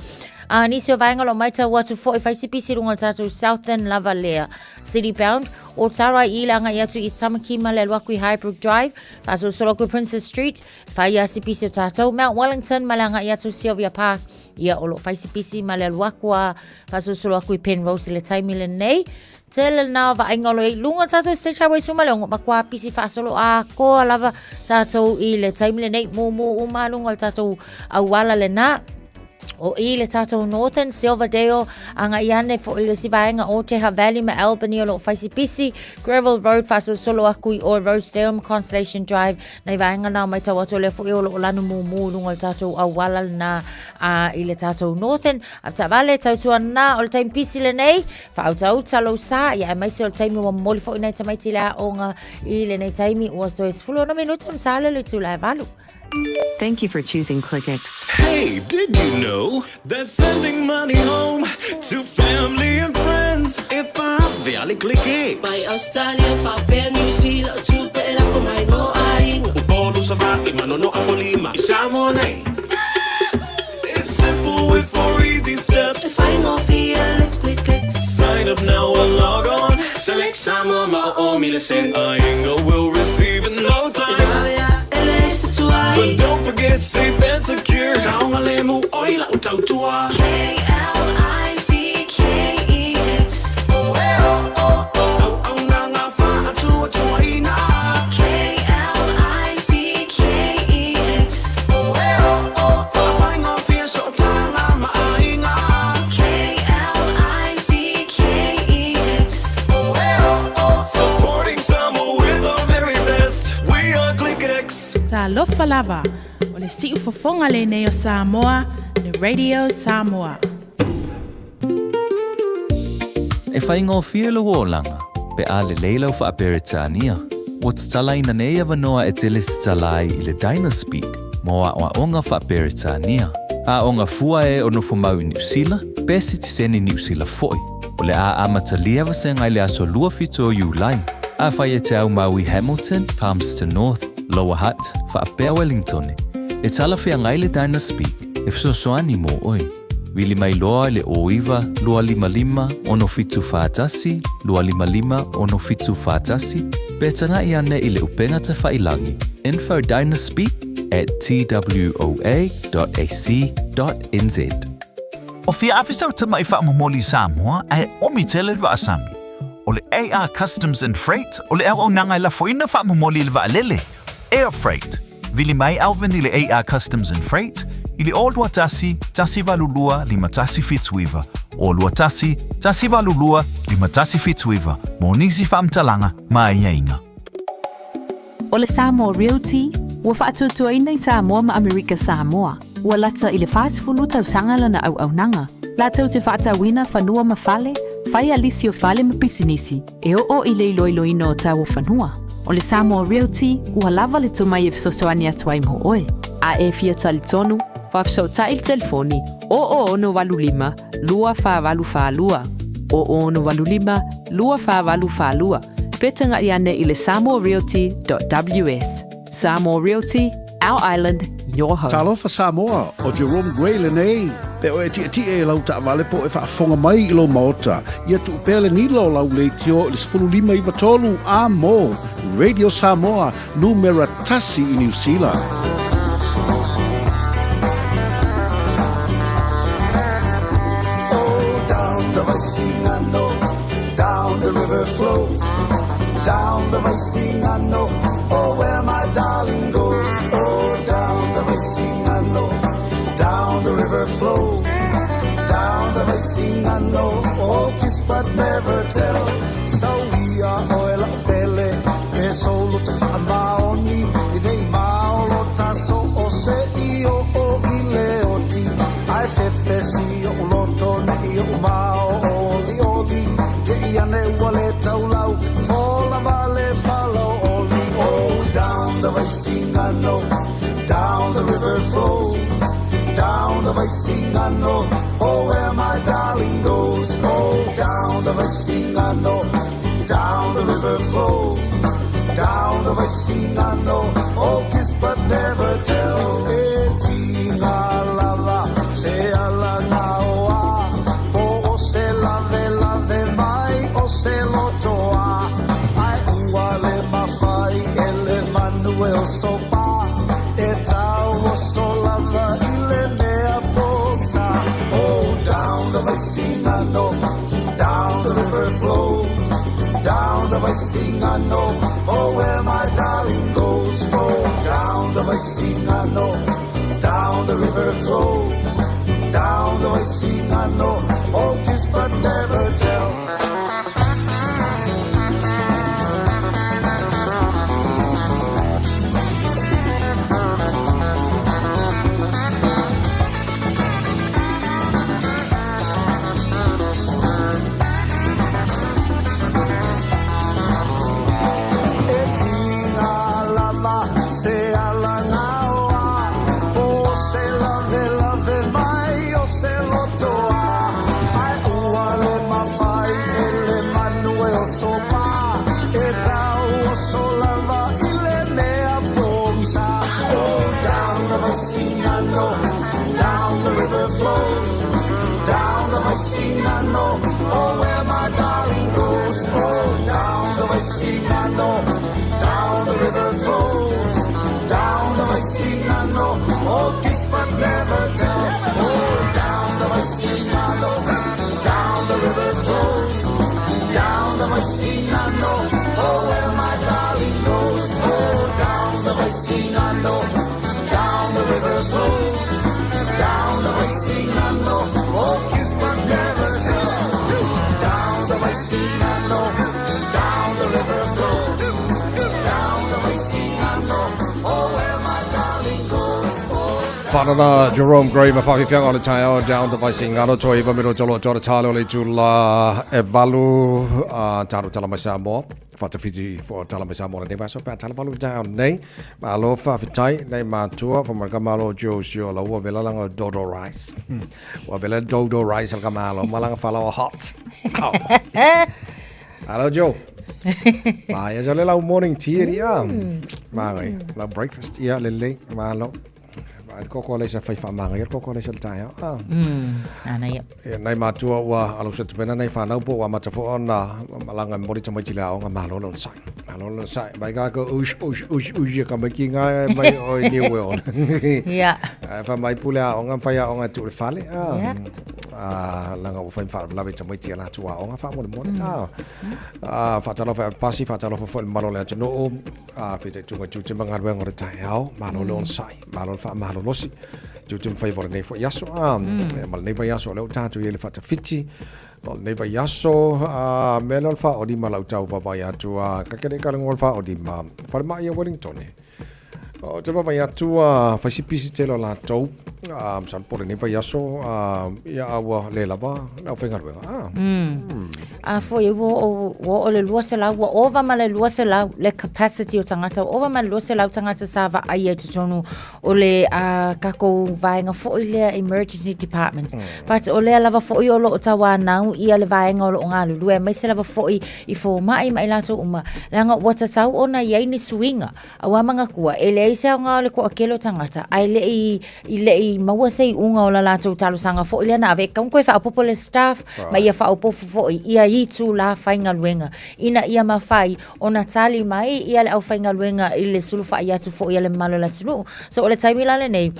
Speaker 7: A nisi o vaenga o lo o maitau atu foi fai si pisi runga o tātou Southern lava lea. City bound, o Tarai i le anga i atu i Tamaki ma le alu aku i Highbrook Drive, whaasolosolo aku i Princess Street, Whai a sipisi o tātou, Mount Wellington ma le agai atu Sylvia Park, ia o lo whai sipisi ma le alu aku a whaasolosolo aku i Penrose i le taimi lenei. Tele lena o vaaiga o lo i lunga tātou State Highway suma le ongo makua pisi whaasolo a koa lava tātou i le taimi lenei mumu uma lunga o le tātou auala lena. O i le tātou Northern Silverdale, anga i ane fo i le si vaenga o Teha Valley ma Albany o lo whaisi pisi, Gravel Road whasolosolo aku i o Rosedale ma Constellation Drive, nei vaenga nā mai tau atu le fo i o lo o lanu mumu lunga o le tātou auala lena a i le tātou Northern. A ta vale tautua nā o le taimi pisi le nei, whautauta lou sa, ia e maise o le taimi ua momoli fo i nei tamaiti le aonga i le nei taimi ua toe 16 minutu na tāle le tū lai valu.
Speaker 16: Thank you for choosing ClickX.
Speaker 10: Hey, did you know that sending money home to family and friends if I via ClickX?
Speaker 17: Mai Australia, faapea New Zealand, tupe e lafo mai mo aiga.
Speaker 9: Upolu Savaii, Manono Apolima, i Samoa nei.
Speaker 10: It's simple with four easy steps.
Speaker 17: E faigofie le ClickX.
Speaker 10: Sign up now or log on.
Speaker 9: Select Samoa ma o o mile sen.
Speaker 10: Aiga will receive in no time. But don't forget safe and secure.
Speaker 9: Saogalemu oi lau tautua.
Speaker 17: K-L-I-C-K-E-X.
Speaker 9: Auaunaga faatuatuaina.
Speaker 17: K-L-I-C-K-E-X.
Speaker 9: Faafaigofie sootaga ma aiga.
Speaker 17: K-L-I-C-K-E-X.
Speaker 10: Supporting Samoa with our very best. We are ClickX.
Speaker 15: Talofa lava, o le siufofoga lenei o Samoa, le Radio Samoa.
Speaker 23: E faigofie lou olaga, pe a lelei lau faa-Peretania. Ua tatalaina nei avanoa e tele tatala ai i le Dynaspeak mo aoaoga faa-Peretania. Aoga fua e o nofo mau i Niu Sila, pe sitiseni Niu Sila foi. O le a amatalia vasega i le aso 27 o Iulai. Afai e te au mau i Hamilton, Palmerston North, Lower Hutt, faapea Wellingtone, e talafeagai le Dynaspeak e fesoasoani mo oe. Vili mai loa i le 09 255 6741 255 6741 pe tanaʻi ane i le upega tafailangi info dynaspeak at twoa.ac.nz.
Speaker 24: O fia afe sau tamaʻi faamomoli i Samoa ae omi tele le vaasami. O le AR Customs and Freight o le auaunaga e lafoina faamomoli i le vaalele, Air Freight. Vili mai Alvin i le AR Customs and Freight i le 021 182 5179, 021 182 5179 mo nisi faamatalaga ma aiaiga.
Speaker 20: O le Samoa Realty, ua faatuatuaina i Samoa ma Amerika Samoa. Ua lata i le 40 tausaga lana auaunaga, latou te faatauina fanua ma fale, fai a lisi o fale ma pisinisi, e oo i le iloiloina o tau o fanua. O le Samoa Realty, ua lava le tomai e fesoasoani atu ai mo oe. A e fia talitonu, faafesootai i le telefoni 0085 2482, 0085 2482, pe tagaʻi ane i le samoarealty.ws. Samoa Realty, our island, your home.
Speaker 5: Talofa Samoa, ʻo Jerome Gray lenei. Pe oe e tiʻetiʻe i lau taʻawale po e faafofoga mai i lou maota, ia tuu pea le nila o lau leitio i le 15 93 a mo Radio Samoa, numera tasi i Niu Sila.
Speaker 8: Oh, down the Vaisigano, down the river flows, down the Vaisigano, oh, where my darling goes. Oh, down the Vaisigano, down the river flows, down the Vaisigano, oh, kiss but never tell. So we are oil pele, e solo te whaamaoni, i nei maolo taso o se i o o i le oti, ai fefe si o loto ne i o mao o li oli, i te i ane ua le taulau, fola vale falo oli. Oh, down the Vaisigano, down the river flows, down the Vaisigano, oh, where my darling goes. Oh, down the Vaisigano, down the river flows, down the Vaisigano, oh, kiss but never tell. E tinga lava, se ala ngā oa, po o se lave lave mai o se lotoa. Ai ua le mawhai e le manu e o sopa, e tau o so lava i le mea pokisa. Oh, down the Vaisigano, down the river flows, down the Vaisigano, oh, where my darling goes. Oh, down the Vaisigano, down the river flows, down the Vaisigano, oh, kiss but never tell. E tinga lava se ala ngaoa, po se lave lave mai o se lotoa. Ai ua le mawhai e le manu e o sopa, e tau o so lava i le mea pongisa. Oh, down the Vaisigano, down the river flows, down the Vaisigano, oh, where my darling goes. Oh, down the Vaisigano, down the river flows, down the Vaisigano, oh, kiss but never tell. Oh, down the Vaisigano, down the river flows, down the Vaisigano, oh, where my darling goes. Oh, down the Vaisigano, down the river flows, down the Vaisigano, oh, kiss but never tell. Down the Vaisigano, down the river flows, down the Vaisigano, oh, where my darling goes. Oh,
Speaker 2: Whanana Jerome Gray ma whawhiwhianga o le taeao down the Vaisigano toi iwa mino tolo tolo talo le tula e valu a talo tala mai Samoa whatawhiti fo tala mai Samoa le nei vaso pe tala valu down nei ma alo whawhitai nei mātua wha maraka malo jo sio la ua vela langa dodo rice ua vela dodo rice al ka malo malanga whalawa hot. Au. Alo Joe. Ma ia le lau morning tea ia. Ma ngai lau breakfast ia le le malo. Ma le koko le sa fai wha manga ia koko le sa le taeao. Ah.
Speaker 7: Ana ia.
Speaker 2: Ia nai matua ua alo sa tupena nai whanau po ua mata fo ona malanga mori tamaiti le aonga malo lo sai. Malo lo sai. Mai ka ko ush ush ush ush ia ka mai ki ngai mai o i New World.
Speaker 7: Ia.
Speaker 2: Fa mai pule aonga whai aonga tu le fale. Ah.
Speaker 7: Ia.
Speaker 2: Ah, langa ua whai wha lawe tamaiti a latu aonga wha mole mole. Ah. Ah, wha pasi wha talofa fo le malo le atunuu. Ah, white tunga tu te mangaluenga o le taeao, malo le onosai, malo le whaamalolosi. Tu te mwhai vore nei fo iaso. Ah, ma le nei vai aso le o tātou i le whatawhiti. O le nei vai aso, ah, me le o le wha o lima lau tau vavai atu. Ah, ka kere ka lengo o le wha o lima. Whare mai a Wellington e. Ou te vaavaai atu ua fai si pisi tele o latou, a masalo po o lenei vaiaso, a ia a ua le lava le aufaigaluega. A.
Speaker 7: A foi ua oo ua oo i le 200, ua ova ma le 200 le capacity o tagata, ua ova ma le 200 tagata sa vaaia i totonu o le tatou vaega foi lea emergency department. But o lea lava foi o lo o tauanau ia le vaega o lo o galulue aemaise lava foi i fomai ma i latou uma, leaga ua tatau ona i ai ni suiga. Aua manatua, e leai se aoga o le toatele o tagata ae le i, i le i maua se iuga o la latou talosaga foi lea na ave. E tatau ona toe faaopoopo le staff ma ia faaopoopo foi ia itula faigaluega ina ia mafai ona tali mai ia le aufaigaluega i le sulufai atu foi a le mamalu o le atunuu. So o le taimi la lenei,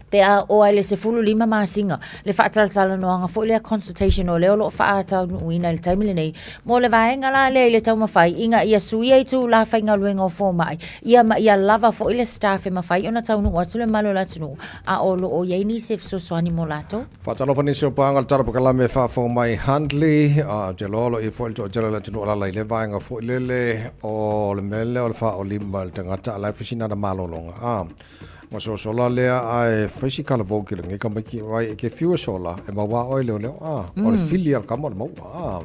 Speaker 7: pe a oo lava i le 15 masina le faatalatalanoaga foi lea consultation o lea o lo o faataunuuina i le taimi lenei mo le vaega la lea i le taumafai ina ia suia itula faigaluega o fomai ia ma ia lava foi le staff e mafai ona taunuu atu le mamalu o le atunuu a o lo o i ai nisi e fesoasoani mo latou.
Speaker 2: Faatalofa nisi o paaga o le Tala Polokalame e faafofoga mai Huntly, a ou te iloa o lo o i ai foi le toatele o le atunuu o alaala i le vaega foi lele o le mea lea o le faaolima i le tagata a la e fai sina ana malologa. A. Ma sosola lea ae fai si kalavou ki lenei tamaiti vai e ke fiu e sola e maua oe leoleo a o le fili a le kama o le maua a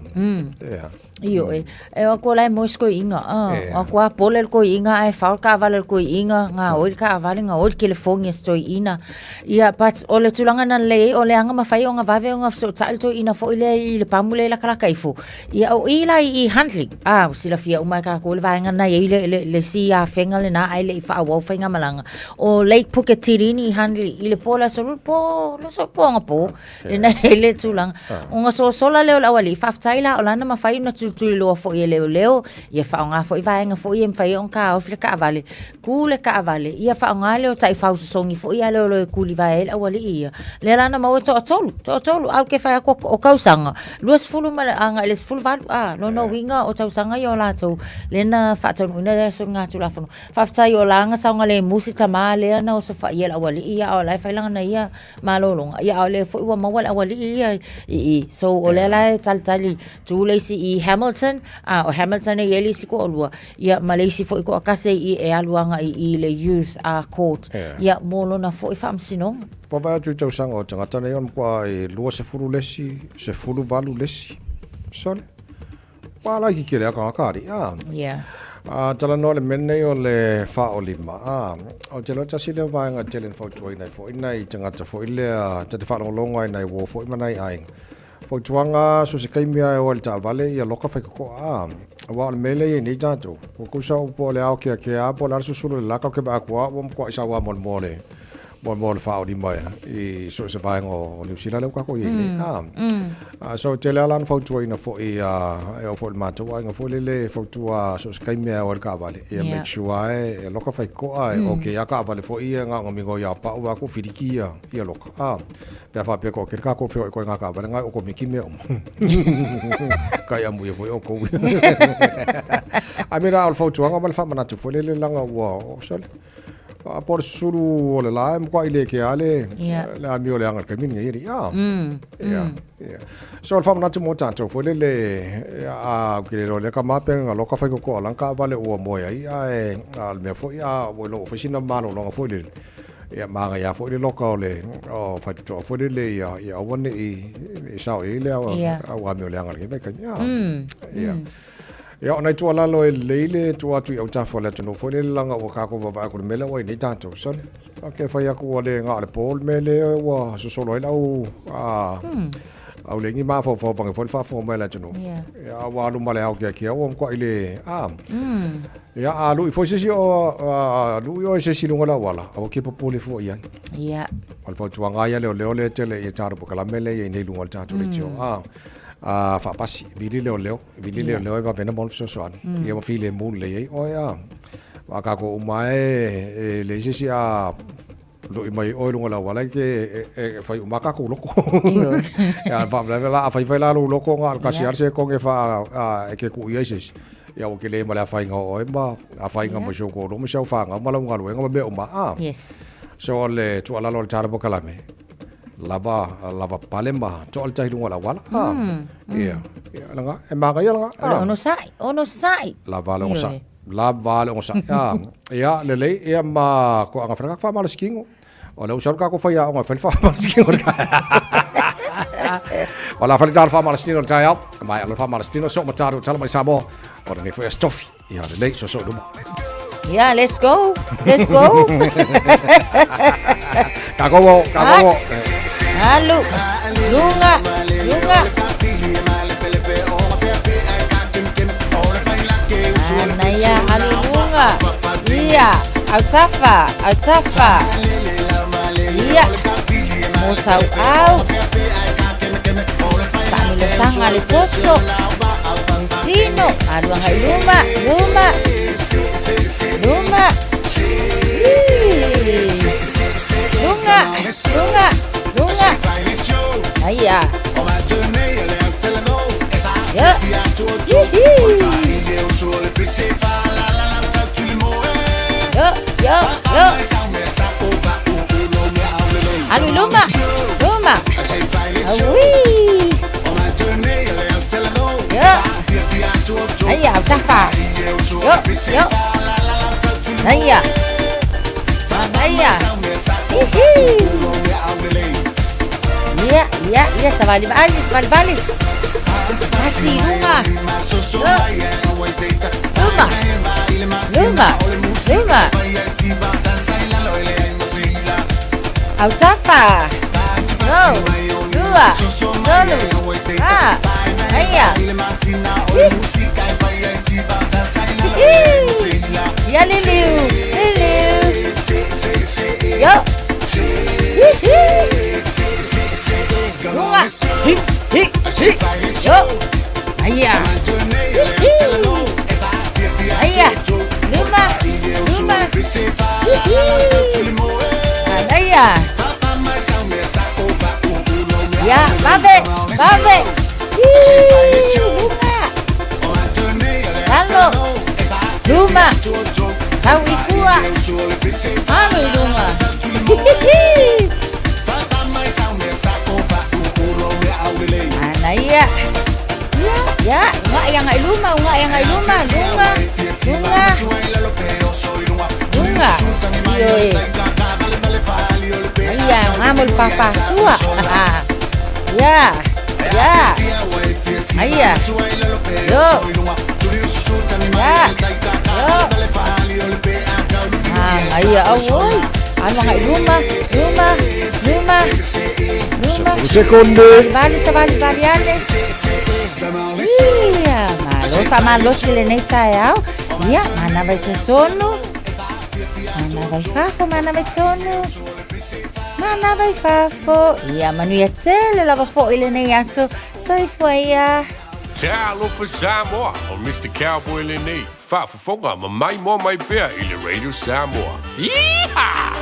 Speaker 2: ea.
Speaker 7: Ioe, e o atu la e moe se toeaina, a, o atu a pole le toeaina ae fao le taavale a le toeaina, gaoi le taavale, gaoi le telefoni a si toeaina. Ia, but o le tulaga na lelei ai, o lea na mafai ona vave ona fesootai le toeaina foi lea i le pamu lea e latalata ifo. Ia, o i la i Huntly, a, ua silafia uma e tatou le vaega lena e i ai le isi afega lena ae le i faaauau faigamalaga. O Lake Puketirini i Huntly i le po o le aso Lua, po, le aso, po anapo, lena e i ai le tulaga. Ona sosola lea o le aualii, faafetai la o la na mafai ona tulituliloa foi e leoleo, ia faaaoga foi vaega foi ia e mafai ai ona taofi le taavale, Tu le taavale, ia faaaoga lea o taifau sosogi foi ia lea e tulivae ai le aualii ia. Lea la na maua e toatolu, toatolu. Ae ou te fai atu o tausaga, 20 ma le agai i le 18, a, lona uiga o tausaga ia o latou lea na faataunuuina lea soligatulafono. Faafetai o la na saogalemu si tama lea na osofaia e le aualii ia, a o la e fai lana ia malologa, ia a o lea foi ua maua le aualii ia i i. So o lea la e talitali tu le isi i Hamilton, a o Hamilton e i ai le isi toalua, Ia, ma le isi foi toatasi i e alu agai i le Youth Court, ia, mo lona foi faamasinoga.
Speaker 2: Vaavaai atu i tausaga o tagata nei, o le matua e 20 le isi, 18 le isi. Sole. Ua laiti tele a tagata alii, a.
Speaker 7: Yeah.
Speaker 2: A, talanoa i le mea lenei o le faaolima, a, ou te iloa tasi lea vaega tele na fautuaina ai foi nai tagata foi lea ta te faalogologo ai nai uo foi ma nai aiga. Fautuaga, so se taimi lava e o ai i le taavale, ia loka faitotoa. A, aua o le mea lea e i ai nei tatou, ua tusa au po o le ao keakea lava po o le a le susulu o le laka, ou te vaai atu lava ua matuai sau lava mo le mo le faaolima i so o se vaega o Niu Sila lea ua tatou i ai nei. A, so e tele lava la ona fautuaina foi e oo foi i le matou aiga foi lele e fautua so o se taimi lava e o ai i le taavale, ia make sure lava e loka faitotoa, e okay lava taavale foi ia na ona migoi lava o pau vaeatu filiki ia loka. A. Pe a faapea kua kere kākou wheoi koe ngā kāwale ngai o ko miki mea uma. Kai amu ia foi o kou. Ai me rā o le fautuaga ma le whaamanatu foi lele langa ua o sole. A po le susulu o le la e mkwa i le ke ale le ami o le anga le kaimini ngai eri. Ah. Yeah. Yeah. So le whaamanatu mō tātou foi lele a ke le le ka mape nga loka whai koko alang ka vale ua moe ai a e a le mea foi a ua lo whaisina malo longa foi lele. Ia māngai foi le loka o le o faitotoa foi lele ia ia aua ne i i sao i le au au ame o le anga le vai kai. Ia. Ia. Ia o nai tuualalo e lelei le tuu atu i autafa o le atunuu foi lele leaga ua kākou vaavaai atu i le mea lea ua i nei tatou. Sole. Ok, fai atu ua le gao le po le mea lea ua sosolo ai lau a au le ngi mafaufau vange foi le faafofoga mai a le atunuu. Ia a ua alu ma le ao keakea ua matuai le a. Ia, a lui foi se isi o, a lui oe se isi i luga o le auala, aua ke popole fua i ai.
Speaker 7: Ia.
Speaker 2: O le fautuaga ia leoleo lea tele i tatou polokalame lea e i ai nei i luga o le tatou leitio. A, a faapasi, vili leoleo, vili leoleo e vave ona maua le fesoasoani. Ia ma filemu lelei ai oe a. Aua a tatou uma lava e, e leai se isi a lui mai oe i luga o le auala e ke, e fai uma lava tatou loto. Ia, faalavelave la, a fai fai la lou loto na o le tasi lava le sekone e faa, a, e te tuu i ai se isi. Ia ua tele ma le afaina o oe ma afaina ma si ou toalua ma si au fanau ma lau galuega ma mea uma a.
Speaker 7: Yes.
Speaker 2: So o le tuualalo a le Tala Polokalame, lava, lava pale ma toa le tahi luga o le auala. A. Ia, ia, laga, e manaia laga.
Speaker 7: O le onosai, onosai.
Speaker 2: Lava le onosai.
Speaker 7: Ioe.
Speaker 2: Lava le ogasai. A, ia, lelei, ia ma ko anga whanaka whaamalasikino. O le usalu kako whai aonga whai whaamalasikino. O la whai tala whaamalasikino le tai au. Mai ala whaamalasikino so mataro tala mai Samoa. O le nei foi astofi. Ia lelei, so so luma.
Speaker 7: Yeah, let's go. Let's go.
Speaker 2: Kako wo, kako wo.
Speaker 7: Alu. Lunga, lunga. Anaia, alu lunga. Ia, autafa, autafa. Ia. Mo tau au. Taamilosanga le toto. Le tino. Alu agai luma, luma. Luma. Ih. Lunga, lunga, lunga. Aia. Ia. Hihi. Yo, yo, yo. Alu luma, luma. Aui. Yo. Aia, autafa. Yo, yo. Aia. Aia. Hihi. Ia, ia, ia, savali vali, savali vali. Kasi lunga. Yo. Luma. Luma. Luma. Autafa. Go. Lua. Tolu. Ah. Aia. Hi. Hihi. Ia liliu. Liliu. Yo. Hihi. Lunga. Hi. Hi. Hi. Yo. Aia. Hihi. Aia. Luma. Luma. Hihi. Anaia. Ia, vave, vave. Hi, lunga. Lalo. Luma. Sau i kua. Alo i lunga. Hihihi. Anaia. Ia, ia, unga ia ngai luma, unga ia ngai luma, lunga, lunga. Lunga. Ioe. Ia, unga mo le papatua. Ia, ia. Aia. Yo. Ia. Yo. Ah, aia, auoi. Alo ngai luma, luma, luma. Luma.
Speaker 2: Sekonde.
Speaker 7: Vali savali vali ale. Ia, malo faamalosi lenei taeao. Ia, manava i totonu. Manava i fafo, manava i tonu. Manava i fafo. Ia, manuia tele lava foʻi lenei aso. Soifua ia.
Speaker 4: Talofa Samoa, o Mr. Cowboy lenei, faafofoga ma maimoa mai pea i le Radio Samoa. Yeehaw!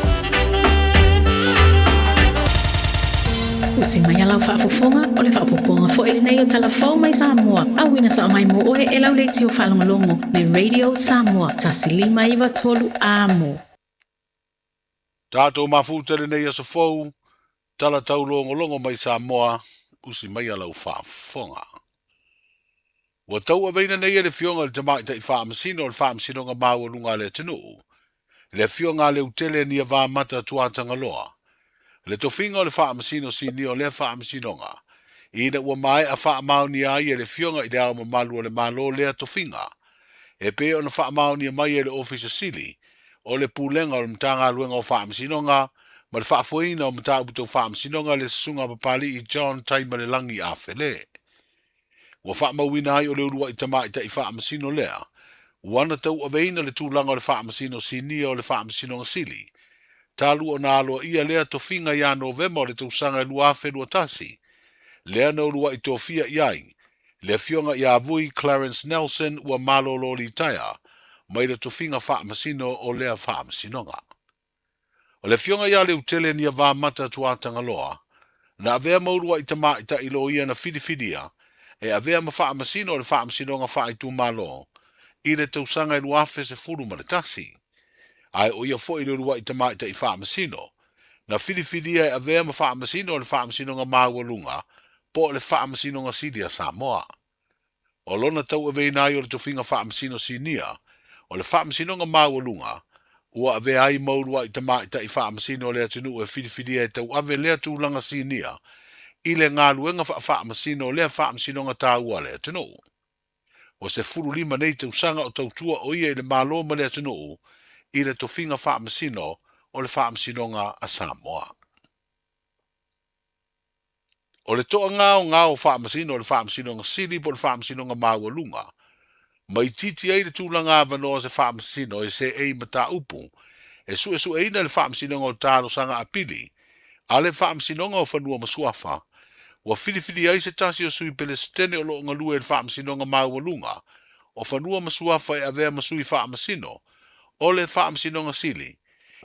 Speaker 3: Usi mai a lau faafofoga, o le faaopoopoga foi lenei o Tala Fou mai Samoa, auina sao mai mo oe e lau leitio faalogologo le Radio Samoa 1593 Amo.
Speaker 1: Tatou mafuta lenei aso fou, tala taulogologo mai Samoa, usi mai a lau faafofoga. Ua tauaveina nei e le Afioga i le Tamaitai Faamasino o le Faamasinoga Maualuga a le Atunuu, le Afioga a Leutele Niavamata Tuatagaloa, le tofiga o le Faamasino Sinia o lea Faamasinoga, ina ua maea faamaonia ai e le Afioga i Le Ao Mamalu o le Malo lea tofiga, e pei ona faamaonia mai e le Ofisa Sili o le Pulega o le Matagaluega o Faamasinoga ma le Faafoeina o Mataupu Tau Faamasinoga le Susuga Papali'i John Taimalelagi Afele. Ua faamauina ai o le uluai tamaitai faamasino lea ua na tauaveina le tulaga o le Faamasino Sinia o le Faamasinoga Sili talu ona aloaia lea tofiga ia Novema o le tausaga e 2021, lea na uluai tofia i ai le Afioga ia Vui Clarence Nelson ua malolo litaea mai le tofiga faamasino o lea faamasinoga. O le Afioga ia Leutele Niavamata Tuatagaloa, na avea ma uluai tamaitai loia na filifilia e avea ma faamasino o le Faamasinoga Faaitumalo i le tausaga e 2011. Ae o ia foi le uluai tamaitai faamasino na filifilia e avea ma faamasino o le Faamasinoga Maualuga po o le Faamasinoga Sili a Samoa. O lona tauaveina ai o le tofiga faamasino sinia, O le Faamasinoga Maualuga, ua avea ai ma uluai tamaitai faamasino o le atunuu e filifilia e tauave lea tulaga sinia i le galuega faafaamasino o lea faamasinoga taua a le atunuu. Ua 15 nei tausaga o tautua o ia i le Malo ma le atunuu i le tofiga faamasino o le Faamasinoga a Samoa. O le toagaogao o faamasino o le Faamasinoga Sili po o le Faamasinoga Maualuga, ma itiiti ai le tulaga avanoa o se faamasino e seei mataupu e suesueina le Faamasinoga o Talosaga Apili a le Faamasinoga o Fanua ma Suafa, ua filifilia ai se tasi o Sui Pelesitene o lo o galue i le Faamasinoga Maualuga o Fanua ma Suafa e avea ma Sui Faamasino o le Faamasinoga Sili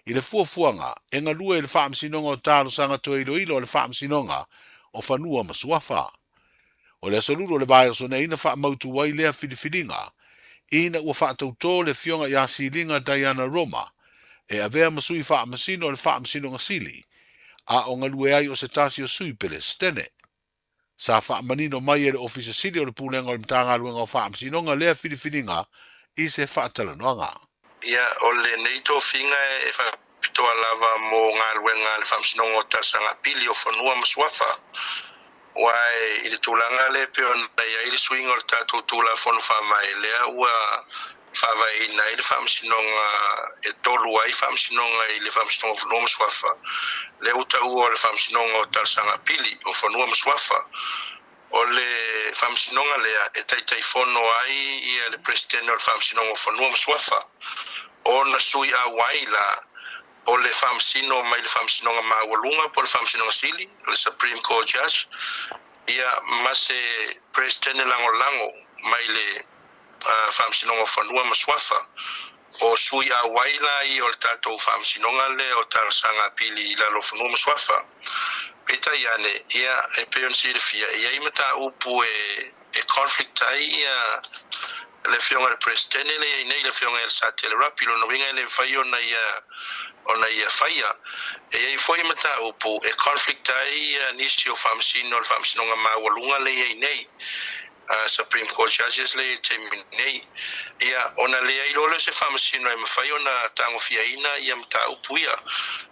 Speaker 1: i le fuafuaga e galue i le Faamasinoga o Talosaga Toe Iloilo a le Faamasinoga o Fanua ma Suafa. O le Aso Lulu o le vaiaso nei na faamautu ai lea filifiliga ina ua faatautō le Afioga ia Siliga Diana Roma e avea ma sui faamasino o le Faamasinoga Sili a o galue ai o se tasi o sui Pelesitene. Sa faamanino mai e le Ofisa Sili o le Pulega o le Matagaluega o Faamasinoga lea filifiliga i se faatalanoaga.
Speaker 12: Ia, o lenei tofiga e faapitoa lava mo galuega a le Faamasinoga o Talosaga Apili o Fanua ma Suafa. Aua i le tulaga lea e pei ona i ai le suiga o le tatou Tulafono Faavae, lea ua faavaeina ai le Faamasinoga e tolu ai Faamasinoga i le Faamasinoga o Fanua ma Suafa, lea ua taua o le Faamasinoga o Talosaga Apili o Fanua ma Suafa. O le Faamasinoga lea e Taitaifono ai ia le Peresetene o le Faamasinoga o Fanua ma Suafa. Ona sui auai la o le Faamasino mai le Faamasinoga Maualuga po o le Faamasinoga Sili, le Supreme Court Judge, ia ma se Peresetene Lagolago mai le Faamasinoga o Fanua ma Suafa. O sui auai la ia o le tatou Faamasinoga lea o Talosaga Apili i lalo o Fanua ma Suafa. Peitai ane, ia, e pei ona silafia, e i ai mataupu e e conflict ai ia le Afioga i le Peresetene lea e i ai nei, le Afioga ia Satele Rapi, lona uiga e le mafai ona ia ona ia faia. E i ai foi mataupu e conflict ai ia nisi o Faamasino o le Faamasinoga Maualuga lea e i ai nei, Supreme Court Judges lea i le taimi nei, ia, ona leai loa lea o se faamasino e mafai ona tagofiaina ia mataupu ia.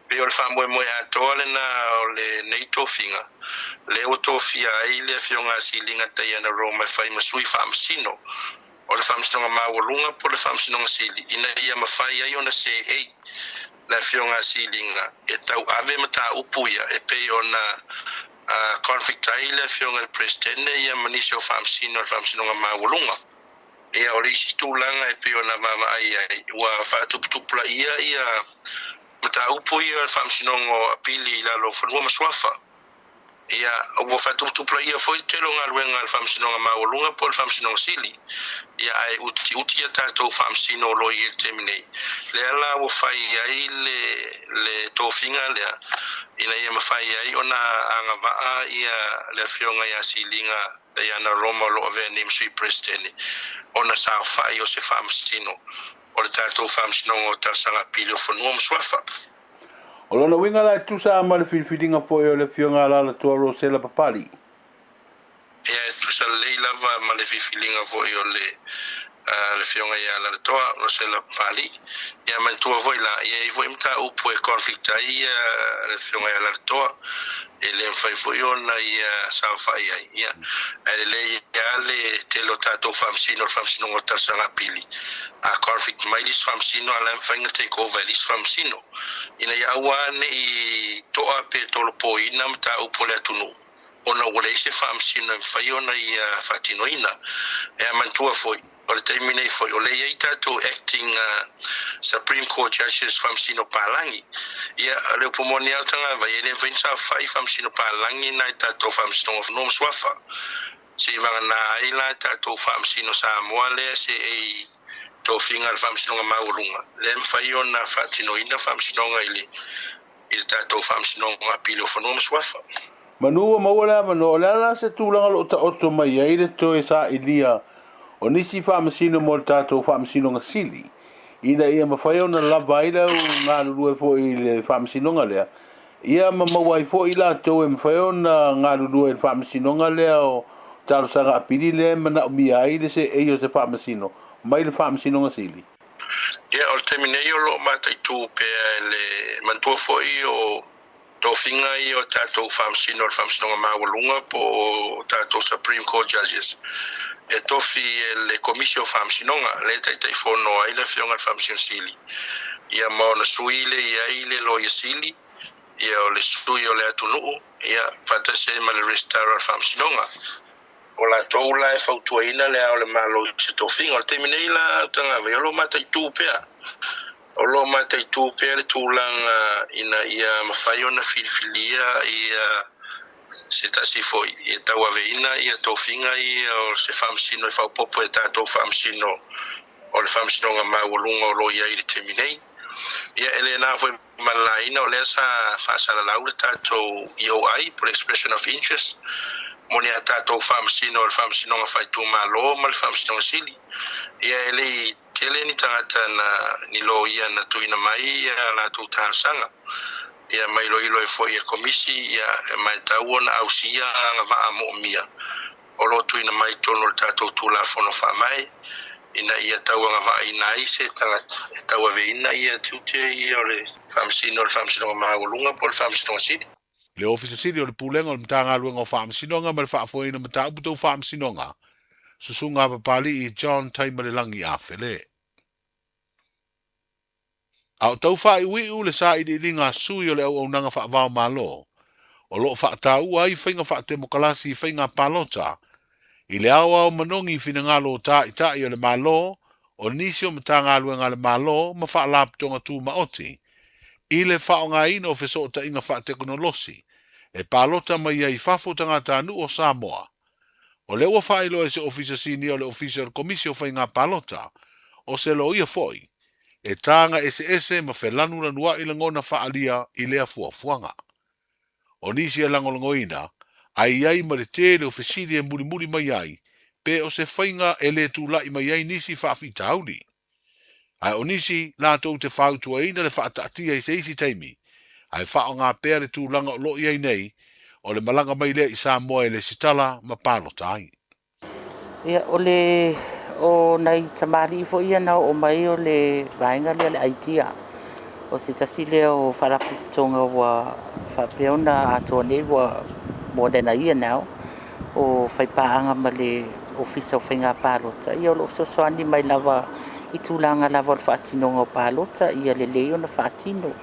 Speaker 12: Pei o le faamoemoe atoa lena o lenei tofiga, lea ua tofia ai le Afioga a Siliga Diana Roma e fai ma sui faamasino o le Faamasinoga Maualuga po o le Faamasinoga Sili ina ia mafai ai ona seei le Afioga a Siliga e tauave mataupu ia e pei ona conflict ai le Afioga i le Peresetene ia ma nisi o Faamasino o le Faamasinoga Maualuga. Ia, o le isi tulaga e pei ona vaavaai ai, ua faatuputupulaia ia mataupu ia o le Faamasinoga o Apili i lalo o Fanua ma Suafa. Ia, ua faatuputupulaia foi le tele o galuega a le Faamasinoga Maualuga po o le Faamasinoga Sili. Ia, ae utiuti ia tatou Faamasino o lo o i ai i le taimi nei. Lea la ua fai ai le, le tofiga lea, ina ia mafai ai ona agavaa ia le Afioga ia Siliga Diana Roma o lo o avea nei ma Sui Peresetene, ona saofai o se Faamasino o le tatou Faamasinoga o Talosaga Apili o Fanua ma Suafa.
Speaker 1: O lona uiga la e tusa lava ma le filifiliga foi o le Afioga Alaalatoa Rosela Papalii.
Speaker 12: Ia, e tusa lelei lava ma le filifiliga foi o le le Afioga ia Alaalatoa Rosela Papalii. Ia manatua foi la, e i ai foi mataupu e conflict ai le Afioga ia Alaalatoa, e le mafai foi ona ia saofai ai. Ia, ae lelei lava le tele o tatou faamasino o le Faamasinoga o Talosaga Apili, a conflict mai le isi faamasino, a o la e mafai ona take over e le isi faamasino, ina ia aua ne i toa pe tolopoina mataupu a le atunuu, ona ua leai se faamasino e mafai ona ia faatinoina. E manatua foi, o le taimi nei foi, o lea e i ai tatou acting Supreme Court Judges faamasino palagi. Ia, o le upu moni lava o Tagavai, e le mafai ona saofai faamasino palagi nai tatou Faamasinoga o Fanua ma Suafa. Seivagana ai la tatou Faamasino Samoa lea seei tofiga a le Faamasinoga Maualuga, lea e mafai ona faatinoina faamasinoga i le i le tatou Faamasinoga Apili o Fanua ma Suafa.
Speaker 1: Manu ua maua le avanoa, o le a la se tulaga o lo o taoto mai ai le toe sailia o nisi faamasino mo le tatou Faamasinoga Sili, ina ia mafai ona lava ai le au galulue foi i le Faamasinoga lea, ia ma maua ai foi i latou e mafai ona galulue i le Faamasinoga lea o Talosaga Apili lea e manaomia ai le seei o se Faamasino mai le Faamasinoga Sili?
Speaker 12: Ia, o le taimi nei o lo o mataitu pea e le manatua foi o tofiga ia o tatou Faamasino o le Faamasinoga Maualuga po o tatou Supreme Court Judges e tofi e le Komisi o Faamasinoga lea e Taitaifono ai le Afioga i le Faamasino Sili, ia ma ona sui le i ai le Loia Sili, ia o le sui o le atunuu, ia faatasi ai ma le Resitara o le Faamasinoga. O latou la e fautuaina Le Ao o le Malo i se tofiga. O le taimi nei la Utagavai, o lo o mataitu pea. O lo o mataitu pea le tulaga ina ia mafai ona filifilia ia se tasi foi e tauaveina ia tofiga ia o se faamasino e faaopoopo e tatou faamasino o le Faamasinoga Maualuga o lo o i ai i le taimi nei. Ia e le na foi ma le laina o lea sa faasalalau le tatou EOI po o le Expression of Interest mo ni a tatou faamasino o le Faamasinoga Faaitumalo ma le Faamasinoga Sili. Ia e le i tele ni tagata na ni loia na tuuina mai ia latou talosaga. Ia ma iloilo ai foi e le Komisi ia ma e tau ona ausia agavaa moomia o lo o tuuina mai i totonu o le tatou Tulafono Faavae ina ia tauagavaaina ai se tagata e tauaveina ia tiute ia o le Faamasino o le Faamasinoga Maualuga po o le Faamasinoga Sili.
Speaker 1: Le Ofisa Sili o le Pulega o le Matagaluega o Faamasinoga ma le Faafoeina Mataupu Tau Faamasinoga, Susuga Papalii John Taimalelagi Afele. A o tau faaiuiu le sailiiliga a sui o le auaunaga faavao Malo, o lo o faataua ai faiga faatemokalasi i faiga palota, i le aoao manogi i finagalo o tāitaʻi o le Malo, o nisi o Matagaluega a le Malo ma Faalapotopotoga Tumaoti, i le faaaogaina o fesootaiga faatekonolosi e palota mai ai i fafo tagatanuu o Samoa. O lea ua faailoa e se Ofisa Sinia o le Ofisa o le Komisi o Faiga Palota, o se loia foi, e taga eseese ma felanulanuaʻi lagona faaalia i lea fuafuaga. O nisi e lagolagoina, ae i ai ma le tele o fesili e mulimuli mai ai pe o se faiga e le tulaʻi mai ai nisi faafitauli. Ae o nisi latou te fautuaina le faataatia i se isi taimi, ae faaaoga pea le tulaga o lo o i ai nei, o le malaga mai lea i Samoa e lesitala ma palota ai.
Speaker 11: Ia, o le, o nai tamalii foi ia na oo mai o le vaega lea o le idea. O se tasi lea o faalapotopotoga ua faapea ona atoa nei ua more than a year now, o faipaaga ma le Ofisa o Faiga Palota, ia o lo o fesoasoani mai lava i tulaga lava o le faatinoga o palota, ia lelei ona faatino.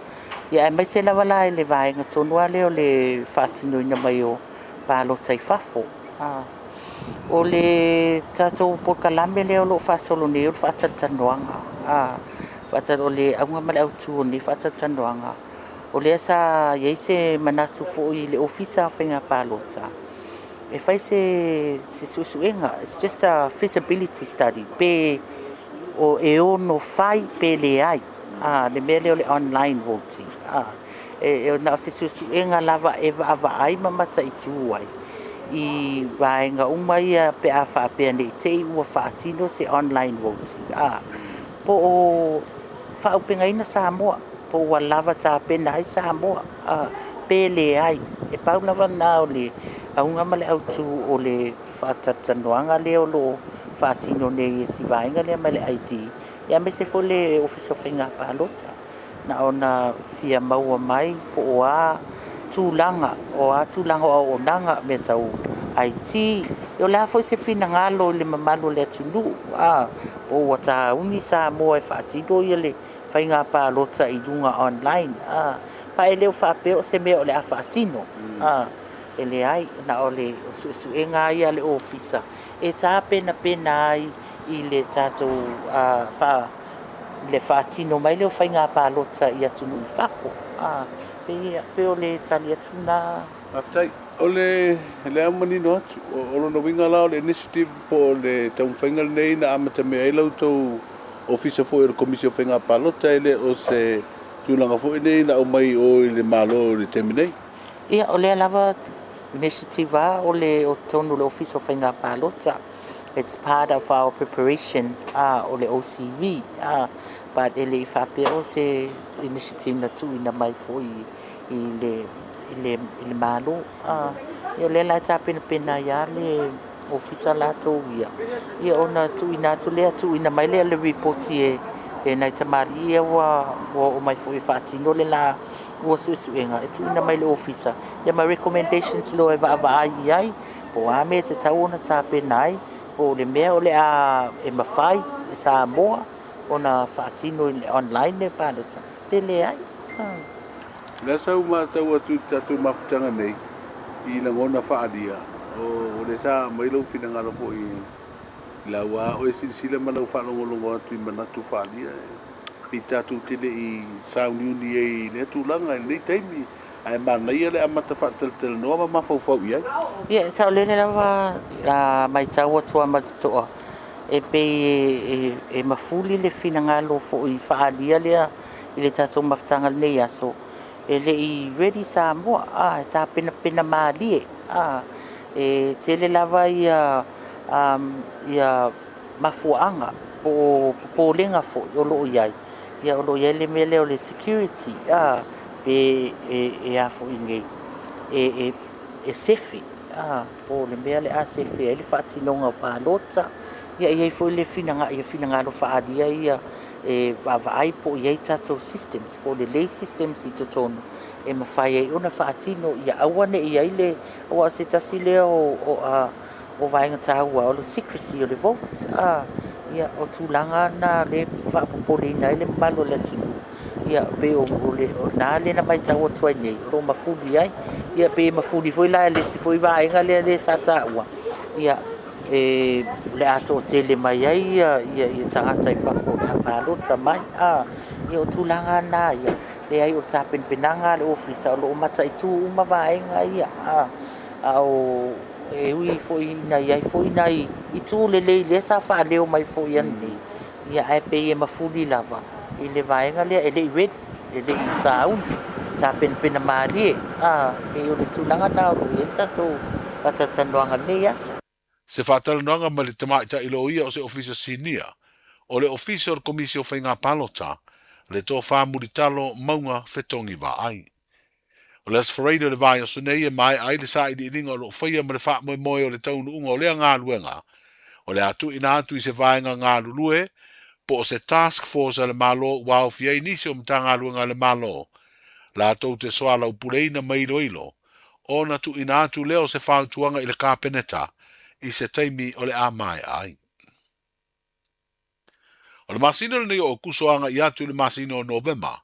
Speaker 11: Ia aemaise lava la i le vaega tonu lava lea o le faatinoina mai o palota i fafo. O le tatou polokalame lea o lo o faasolo nei o le faatalatalanoaga. O le auga ma le autu o lenei faatalatalanoaga, o lea sa i ai se manatu foi i le Ofisa o Faiga Palota e fai se suesuega, it's just a feasibility study, pe o e ono fai pe leai le mea lea o le online voting. E na o se suesuega lava e vaavaai ma mataitu ai i vaega uma ia pe a faapea nei te i ua faatino se online voting. Po o faaupegaina Samoa, po ua lava tapena ai Samoa, pe leai. E pau lava lena o le auga ma le autu o le faatalatalanoaga lea o lo o faatino nei e si vaega lea mai le ID, ia aemaise foi le Ofisa o Faiga Palota. Na ona fia maua mai po o a tulaga, o a tulaga o auaunaga, mea tau IT, o le a foi se finagalo i le mamalu o le atunuu, po ua tauni Samoa e faatino ia le faiga palota i luga online, pa e le o faapea o se mea o le a faatino, e leai, na o le suesuega lava ia a le Ofisa e tapenapena ai i le tatou le faatino mai lea o faiga palota i atunuu i fafo. Pei o le tali atu lena.
Speaker 18: Faafetai. O le lea ua manino atu, o lona uiga la o le initiative po o le taumafaiga lenei na amatamea ai la outou Ofisa foi o le Komisi o Faiga Palota, e le o se tulaga foi lenei na aumai i o i le Malo i le taimi nei?
Speaker 11: Ia, o lea lava initiative lava o le o totonu o le Ofisa o Faiga Palota. It's part of our preparation o le OCV, but e le i faapea o se initiative na tuuina mai foi i le, i le, i le Malo. Ia o lea la e tapenapena ai lava le ofisa latou ia, ia ona tuuina atu lea, tuuina mai lea le ripoti e E nai tamalii ia ua ua oo mai foi e faatino le la ua suesuega e tuuina mai i le ofisa ia ma recommendations loa e vaavaai i ai po o a mea e tatau ona tapena ai po o le mea o le a e mafai e Samoa ona faatino i le online le palota pe leai.
Speaker 18: O lea sa ou matau atu i le tatou mafutaga nei i lagona faaalia, o lea sa aumai lou finagalo foi i lau a oe silasila ma lau faalogologo atu i manatu faaalia pei tatou te le i sauniuni ai i lea tulaga i lenei taimi, ae manaia le amata faatalatalanoa ma mafaufau i ai.
Speaker 11: Ia, e saolele lava a matau atu lava ma le totoa, e pei e mafuli le finagalo foi faaalia lea i le tatou mafutaga i lenei aso, e le i ready Samoa, a, e tapenapena malie, a, e tele lava ia, ia mafuaaga po o popolega foi o lo o i ai, ia o lo o i ai le mea lea o le security, a, pe e a foi nei, e sefe, a, po o le mea o le a sefe ai le faatinoga o palota, ia e i ai foi le ia finagalo faaalia ia e vaavaai po o i ai tatou systems, po o lelei systems i totonu e mafai ai ona faatino ia aua ne i i ai le, aua o se tasi lea o, o, o vaega taua o le secrecy o le vote, a, ia, o tulaga na lea e faapopoleina ai le mamalu o le atunuu, ia, pei o, o le, o lena lea na matau atu ai nei, o lo o mafuli ai, ia, pei e mafuli foi la i le isi foi vaega lea, lea sa taua, ia, e, o le a toatele mai ai ia, ia, ia tagata i fafo o le a palota mai, a, ia, o tulaga na ia, leai o le tapenapenaga a le ofisa o lo o mataitu uma vaega ia, a, a o e ui foi ina i ai foi nai itu lelei lea sa faaleo mai foi ananei, ia ae pei e mafuli lava i le vaega lea e le i ready, e le i sauni, tapenapena malie, a, pei o le tulaga lena o lo o i ai le tatou faatalatalanoaga i lenei aso.
Speaker 1: Se faatalanoaga ma le tamaitai loia o se Ofisa Sinia o le Ofisa o le Komisi o Faiga Palota, le Tofa Mulitalo Mauga Fetogi Vaai. O le Aso Faraile o le vaiaso nei e maea ai le sailiiliga o lo o faia ma le faamoemoe o le taunuuga o lea galuega o le a tuuina atu i se vaega galulue po o se task force a le Malo ua aofia ai nisi o Matagaluega a le Malo latou te soalaupuleina ma iloilo ona tuuina atu lea o se fautuaga i le Kapeneta i se taimi o le a maea ai. O le masina lenei o Aokuso agai atu i le masina o Novema,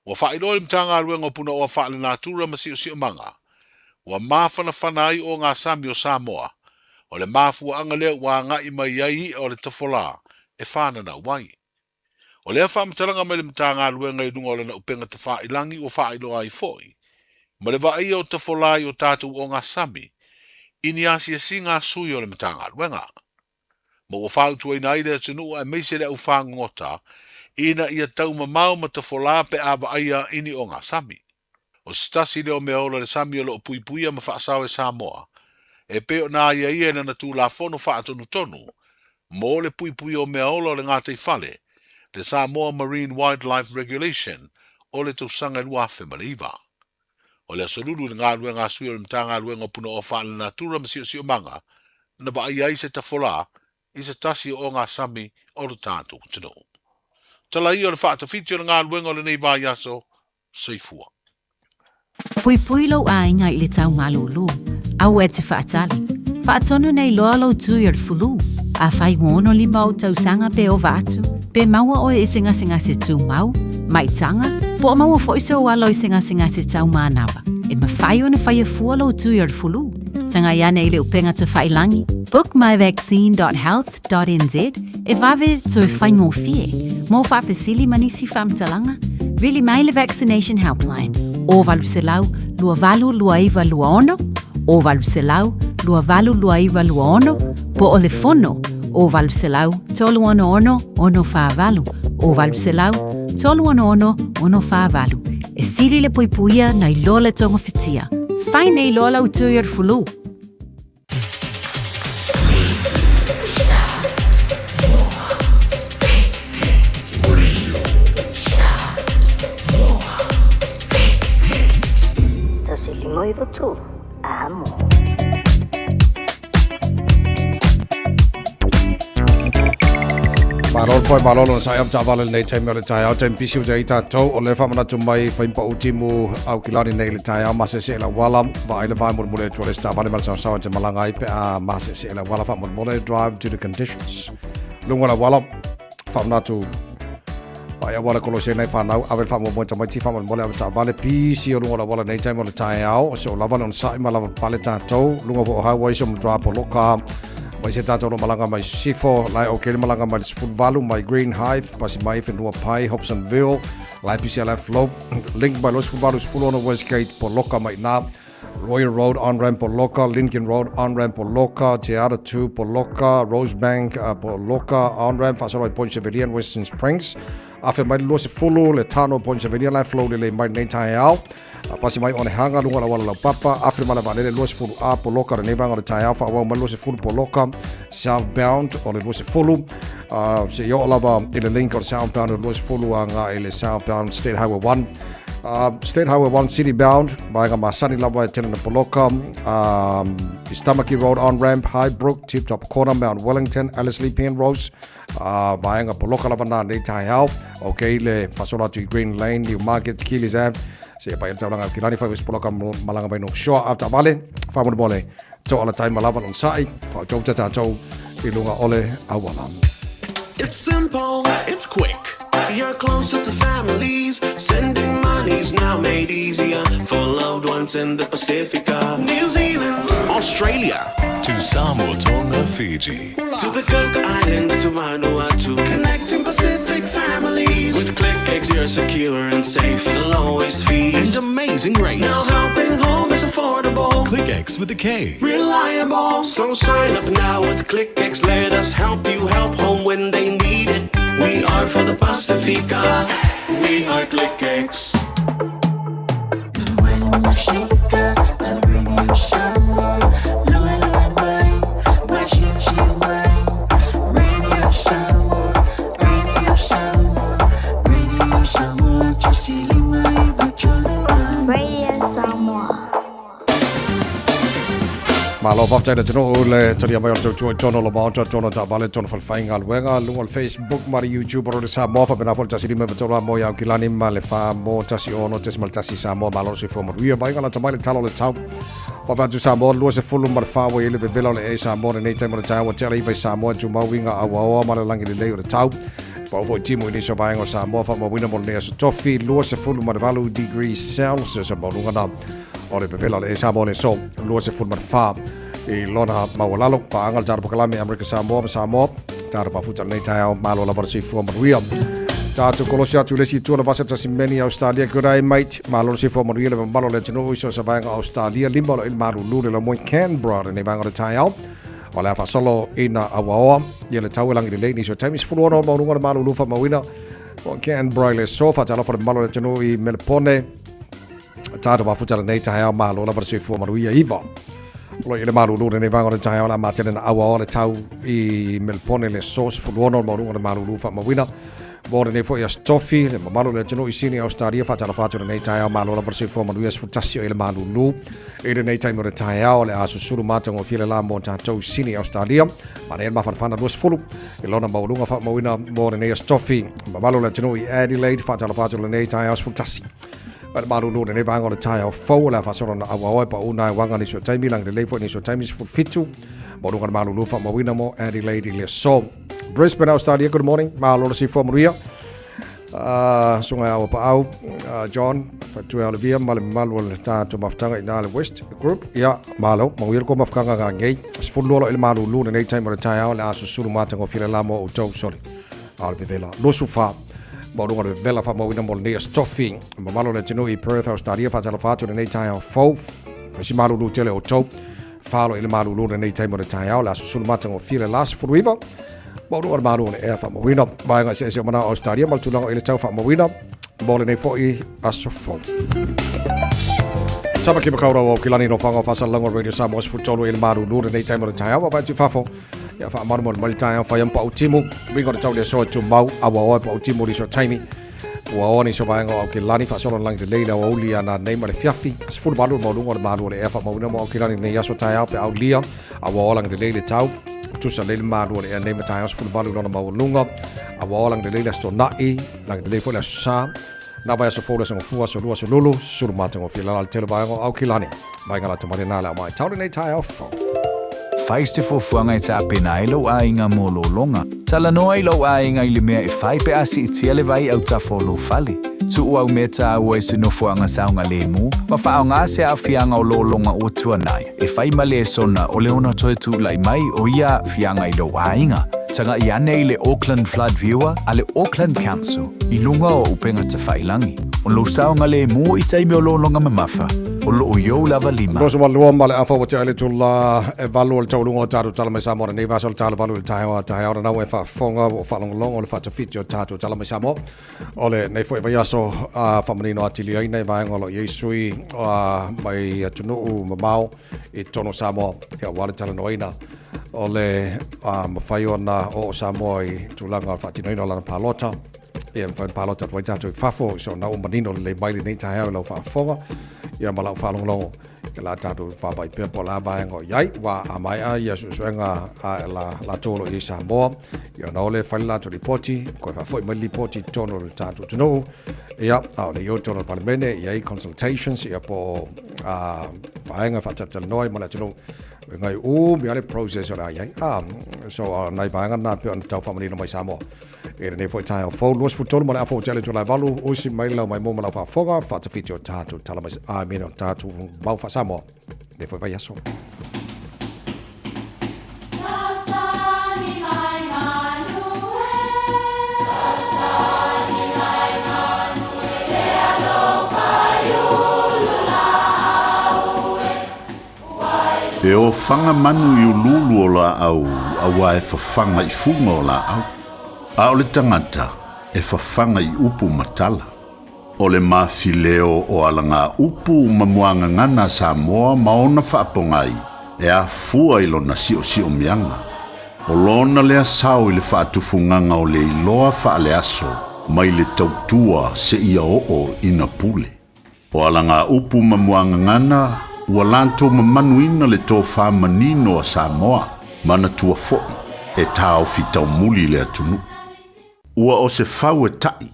Speaker 1: ua faailoa e le Matagaluega o Punaoa Faalenatura ma Siosiomaga, ua mafanafana ai ogasami o Samoa, o le mafuaaga lea ua agai mai ai i'a o le tafolā e fananau ai. O lea faamatalaga mai le Matagaluega i luga o lana upega tafailangi ua faailoa ai foi, ma le vaaia o tafolā i o tatou ogasami, i ni asiasiga a sui o le Matagaluega. Ma ua fautuaina ai le atunuu aemaise le aufagogota ina ia taumamao ma tafolā pe a vaaia i ni ogasami. O se tasi lea o mea ola le sami o lo o puipuia ma faasao e Samoa, e pei ona aiaia i lana Tulafono Faatonutonu mo le Puipuia o Mea Ola o le Gataifale, le Samoa Marine Wildlife Regulation o le tausaga e 2009. O le Aso Lulu i le galuega a sui o le Matagaluega o Punaoa Faalenatura ma Siosiomaga na vaaia ai se tafolā i se tasi o ogasami o lo tatou atunuu. Tala ia o le faatafiti o le galuega o lenei vaiaso. Soifua.
Speaker 20: Puipui lou aiga i le tau malūlū. Aua e te faatali. Faatonu nei loa lou tui o le fulu. Afai ua 65 ou tausaga pe ova atu, pe maua oe i se gasegase tumau, maitaga, po o maua foi sou alo i se gasegase tau manava, e mafai ona faia fua lou tui o le fulu. Tagai ane i le upega tafailangi, bookmyvaccine.health.nz, e vave toe faigofie. Mo faafesili ma nisi faamatalaga, vili mai le Vaccination Helpline, 0800 282926, 0800 282926, po o le fono 0800 366 648, 0800 366 648. E sili le puipuia nai lo le togafitia. Fai nei loa lau tui o le fulu.
Speaker 6: 1 5 9 3, amo.
Speaker 2: Malo le malo lona saʻi ave taavale lenei taimi o le taeao taimi pisi ua i ai tatou o lea faamanatu mai faimpaʻu timu Aukilani nei i le taeao maseese i le auala vaai le vae molemole atu a le isi taavale ma le saosaoa e te malaga ai pe a maseese i le auala faamolemole drive to the conditions luga o le auala faamanatu vaai auala kolosi ai nai fanau ave le faamuamua i tamaiti faamolemole ave taavale pisi o luga o le auala nei taimi o le taeao o se o lava le onosai ma lava pale tatou luga foi o highway so matua poloka mai se tatou lo malaga mai Sisifo lae o kele malaga mai le 18 mai Green Hythe pasi mai Whenua Pai Hobsonville lae pisi ala flow link mai lo 18 16 Westgate poloka mai na Royal Road on-ramp Poloka, Lincoln Road on-ramp Poloka, Te Ara 2 Poloka, Rosebank Poloka on-ramp, faasolo ai Point Chevalier Western Springs. Afe mai le 20 le tano Point Chevalier la flow lelei mai lenei taeao. Pasi mai Onehanga luga o le auala laupapa, afe ma le vaalele 20 A Poloka lenei vaega o le taeao, faaauau mai le 20 Poloka, southbound o le 20. Seia oo lava i le link o le southbound o le 20 agai i le southbound State Highway 1. State Highway 1 City Bound, vaega masani lava e tele na poloka, East Tamaki Road on-ramp, Highbrook, Tip Top Corner, Mount Wellington, Ellerslie, Penrose, vaega poloka lava na nei taeao. Ok, le faasolo atu i Green Lane, Newmarket, Keelys Ave, seia paia le taulaga o Kilani, fai poloka malaga mai North Shore, avetaavale, faamolemole, toalatai ma lava lona saʻi, faautauta tatou i luga o le auala.
Speaker 9: It's simple, it's quick. You're closer to families. Sending money's now made easier for loved ones in the Pacifica. New Zealand, Australia.
Speaker 10: To Samoa, Tonga, Fiji.
Speaker 9: To the Cook Islands, to Vanuatu. Connecting Pacific families. With KlickEx, you're secure and safe. The lowest fees.
Speaker 10: And amazing rates.
Speaker 9: Now helping home is affordable.
Speaker 10: KlickEx with a K.
Speaker 9: Reliable. So sign up now with KlickEx. Let us help you help home when they need it. We are for the Pacifica. We are KlickEx.
Speaker 6: Radio Samoa.
Speaker 2: Malo faafetai le atunuu le talia mai o le tautua i totonu o le Maota, totonu o taavale, totonu o falefaigaluega, luga o le Facebook ma le YouTube o Radio Samoa, faapena foi le 153 a mo i Aukilani ma le 4 mo 16.1 Samoa. Malo le soifua manuia. Vaaiga lata mai le tala o le tau. Faapea atu Samoa 24 ua i ai le vevela o le ea i Samoa lenei taimi o le taeao ua tea le iva i Samoa e tumau uiga auaoa ma le lagi lelei o le tau. Pau foi timu i nisi o vaega o Samoa faamauina mo lenei aso tofi 28 degrees Celsius maualuga na o le vevela o le ea i Samoa le aso 24 i lona maualalo. Paaga le tatou pakalame Amerika Samoa ma Samoa. Tatou mafuta lenei taeao malo lava le soifua manuia. Tatou kolosi atu i le isi itu o le vasa Tasimeni Australia. Good day mate. Malo le soifua manuia le mamalu o le atunuu i so o se vaega o Australia. Lima o lo o i le malulu le laumoi Canberra lenei vaega o le taeao. O le a faasolo ina auaoa ia le tau e lagi lelei nisi o taimi 16 maualuga o le malulu faamauina o Canberra i le aso. Faatalofa le mamalu o le atunuu i Melepone. Tatou mafuta lenei taeao malo lava le soifua manuia iva. O lo o i le malulu lenei vaega o le taeao o le a matele na auaoa le tau i Melepone le aso 16 maualuga o le malulu faamauina. Mo lenei foi aso tofi, le mamalu o le atunuu i Sini Australia faatalofa atu lenei taeao malo lava le soifua manuia 11 o i le malulu. I lenei taimi o le taeao o le a susulu matagofie le la mo tatou i Sini Australia. Manaia le mafanafana 20 i lona maualuga faamauina mo lenei aso tofi. Mamalu o le atunuu i Adelaide faatalofa atu lenei taeao 11. O le malulu lenei vaega o le taeao fou o le a faasolo na auaoa e pau na e waga nisi o taimi lagi lelei foi nisi o taimi 17 maualuga le malulu faamauina mo Adelaide i le aso. Brisbane, Australia, good morning. Malo le soifua manuia. Susuga ia Auapaau, John, Fatua Olivia ma le mamalu o le tatou mafutaga i na le West Group. Ia, malo, manuia le kou mafutaga ngangei. 12 lo i le malulu lenei taimi o le taeao le a susulu matagofie le la mo outou sole. A o le vevela 24 maualuga o le vevela faamauina mo lenei aso tofi. Mamalu o le atunuu i Perth, Australia, faatalofa atu lenei taeao fou. Faisi malulu tele outou. Falo i le malulu lenei taimi o le taeao le a susulu matagofie le la 19 maualuga o le malu o le ea faamauina. Vaega eseese o manao Australia ma le tulaga i le tau faamauina mo lenei foi aso fou. Tamaki Makaurau o Kilani no whanga whasalanga Radio Samoa 13 i le malulu lenei taimi o le taeao. Wa vai fafo. Ia whaamarumaru mai le taeao whai ampa o timu. Winga o le tau le asoa tumau aua oe pa o timu riso taimi. Ua oa nisi o vaega o Aukilani faasolo lagi lelei le aoauli a na nei ma le fiafi. 18 le maualuga o le malu o le ea faamauina mo Aukilani lenei aso taeao pe aulia a ua oa lagi lelei le tau. Tusa lelei le malu o le ea nei ma taeao 18 i lona maualuga. A ua ola lelei le Aso Toonai, lagi lelei foi le Aso Sa. Na vaiaso fou le Aso Gafua, Aso Lua, Aso Lulu, sulu matagofie le ala le tele vaega o Aukilani. Vaega lata mai lena le au mai tau lenei taeao fou.
Speaker 23: Fai se fuafuaga e tapena ai lou aiga mo lologa. Talanoa i lou aiga i le mea e fai pe a siitia le vai autafa o lou fale. Tuu au mea taua i se nofoaga saogalemu ma faaaoga se aafiaga o lologa ua tuanai e fai ma lesona o le ono toe tulai mai o ia aafiaga i lou aiga. Tagai ane i le Auckland Flood Viewer a le Auckland Council i luga o upega tafailangi. O lou saogalemu i taimi o lologa mamafa, o lo o i ou lava lima.
Speaker 2: 22 ma le afa ua tea i le itula e valu o le taualuga o tatou tala mai Samoa lenei vaiaso o le tala valu i le taeao a taeao na ua e faafofoga ua faalogologo le faatafiti o tatou tala mai Samoa o lenei foi vaiaso a faamanino atili ai nai vaega o lo o i ai sui mai atunuu mamao i totonu o Samoa ia aua le talanoaina o le mafai ona oo Samoa i tulaga o le faatinoina o lana palota. Ia mafai ona palota atu ai tatou i fafo, so na ua manino lelei mai lenei taeao i lau faafofoga ia ma lau faalogologo. Ia la tatou vaavaai pea po o le a vaega o i ai, ua a maea ia suesuega a la latou o lo o i ai i Samoa, ia ona o lea e fai le latou lipoti, toe faafoi mai le lipoti i totonu o le tatou atunuu, ia a o le i o i totonu o le Palemene, e i ai consultations ia po o vaega e faatalatalanoa ai ma le atunuu. Ngai umi lava le process o le a i ai. So o nai vaega na e pei ona tau faamanino mai Samoa. I lenei foi taeao fou, 23 ma le afa ua tea le itula e valu, usi mai lau maimoa ma lau faafofoga, faatafiti o tatou tala mai, I mean o tatou mau faa-Samoa, lenei foi vaiaso.
Speaker 14: E ofaga manu i uluulu o laau auā e fafaga i fuga o laau, a o le tagata e fafaga i upu ma tala. O le mafileo o alagaupu ma muagagana a Samoa ma ona faapogai e afua i lona siosiomiaga. O lona lea sao i le faatufugaga o le iloa faaleaso mai le tautua seia oo ina pule. O alagaupu ma muagagana ua latou mamanuina le tofa manino a Samoa, manatua foi e taofi taumuli le atunuu. Ua o se fau e ta'i.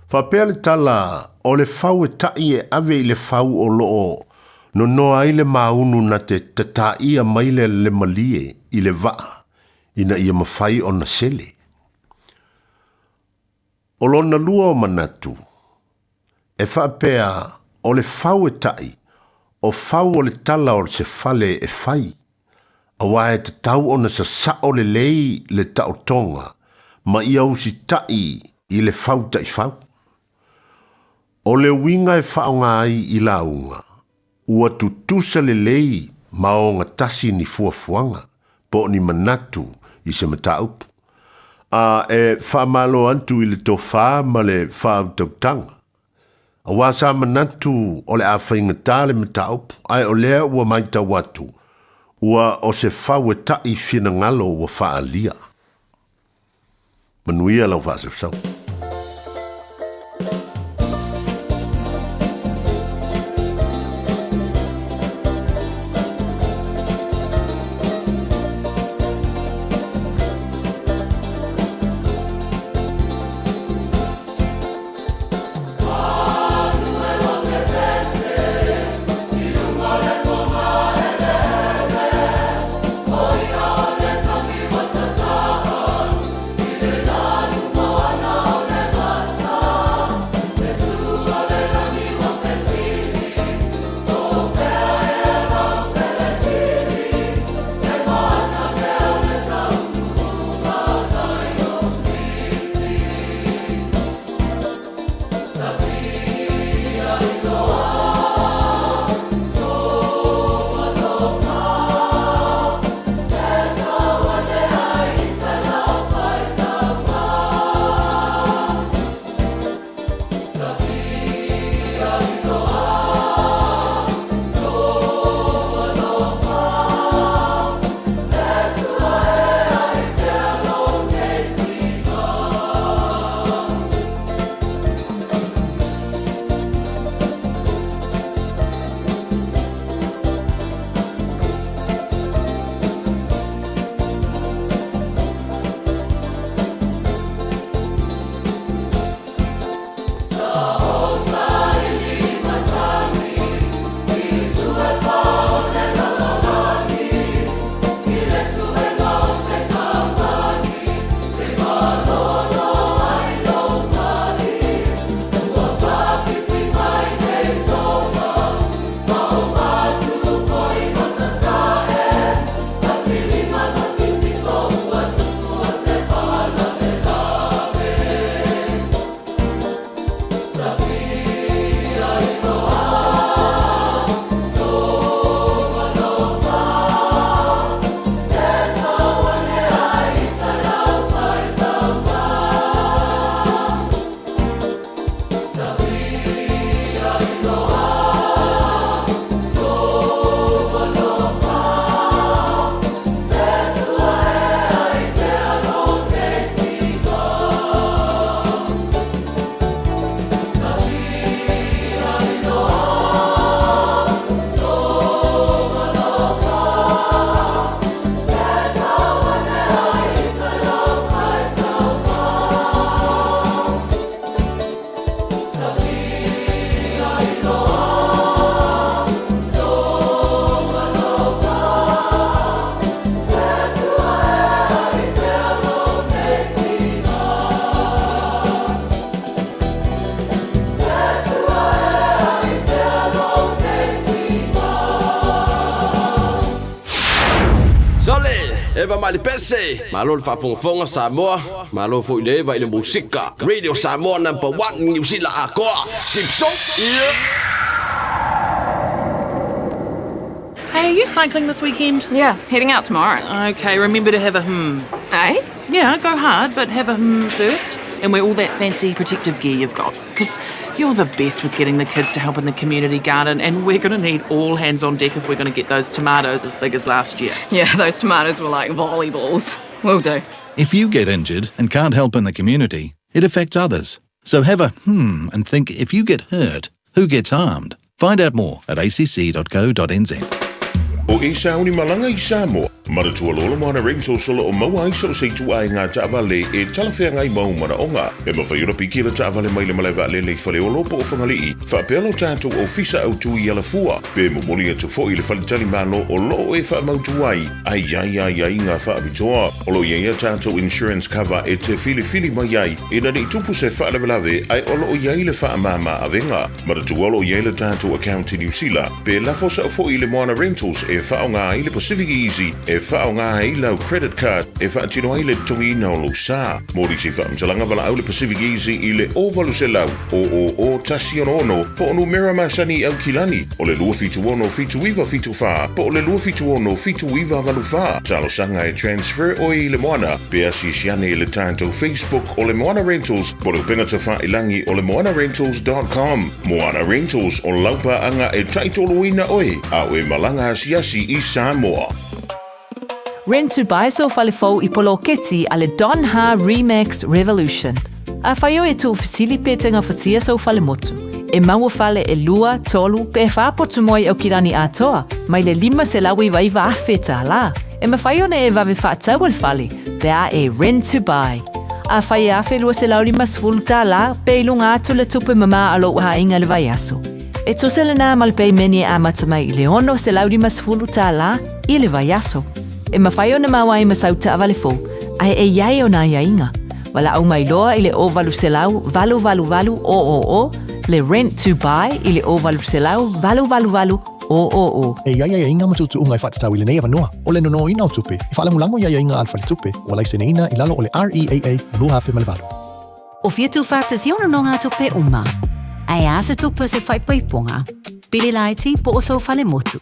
Speaker 14: Faapea le tala, o le fau e ta'i e ave i le fau o lo o nonoa ai le maunu na te tataia mai le le malie i le vaa ina ia mafai ona sele. O lona lua o manatu, e faapea o le fau e ta'i, o fau o le tala o se fale e fai, auā e tatau ona sasa'o lelei le taotoga ma ia usita'i i le fau ta'ifau. O le uiga e faaaoga ai i lauga, ua tutusa lelei ma ogatasi ni fuafuaga po o ni manatu i se mataupu, a e faamalo atu i le tofa ma le faautautaga. Aua sa manatu o le a faigata le mataupu, ae o lea ua matau atu, ua o se fau e taʻi finagalo ua faaalia. Manuia lau faasausau.
Speaker 13: Sole, Eva mai le pese. Malo le faafogafoga Samoa, malo foi le Eva i le musika. Radio Samoa number one Niu Sila atoa. Sipso, yeah.
Speaker 19: Hey, are you cycling this weekend?
Speaker 21: Yeah, heading out tomorrow.
Speaker 19: Okay, remember to have a hmm.
Speaker 21: Eh?
Speaker 19: Yeah, go hard, but have a hmm first. And wear all that fancy protective gear you've got. Because you're the best with getting the kids to help in the community garden, and we're going to need all hands on deck if we're going to get those tomatoes as big as last year.
Speaker 21: Yeah, those tomatoes were like volleyballs. Will do.
Speaker 22: If you get injured and can't help in the community, it affects others. So have a hmm and think if you get hurt, who gets harmed? Find out more at acc.co.nz.
Speaker 1: O e sauni malaga i Samoa, manatua loa le Moana Rentals o lo o maua ai so o se ituaiga taavale e talafeagai mau manaoga. E mafai ona piki le taavale mai le malae vaalele i Faleolo po o Fagalii, faapea lo tatou ofisa autu i Alafua, pe momoli atu foi i le faletalimalo o lo o e faamautu ai a i ai aiaiga faapitoa. O lo o i ai a tatou insurance cover e te filifili mai ai ina ne i tupu se faalavelave ae o lo o i ai le faamama avega. Manatua o lo o i ai le tatou account i Niu Sila, pe lafo sao foi i le Moana Rentals e faaaoga ai le Pacific Easy e faaaoga ai lau credit card e faatino ai le totogiina o lou sa. Mo nisi faamatalaga valaau le Pacific Easy i le 0800 000 166 po o numera masani i Aukilani o le 276 7974 po o le 276 7984. Talosaga e transfer oe i le Moana pe asiasi ane i le tatou Facebook o le Moana Rentals po o le upega tafailagi o le moanarentals.com. Moana Rentals, o lau paaga e taitoluina oe a o e malaga asiasi i Samoa.
Speaker 25: Rent to buy sou fale fou i poloketi a le Don Ha Remax Revolution. Afai oe e tuufesili pe te gafatia sou fale motu, e maua fale e lua, tolu, pe fa potu moe i Aukilani atoa, mai le $599,000 tālā. E mafai ona e vave faataua le fale, pe a e rent to buy. Afai e $1,250 tālā, pe i luga atu le tupe mamā a lou aiga i le vaiaso. E tusa lenā ma le peimene e amata mai i le $650 tālā i le vaiaso. E mafai ona maua ai ma sau taavale fou, ae e i ai ona aiaiga. Valaau mai loa i le 0800 888 000, le Rent to Buy i le 0800 888 000.
Speaker 26: E i ai aiaiga ma tuutuuga e faatatau i lenei avanoa, o le nonoina o tupe, e faalagolago i aiaiga a le faletupe, ua laiseneina i lalo o le REAA 2008.
Speaker 7: O fia tuufaatasi ona nogatupe uma, ae a se tupe o se faaipoipoga, pili laiti po o sou fale motu.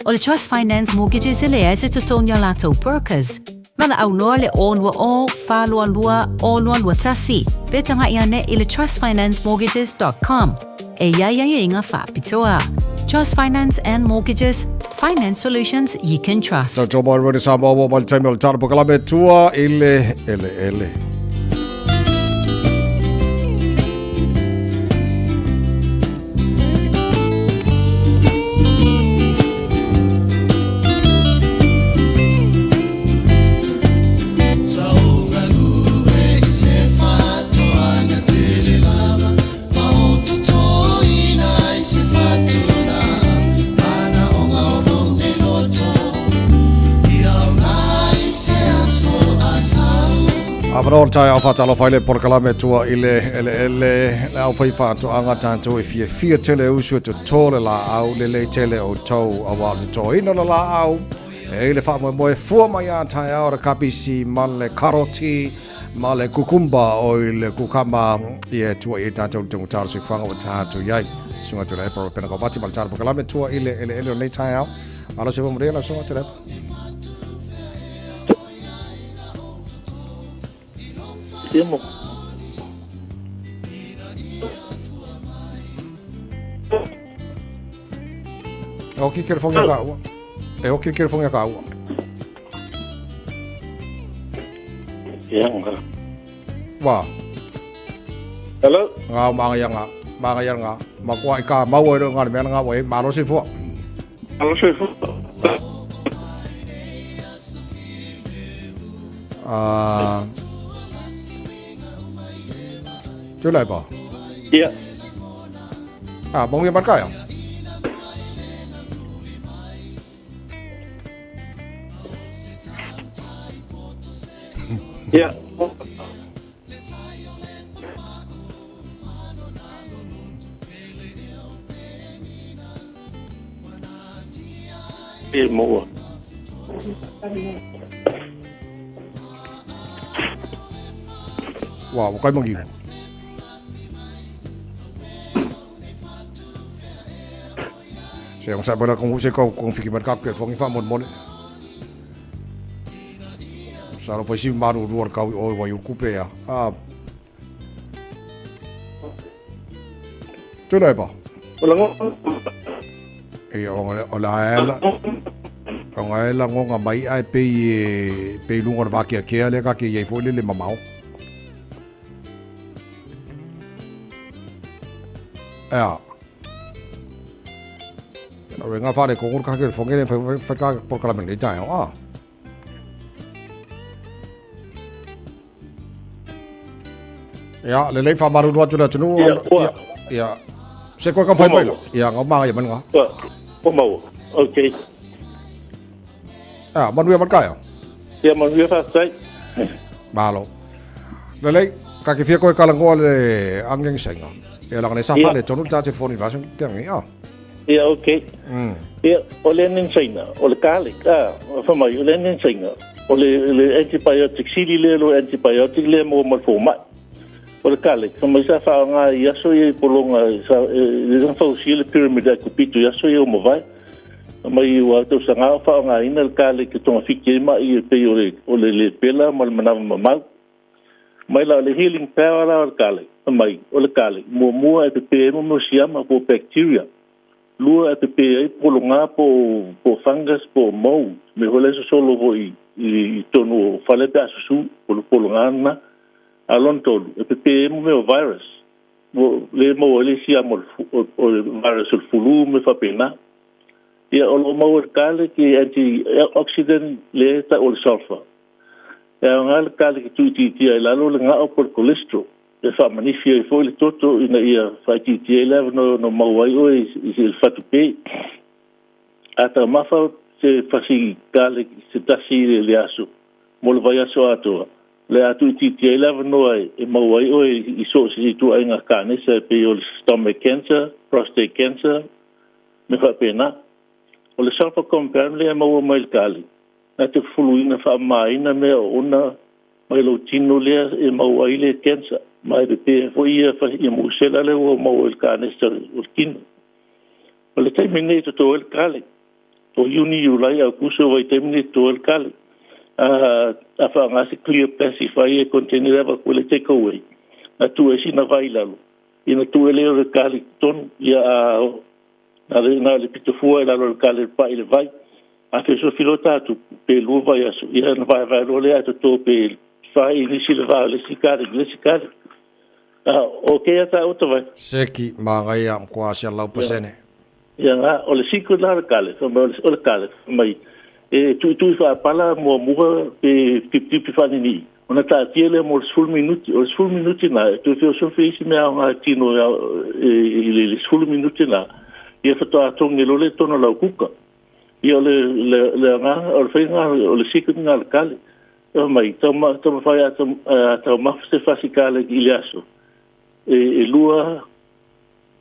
Speaker 7: O le Trust Finance Mortgages e leai se totogi o latou brokers. Valaau loa le 020 422 0221 pe tagai ane i le trustfinancemortgages.com. E i ai aiaiga faapitoa. Trust Finance and Mortgages, finance solutions you can trust.
Speaker 2: Tau tō mai rua Samoa ua mai le taimi o le tala pokalame tua i le eleele. Avanoa o le taeao faatalofa ai le polokalame tua i le eleele le au fai faatoaga tatou e fiafia tele usu e totō le laau lelei tele outou auā o le totoina o le laau e i le faamoemoe fua mai a taeao le kapisi ma le karoti ma le kukumba o i le kukama ia e tua i ai tatou le taugata o le soifuaga ua tatou i ai. Susuga Tuilaepa Ropena Kovati ma le tala polokalame tua i le eleele o lenei taeao. Malo se manuia lau Susuga Tuilaepa. E oki ke lefongi a ka ua. E oki ke lefongi a ka ua.
Speaker 27: Ia nga.
Speaker 2: Wa.
Speaker 27: Hello.
Speaker 2: Nga o maanga ia nga. Maanga ia nga. Ma kua i ka maua i nga le mea nga wa e malo se fua.
Speaker 27: Malo se fua.
Speaker 2: Ah. Tuilaepa.
Speaker 27: Ia.
Speaker 2: Ah, manuia mai le taeao.
Speaker 27: Ia. E moa.
Speaker 2: Ua ua kai mangiu. Se ong sa bala kong se kau kong fiki mar ka ke fongi fa mon mole. Sa ro faisi maru rua kau o wai ukupe ya. Ah. Tuilaipa. Ia, o le a ela, o nga e lagoga mai ae pei e, pei luga o le vakeakea lea ka ke i ai foi le le mamao. Ea. O le ngā whare ko ngor ka ke whangere whai whai ka porkalame le tae, a. Ia, lelei faamalulu atu le atunuu.
Speaker 27: Ia, ua.
Speaker 2: Ia, se koe ka whai mai la. Ia, ngā maga ia manu ngā.
Speaker 27: Ua, ua maua. Ok.
Speaker 2: Ia, manuia man kaea.
Speaker 27: Ia, manuia faafetai.
Speaker 2: Malo. Lelei, ka ke fia koe kalangoa le angeng senga. Ia, langa ne sa whale tonu tā telefoni vaso ki angi, a.
Speaker 27: Ia, ok. Ia, o le angen saina, o le garlic, a, whamai, o le angen saina, o le, le antibiotic sili lea lo antibiotic lea mo ma le fomai. O le garlic, whamai sa whaanga i aso ia i polonga, sa, e, le na fausia le pyramid a kupito i aso ia o mawai. Mai ua tau sanga o whaanga ina le garlic e tonga fiki e mai e pei o le, o le le pela ma le manawa mamau. Mai la o le healing power la o le garlic, mai o le garlic, muamua e pepe ai mo mea o siama po o bacteria. Lua e pepe ai pologā po o, po o fungus po o mold, mea foi la e sosolo foi i, i totonu o fale pe a susū, o le pologā lena. A lona tolu, e pepe ai mo mea o virus, mo, le maua ai le siama o le, o, o le virus o le fulu ma mea faapena. Ia, o lo o maua i le garlic i antioxidant le tau o le sulfur. E aoga le garlic e tuuitiitia ai lalo le gao po o le cholesterol, e faamanifi ai foi le toto ina ia faaitiitia ai le avanoa e ono maua ai oe i se fatupe. A taumafa se fasi garlic se tasi i le aso mo le vaiaso atoa, o le a tuuitiitia ai le avanoa e maua ai oe i so o se ituaiga kanesa e pei o le stomach cancer, prostate cancer, me faapena. O le sulfur compound lea e maua mai i le garlic, Na te fufuluina faamamaina mea oona mai lou tino lea e maua ai le cancer, ma e pepē foi ia ia musela lea ua maua i le kanesa o le tino. O le taimi nei e totō ai le garlic. O Iuni, Iulai, Aukuso, vaitaimi nei e totō ai le garlic. A, a faaaoga se clear pacify e container e avatu ai le take away. Na tuu ai sina vai i lalo, ia na tuu ai lea o le garlic i totonu, ia a Na le, na le pito fua i lalo o le kale le paʻi le vai. A fesofi loa tatou, pe lua vaiaso, ia ona vaevae loa lea ae toto pe fa inisi le va o le isi kale i le isi kale. A, o kēia tāua vai.
Speaker 2: Seki, Magaia, Mkoa 100%.
Speaker 27: Ia nga, o le secret la o le kale, fai mai o le kale, fai mai, e tuitui faapala muamua pe tipitipi faaninii, ona taatia lea mo le 10 minuti. O le 10 minuti na, e toe feosofi isi mea aoga e tino e, i le 10 minuti na, ia faatoa togi loa lea i totonu o lau kuka. Ia o le, le, le agaga, o le faiga, o le secret lena a le kale. Fai mai, taumafai a taumafa se fasi kale i le aso, e, e lua,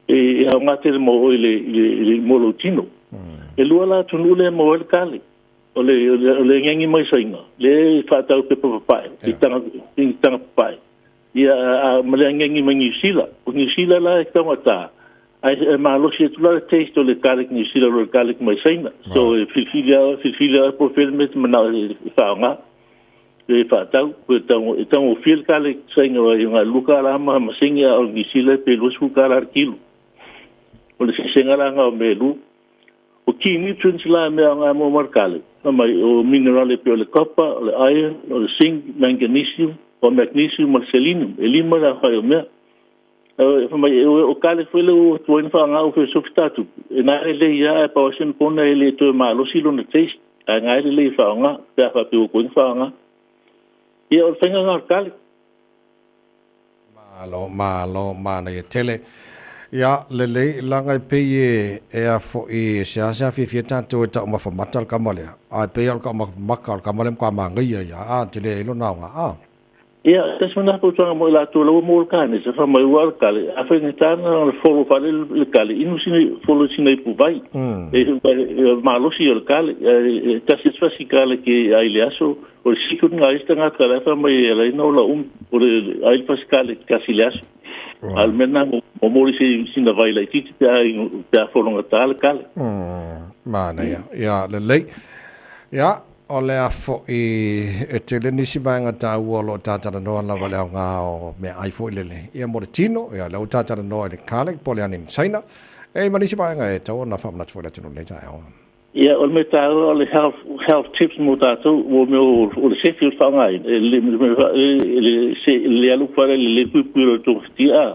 Speaker 27: e aoga tele mo oe i le, i le, i le, mo lou tino. E lua la atunuu lea e maua ai le kale. O le, o le, o le agiagi mai Saina, lea e faatau pepa papae, i tanga, i tanga papae. Ia, a, ma le agiagi mai Niu Sila. O Niu Sila la e taugata, ae e malosi atu la le taste o le garlic Niu Sila lo le garlic mai Saina. So e filifili lava, filifili lava po o fea le mea e te manao e faaaoga, e faatau. E tau, e taugofie le garlic Saina i nai $2 ma senge, a o le Niu Sila pe $20 le kilo. O le eseesega la lena o mea e lua. O key nutrients la e mea aoga mo ma le kale, fai mai o mineral e pei o le copper, o le iron, o le zinc, manganesium, o magnesium ma le selenium, e lima le aofai o mea. Fai mai o kale foi lea ua tuai ona faaaoga ua fesofi tatou, e na lelei lava ae pau lava si pona e le toe malosi lona taste, ae na e lelei e faaaoga pe a faapea ua tuai ona faaaoga. Ia o le faiga lena o le kale.
Speaker 2: Malo, malo, manaia tele. Ia, lelei, laga e pei e, e a foi, e seasea fiafia tatou e taumafa mata le kama lea, a e pei lava o le taumafa maka o le kama lea e matua manaia ia, a, tele ai lona aoga, a.
Speaker 27: Ia, tasi ma fautuaga mo i latou la ua maua le kanesa, fai mai ua o le kale, a faigata na folo fale le kale, inu sina, folo sina ipu vai. E malosi o le kale, e tasi atu fasi kale ke ai le aso, o le siku nga isi tagata la fai mai e ala ina ola umi, o le ai le fasi kale kasi le aso. A o le mea lena, momoli sina vai laitiiti pe a pe a fologata le kale.
Speaker 2: Manaia. Ia, lelei. Ia, o le a fo'i e tele nisi vaega taua o lo o tatalanoa lava i le aoga o meaai foi lele. Ia mo le tino, ia lea ua tatalanoa i le garlic po o le aniani Saina, e i ai ma nisi vaega e tatau ona faamanatu foi i le atunuu i lenei taeao.
Speaker 27: Ia, o le mea taua o le health, health tips mo tatou, mo mea o le sefi o le faaaogaina, e le, e le alu fale le le puipui o le togafitia a.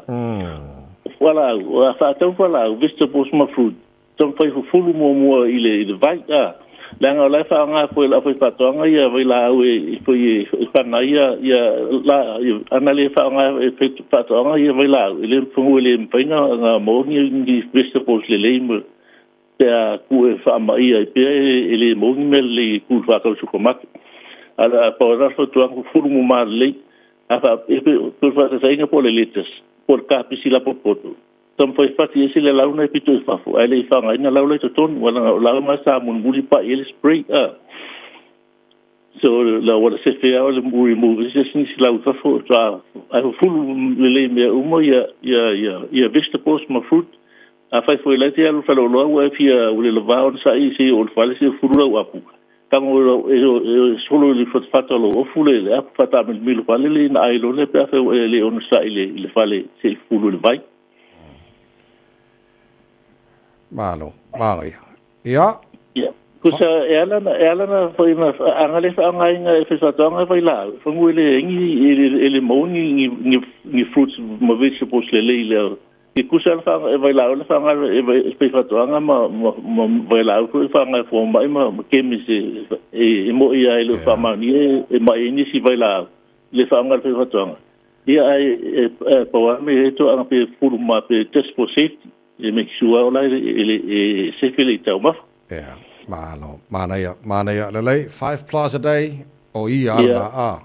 Speaker 27: O fualaau, o a faatau fualaau, vegetables ma fruit, Taumafai fufulu muamua i le i le vai a, leaga o la e faaaoga foi e le aufaifaatoaga ia vailaau e foi e fana ai ia ia la ana le faaaoga e faatoaga ia vailaau e le fanua e le mafai ona maua ni ni vegetables lelei ma pe a tuu e faamaia ai pea e le maua ni mea lelei e tuu i le faatau i le supermarket. A a pau lava le fautuaga fufulu mama lelei a faa e pei o le faataitaiga po o le lettuce po o le kapisi lapopoto Taumafai fati ese le lau na e pito i fafo, ae le i faaaogaina lau la i totonu, aua leaga o lau na sa mulimuli pai ai le spray a. So la ua sefe lava o le remove ese nisi lau i fafo, ae fufulu lelei mea uma ia ia ia ia vegetables ma fruit. Afai foi la e te alu i le faleoloa ua e fia ua le lava ona sa'i se i oo i le fale se i fufulu lau apu, tago e solo i le fatafata o lou ofu le apu faataamilomilo fale le ina ai loa lea pe afai ua e le onosai i le fale se i fufulu i le vai.
Speaker 2: Malo, manaia. Ia.
Speaker 27: Ia. Kusa e ala na e ala na foi na anga le whaangainga e whaiwhatoanga e whai lau. Whangu e le engi e le mau ni ni ni fruits ma vegetables le lei le Ke kusa le whaanga e whailau le whaanga e whaiwhatoanga ma ma ma whailau foi whaanga e fomai ma ma kemis e e mo ia e le whaamani e e mai e nisi whailau le whaanga le whaiwhatoanga. Ia ai e e pawa me e to anga pe fulu ma pe just for safety e make sure ola e e e safe le taumafa.
Speaker 2: Yeah. Malo, manaia, manaia, lelei, 5 plus a day, o ia yeah. a.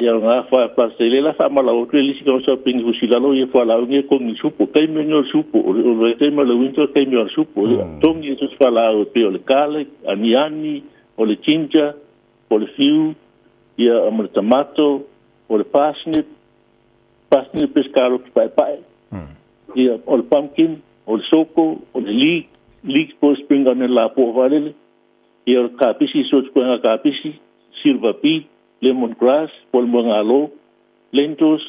Speaker 27: Ia ngā whae plastic le la whaamala o tue lisi ka osa pingi husi lalo ia whalau nge kongi supo kai me le supo o le kai me le winter kai me le supo tongi e tusi whalau pe o le garlic aniani o le ginger o le fiu ia o le tomato o le parsnip parsnip pe skalo ki pae pae ia o le pumpkin o le soko o le leek leek po spring onion la po whalele ia o le kapisi so te koenga kapisi silver beet lemon grass, po o le moegalo, lentils,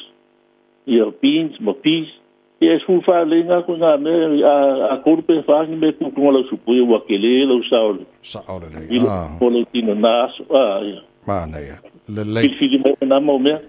Speaker 27: ia beans ma peas. Ia e 14 lei ngā koe ngā mea a a koru pe wha ni me kūkunga lau supu ia ua kele e lau sao le.
Speaker 2: Sao lelei.
Speaker 27: I ah. Po lau tino nā aso a ia.
Speaker 2: Mānaia. Lelei.
Speaker 27: Whiriwhiri mai nā mau mea.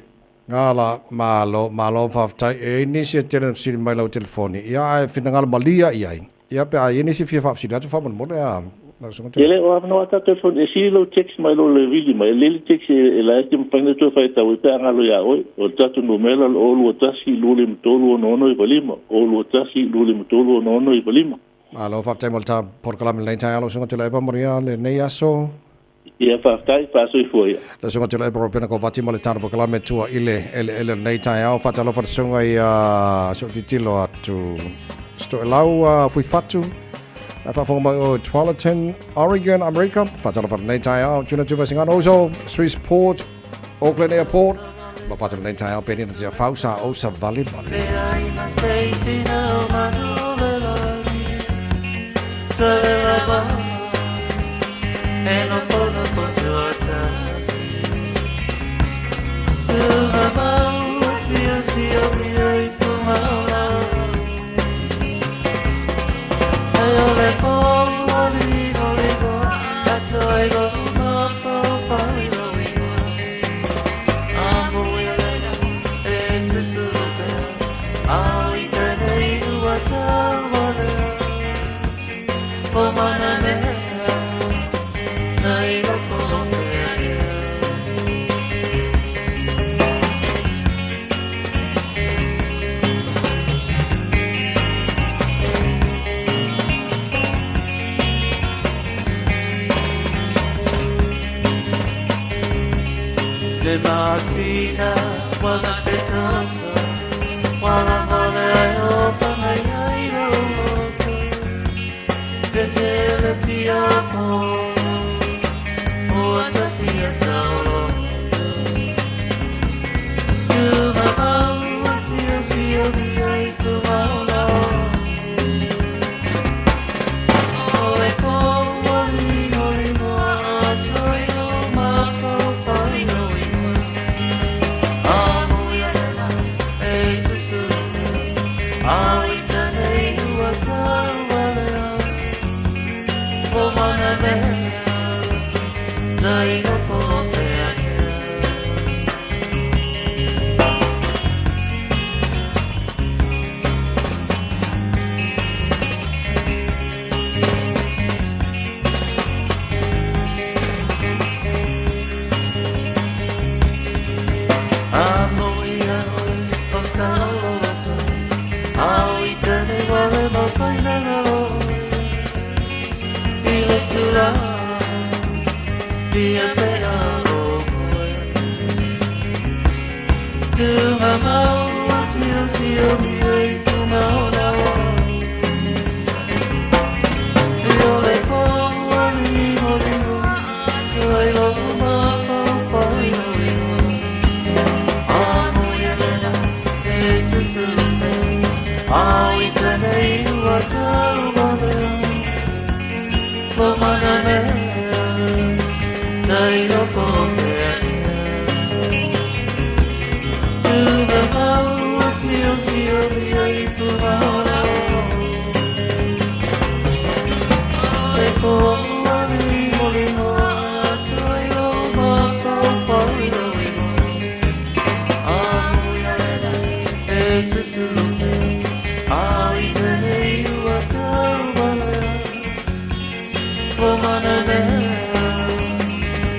Speaker 2: Ngā la, malo, malo whawhetai. E ai nisi e tele na whisiri mai lau telefoni. Ia ae whinangalo malia i ai. Ia pe a i nisi fia whaafsiri atu whaamolemole a lau sunga
Speaker 27: Te le o awanoa ta telefoni e sili lou text mai lo le vili mai le le text e la e te mawhainga tua whai tau e pe angalo ia oe o le tatu numera o 21 23 66 95 o 21 23 66 95.
Speaker 2: Malo faafetai mo le ta polokalame lenei taeao lau susuga Tuilaepa manuia lenei aso.
Speaker 27: Ia faafetai faasoifua ia.
Speaker 2: Lau susuga Tuilaepa Ropena Kovati mo le ta polokalame tua i le eleele o lenei taeao. Faatalofa le susuga ia si ou tilotilo atu Stoelau Fuifatu. Ae faafofoga mai o Tualatin, Oregon, Amerika. Faatalofa lenei taeao, Tuna Tuva Singano Uso, Swissport, Auckland Airport. Lo fatu lenei taeao, Penina Te Awhau, sa o sa vale vale.
Speaker 4: Le masina ua se tata Ua lava le ai o whangai ai ro loto Te tele pia po Ua tawhia sao loto Tunga mau a sio sio mi ai tu mauna O le koa lino lino a toi o mafau whaino ingoa A mui arena e susuru A i tane ua tau alea O mana mea Tai loko o te ake. A moi a oi o sao loto A i tane wale mawhai nanga oi I le tula Pia te a o koe Tunga mau a sio sio mi ei tunga o na o I o le koa limo limo Tuai lo mafau whai no ingoa A moi a nena e susuru te A i tane ua tau walea Lo mana mea Tai loko o te ake Tunga mau a sio sio mi ai tunga o na o Le koa limo limo a toi o mafau whai no ingoa A moi a nena e susuru te A i tane ua tau walea Lo mana mea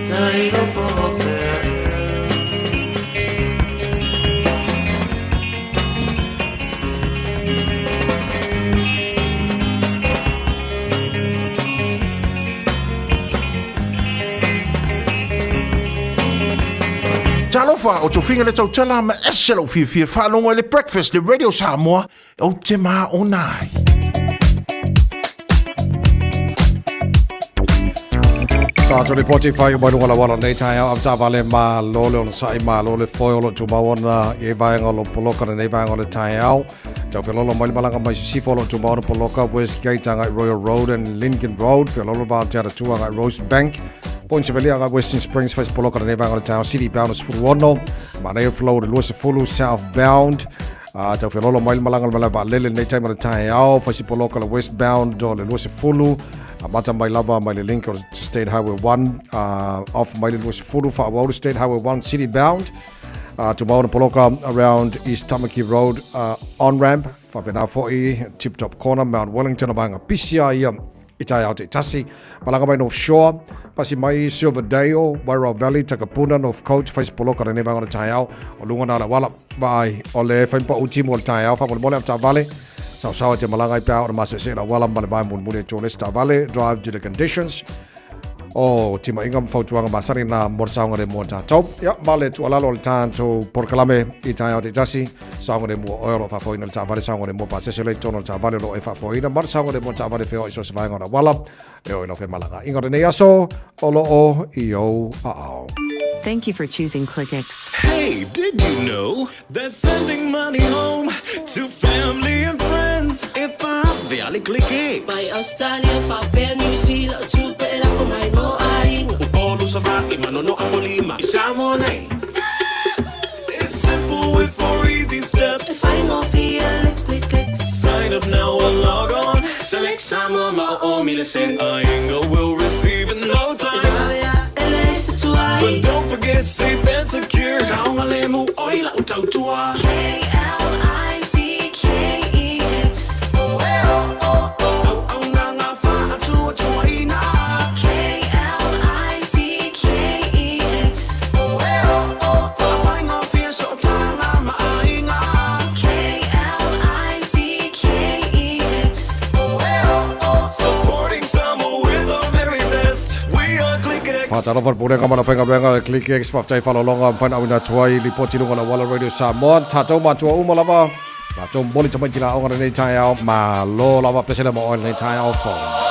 Speaker 4: Tai loko o te ake.
Speaker 14: Talofa, o tofiga le tautala ma ese lou fiafia faalogo i le Breakfast le Radio Samoa, ou te maona ai.
Speaker 2: Sa to ripoti whai o mai lunga la wala nei tai au ta vale ma lo le ona sai ma lo le foi o lo tumau ona i vaenga o lo poloka na nei vaenga o le tai au. Tau whelolo mai le malanga mai sisifo o lo tumau ona poloka Westgate anga i Royal Road and Lincoln Road whelolo vā te ara tua anga i Rosebank. Point Sevelia anga i Western Springs face poloka na nei vaenga o le tai au City bound o 16 ma nei o flow le 20 southbound. Tau whelolo mai le malanga le malanga vaalele nei taima le tai au face poloka le westbound o le 20 Amata mai lava mai le link o State Highway 1 off mai le 20 whaawau State Highway 1 city bound tumau na poloka around East Tamaki Road on-ramp whapena fo'i Tip Top Corner Mount Wellington o vaenga pisia ia i tae ao te tasi malanga mai North Shore pasi mai Silverdale Wairau Valley Takapuna North Coast face poloka na nei vaenga o le tae ao o lunga na la wala vai o le whaimpa uti mo le tae ao whamolemole am vale Saosaoa te malaga i pea o na masese la wala ma le vae mulimuli e tō le vale drive due to conditions o timainga ma fautuaga masani na mo le saoga le mua tatou. Ia, ma le tuualalo o le tatou polokalame i taeao taitasi, saoga le mua oe o lo o faafoeina le taavale, saoga le mua pasese le i totonu o le taavale o lo o e faafoeina, ma le saoga le mua taavale feoai so o se vaega o le auala e oo i lau femalagaaiga o lenei aso o lo o i ou aao.
Speaker 5: Thank you for choosing Clickex.
Speaker 10: Hey, did you know that sending money home to family and friends e faavea le Clickex?
Speaker 8: Mai Australia, faapea New Zealand, o tupe e lafo mai mo aiga.
Speaker 9: Upolu, Savaii, Manono, Apolima, i Samoa nei.
Speaker 10: It's simple with 4 easy steps.
Speaker 8: E faigofie le Clickex.
Speaker 10: Sign up now or log on.
Speaker 9: Select Samoa ma o o mi le send.
Speaker 10: Aiga will receive in no time.
Speaker 8: E vave ae leai se tuai.
Speaker 10: But don't forget safe and secure.
Speaker 9: Saoga le mu oi lau tautua.
Speaker 6: K-L-I-C-K-E-X.
Speaker 9: Auauna ngā whaatuatuaina.
Speaker 6: K-L-I-C-K-E-X.
Speaker 9: Whawhaingofie so tānga maaiga.
Speaker 6: K-L-I-C-K-E-X.
Speaker 10: Supporting Samoa with our very best. We are Clickex.
Speaker 2: Faatalofa le pulega ma le aufaigaluega a le Click X, faafetai faaaloaloga mafai ona auina atu ai lipoti i luga o le auala Radio Samoa. Tatou matua uma lava, latou momoli tamaiti i aoga lenei taeao, malo lava pese le ma oe lenei taeao fou.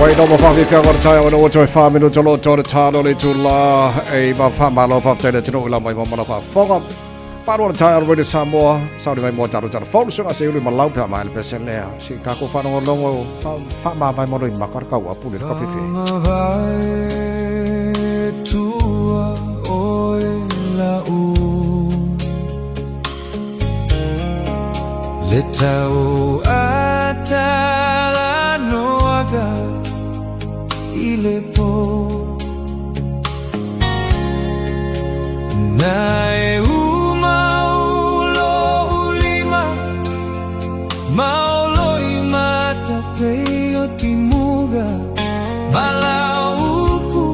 Speaker 2: Wai no ma whawhiwhia ngā tae o toe whā minuta lo tō tāno le tū la e ma wha malo whawhtai le tino ila mai ma mana whawhonga. Paro le tae o Radio Samoa, sauni mai mo taro taro fōnu sunga se ulu ma lau pea mai le pese lea. Si kako whanongo longo wha ma mai mono i makara kau apu le kawhiwhi.
Speaker 4: Tua oe la u Le tau atala noaga i le pō Na e umau lo ulima Maoloi matapei o timuga Malau upu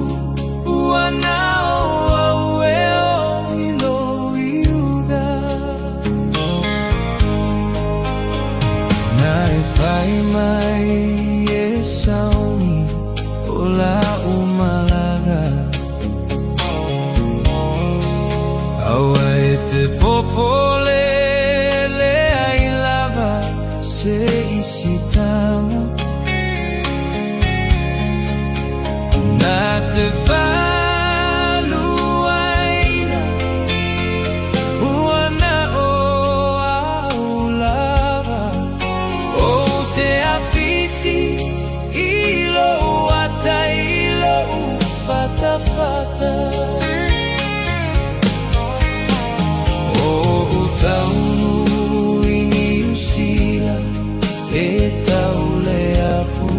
Speaker 4: uanao au e o ilo iuga Na e fai mai e sauni o la umalaga Aua e te popole le ai lava se isi tama Na te whaluaina ua na o au lava O te afisi i lo ata i lo fatafata O utaunu i Niu Sila e tau le apu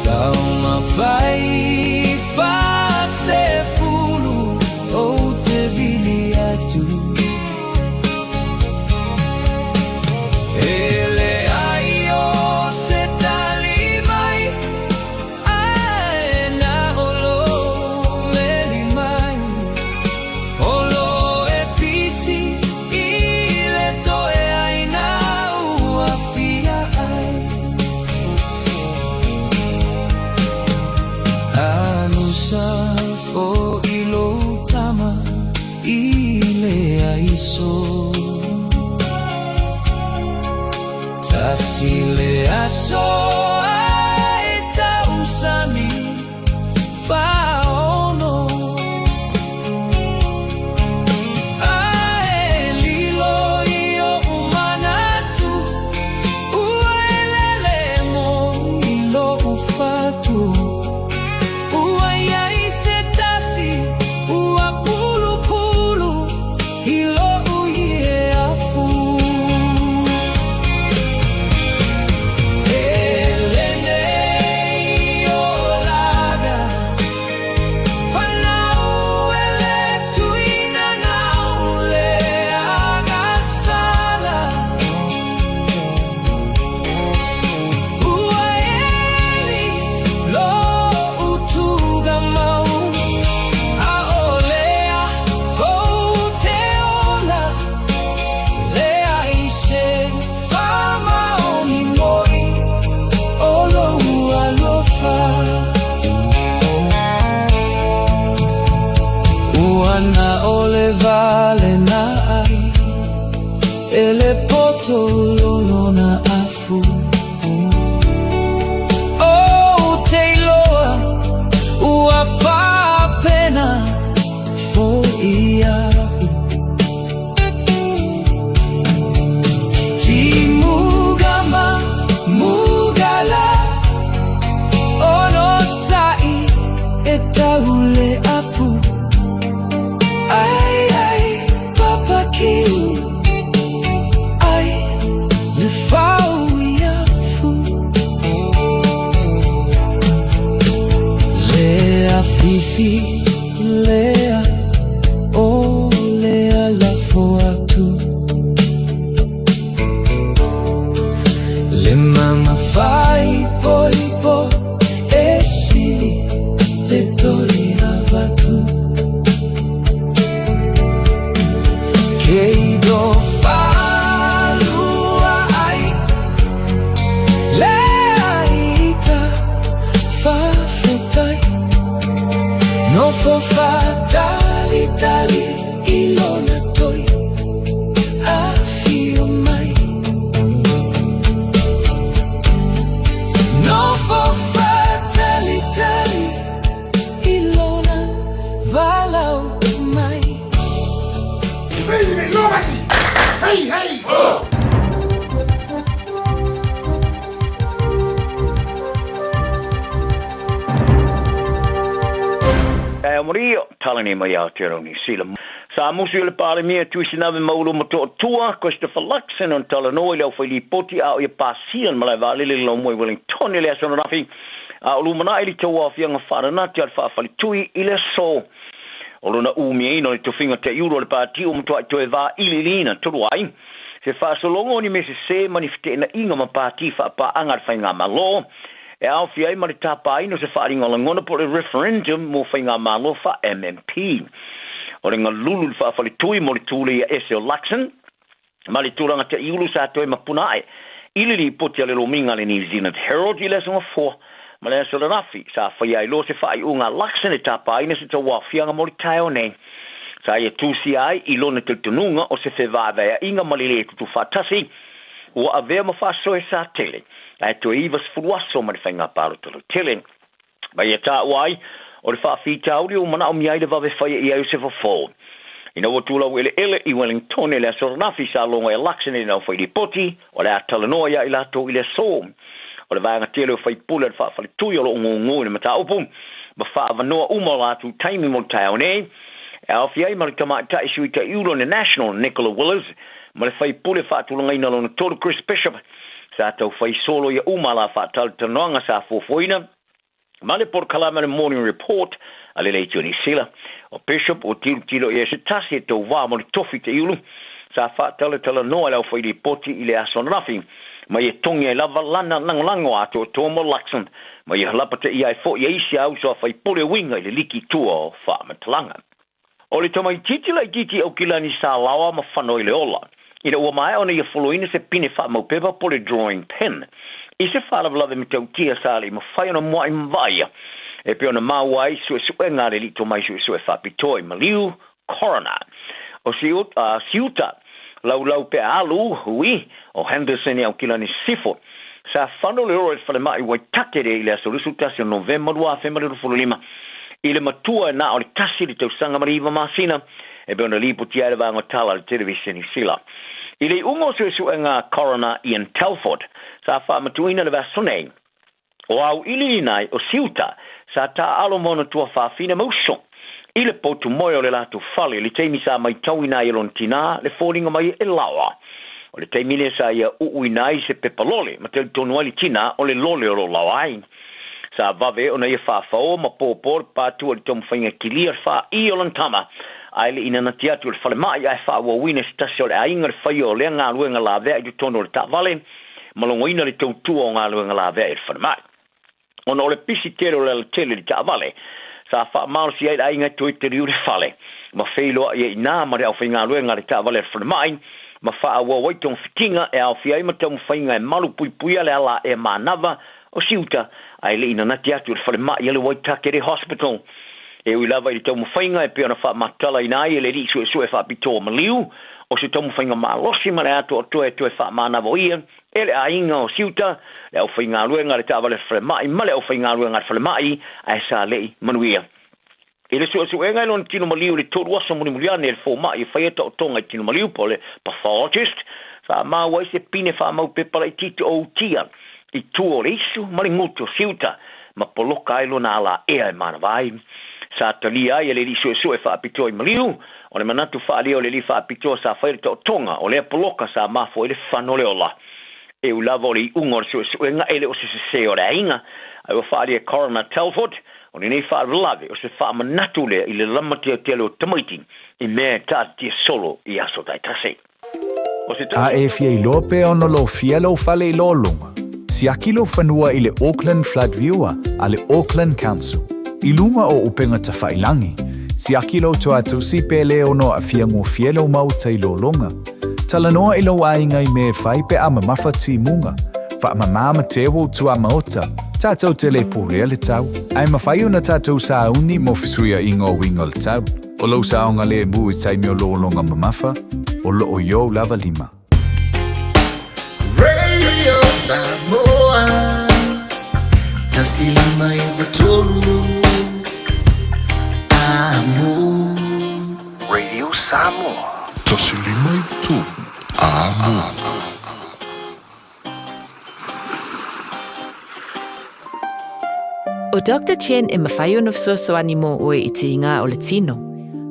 Speaker 4: Tau mawhai wha se fulu o te vili atu E le ai o se tali mai Ae na o lo meli mai O lo e pisi i le toe ai na ua fia ai Anusa fo i lo tama i le aiso Tasi le aso ai tausani whaono Ae lilo i o umanatu Ua elele mo i lo ufatu Ua iai se tasi ua pulu pulu i lo ie afu E lenei o laga Whanau e le tuina nau le agasala Ua eli lo utuga mau A o lea ou te ola Le ai se whamaoni moi O lo alofa Ua na o le vale na ai E le poto lolona afu O te iloa ua whapena fo ia Timugama mugala Ono sa'i e taule apu Ai ai papakiu Ai le fau iafu Lea fifi lea o lea lafo atu Le mama fai poipo e sili le toi avatu Kei do falua ai Le aita whawhetai No
Speaker 3: Hei, hei, ho!
Speaker 12: Taeao maria, tala nei mai Aotearoa Niu Sila. Sa musu i le Palemia Tuisinave Maulu Motootua, Christopher Luxon ona talanoa i le aufailipoti a o ia pasia le malae vaalele i le laumua i Wellington i le aso ananafi, a o lumanai le tauaofiaga faalanati a le faafaletui i le aso. O lona umiaina o le tofiga taiulu o le Pati ua matuai toe vailiiliina talu ai se faasologa o ni mea sese ma ni feteenaiga ma pati faapaaga a le Faigamalo e aofia ai ma le tapaina o se faaaliga o lagona po o le referendum mo Faigamalo faa-MMP. O le galulu i le faafaletui mo le tuleia ese o Luxon ma le tulaga taiulu sa toe mapuna ae i le lipoti a le lomiga a le New Zealand Herald i le Aso Gafoa ma le Aso Lanafi, sa faia ai loa se faaiuga a Luxon e tapaina se tauaofiaga mo le taeao nei. Sa ia tusia ai i lona talitonuga o se fevaevaeaiga ma le lē tutufaatasi ua avea ma faasoe sa tele ae toe 90 aso ma le faiga palota lautele. Ma ia taua ai, o le faafitauli ua manaomia ai le vave faia i ai o se fofo. Ina ua tulau eleele i Wellington i le aso ananafi, sa logo e Luxon i le aufai-lipoti, o le a talanoa ia i latou i le aso. O le vaega tele o faipule a le faafaletui o lo o gūgū i le mataupu, ma faaavanoa uma o latou taimi mo le taeao nei, e aofia ai ma le tamaitai sui taiulu o le National, Nicola Willis, ma le faipule faatulagaina lona tolu, Chris Bishop, Sa tau fai solo ia uma la faatalatalanoaga sa fuafuaina ma le polokalame o le Morning Report a le Leitio Niu Sila. O Bishop ua tilotilo i ai se tasi e tauva mo le tofi taiulu sa faatalatalanoa e le aufailipoti i le aso ananafi ma ia togi ai lava lana lagolago atoatoa mo Luxon ma ia lapataia ai foi e isi a uso a faipule uiga i le liki tua o faamatalaga. O le tamaitiiti laitiiti Aukilani sa laoa ma fano i le ola, ina ua maea ona ia foloina se pine faamaupepa po o le drawing pin i se faalavelave matautia sa le i mafai ona mua'i ma vaaia e pei ona maua ai suesuega a le alii tomai suesue faapitoa i maliu, coroner, o Siuta Laulau Peaalu, hui, o Henderson i Aukilani Sisifo. Sa fano le oro i le falemai Waitakere i le aso 21 o Novema 2025 i le matua e na o le tasi le tausaga ma le iva masina, e pei ona lipotia ai le vaega o tala a le Televiseni Sila. I le iuga o suesuega a Coroner Ian Telford, sa faamatuuina le vaiaso nei, O auiliilina ai o Siuta sa taaalo ma ona tuafafine ma uso i le potu moe o le latou fale i le taimi sa maitauina ai e lona tinā le foliga mai e laoa. O le taimi lea sa ia uuina ai se pepa lole ma talitonu ai le tinā o le lole o lo o laoa ai. Sa vave ona ia faafaoa ma pōpō le pātua i le taumafaiga kilia le faaī o lana tama ae le i nanati atu i le falemai ae faaauauina e se tasi o le aiga le faia o lea galuega lavea i totonu o le taavale ma logoina le tautua o galuega lavea i le falemai. Ona o le pisi tele o le alatele i le taavale, sa faamalosi ai le aiga e toe taliu le fale, ma feiloai ai i ina ma le aufaigaluega a le taavale a le falemai, ma faaauau ai togafitiga e aofia ai ma taumafaiga e malupuipuia le ala aea manava o Siuta ae le i nanati atu i le falemai a le Waitakere Hospital. E ui lava i le taumafaiga e pei ona faamatalaina ai e le alii suesue faapitoa maliu, o se taumafaiga malosi ma le atoatoa e toe faamanavoia e le aiga o Siuta, le aufaigaluega a le taavale falemai ma le aufaigaluega a le falemai, ae sa le i manuia. I le suesuega i lona tino maliu i le tolu aso mulimuli ane e le fomai e faia taotoga i tino maliu po o le pathologist, sa maua ai se pine faamau pepa laitiiti o utia i tua o le isu ma le gutu o Siuta ma poloka ai lona ala ea e manava ai. Sa talia ai e le alii suesue faapitoa i maliu, o le manatu faaalia o le alii faapitoa sa faia le taotoga o lea poloka sa mafua ai le fano o le ola. E ui lava o le iuga o le suesuega e le o se sesē o le aiga, ae ua faaalia e Coroner Telford, o lenei faalavelave o se faamanatu lea i le lamatia tele o tamaiti i mea e taatitia solo i aso taitasi. O se
Speaker 15: A e fia iloa pe ono lofia lou fale i lōloga, siaki lou fanua i le Auckland Flood Viewer a le Auckland Council. I luga o upega tafailangi, siaki lou toatusi pe le ono aafia gofie lou maota i lōloga. Talanoa i lou aiga i mea e fai pe a mamafa timuga. Faamamā ma teu ou tuamaota, tatou te le pulea le tau, ae mafai ona tatou sauni mo fesuiaiga o uiga o le tau. O lou saogalemu i taimi o lologa mamafa, o loo i ou lava lima.
Speaker 3: Radio Samoa 159 Amo.
Speaker 16: Radio Samoa. 159.
Speaker 1: Samoa.
Speaker 25: ʻO Doctor Chen e mafai ona fesoasoani mo ʻoe i tīgā o le tino.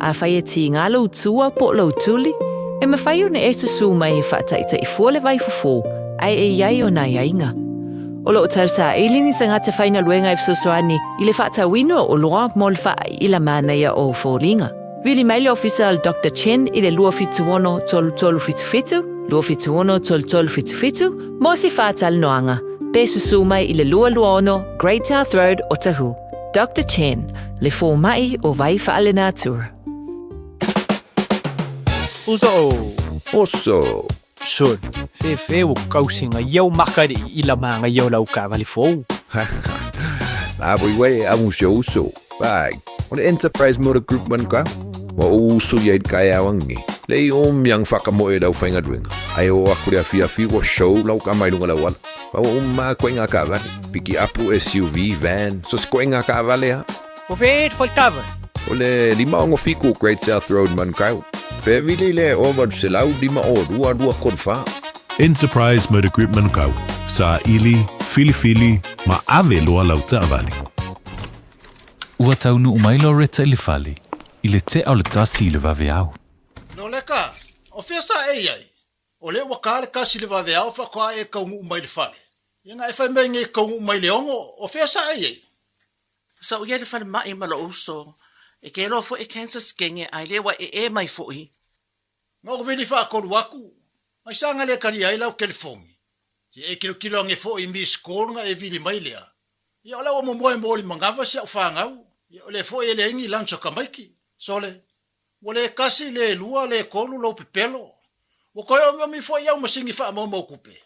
Speaker 25: Afai e tīgā lou tua po o lou tuli, e mafai ona e susū mai e faataʻitaʻi fua le vaifofo, ae e i ai ona aiaiga. O lo o tausaili ni tagata faigaluega e fesoasoani i le faatauina o oloa mo le faaiʻila manaia o foliga. Vili mai le ofisa o le Doctor Chen i le 276 3377, 276 3377, mo se faatalanoaga, pe susū mai i le 226 Great South Road, Otahuhu. Doctor Chen, le fōmaʻi o Vai Faalenatura.
Speaker 11: Uso!
Speaker 16: Oso!
Speaker 11: Sol, fefe ua kausiga ia o makaliʻi i la magaia o lau taavale fou.
Speaker 16: La voi wai e amu si uso. Vai, o le Enterprise Motor Group man ka. Ua ou uso ia i le kaeao angi. Le i o miang whakamoe e lau whaingaluenga. Ai o aku le afiafi ua show lau ka mai lunga lau ala. Pa ua uma koe ngā kaavale. Piki apu, SUV, van, so se koe ngā kaavale ha.
Speaker 11: O fe e te whaitawa.
Speaker 16: O le 567 Great South Road Manukau. Pe vili le o 852 234.
Speaker 1: Enterprise Motor Group Manukau, saili, filifili, ma ave loa lau taavale.
Speaker 17: Ua taunuu mai Loretta i le fale i le tea o le tasi i le vaveao.
Speaker 18: Loleka, o fea sa e i ai? O lea ua ka le kasi i le vaveao faatoa e taunuu mai i le fale. Ia na e fai mai nei e taunuu mai i le ono, o fea sa e i ai?
Speaker 8: Sa ou i ai i le falemai ma lou uso, e ke loa foi e cancer skenge ae le ua ee mai foi.
Speaker 18: Na ou vili faatolu atu, ai sa na le talia ai lau telefoni. Se e tilotilo ane foi i miss call na e vili mai lea. Ia o la ua momoe mo le manava si au fanau, ia o lea foi e leai ni lunch a tamaiti. Sole, ua le tasi, le lua, le tolu lou pepelo. Ua toe omiomi foi au masini faamaumau tupe.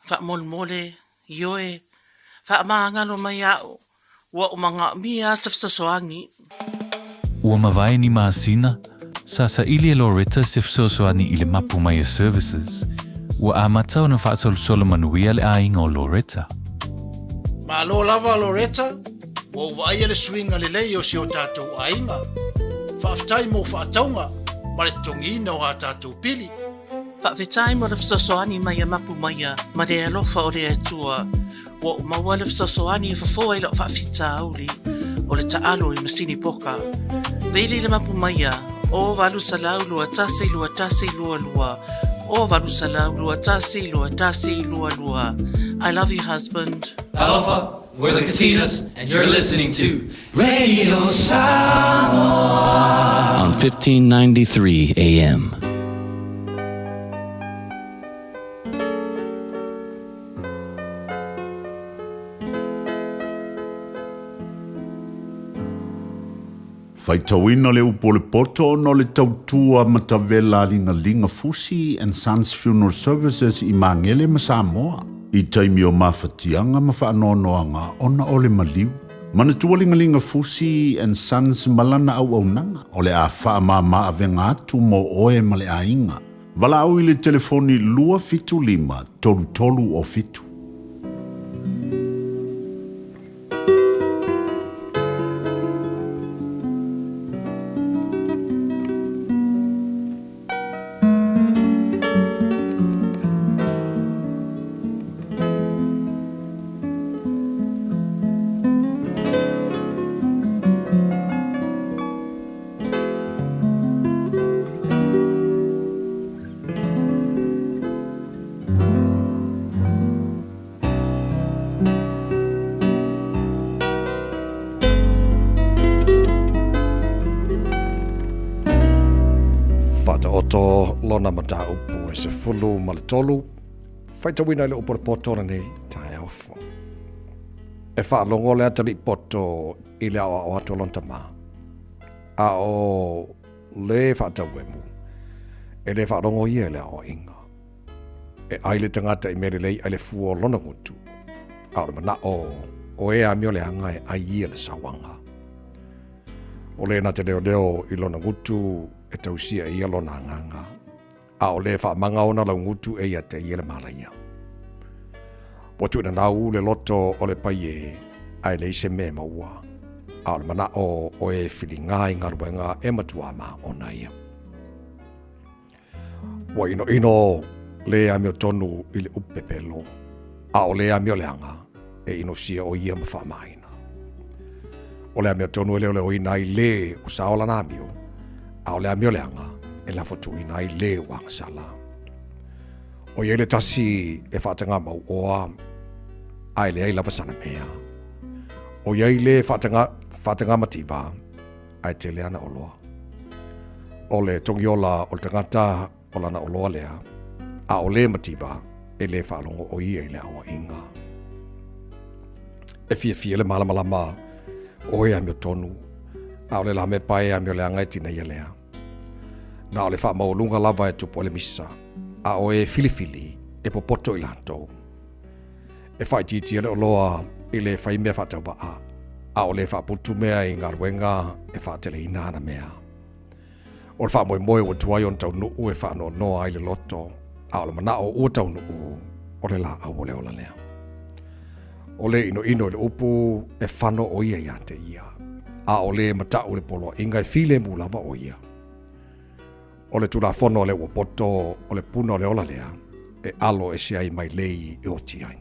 Speaker 8: Faamolemole, ioe, faamagalo mai a'u, ua ou manaomia se fesoasoani.
Speaker 17: Ua mavae ni masina, sa saili e Loretta se fesoasoani i le Mapu Maia Services. Ua amata ona faasolosolo manuia le aiga o Loretta.
Speaker 18: Malo lava Loretta, ua ou vaaia le suiga lelei o si o tatou aiga. Faafetai mo faatauga ma le totogiina o a tatou pili.
Speaker 8: Faafetai mo le fesoasoani mai a Mapu Maia ma le alofa o le Atua. Ua ou maua le fesoasoani e fofo ai lau faafitauli o le taalo i masini poka. Vili le Mapu Maia, o 800 21 21 22, o 800 21 21 22. I love you husband.
Speaker 20: Talofa, we're the Katinas, and you're listening to Radio Samoa
Speaker 10: on 1593 AM.
Speaker 14: Faitauina le upu o le poto ona o le tautua matavela a Ligalinga Fusi and Sons Funeral Services i Magele ma Samoa i taimi o mafatiaga ma faanoanoaga ona o le maliu. Manatua Ligalinga Fusi and Sons ma lana auaunaga o le a faamama avega atu mo oe ma le aiga. Valaau i le telefoni 275 33 o 7.
Speaker 2: Faataoto lona mataupu e 13, faitauina i le upu o le poto lenei taeao fou. E faalogo le atalii poto i le aoao atu o lona tama, a o le faatauemu, e le faalogo ia i le aoaiga. E ai le tagata i mea lelei ai le fua o lona gutu, a o le manao o e amio leaga e ai ia le sauaga. O le na te leoleo i lona gutu e tausia e ia lona agaga, a o le faamaga ona lau gutu e ia te ia le malaia. Ua tuunanau le loto o le paie ae leai se mea e maua, a o le manao o e filiga i galuega e matua maona ia. Ua inoino le amiotonu i le upu pepelo, a o le amioleaga e inosia o ia ma faamaina. O le amiotonu e leoleoina ai le ua sao lana amio, a o le amioleaga e lafotuina ai le ua agasala. O ia le tasi e faataga mauoa a e leai lava sana mea. O ia le faataga, faataga mativa ae tele ana oloa. O le togiola o le tagata o lana oloa lea, a o le mativa e le faalogo o ia i le aoaiga. E fiafia le malamalama o e amiotonu, a o le lamepa e amioleaga e tineia lea. Na o le faamaualuga lava e tupu ai le misa, a o e filifili e popoto i latou. E faaitiitia le oloa i le fai mea faatauvaa, a o le faaputu mea i galuega e faateleina ana mea. O le faamoemoe ua tuai ona taunuu e faanoanoa ai le loto, a o le manao ua taunuu, o le laau o le ola lea. O le inoino i le upu e fano o ia ia te ia, a o le matau i le poloaiga e filemu lava o ia. O le Tulafono a le ua poto o le puna o le ola lea, e alo ese ai mai lei e oti ai.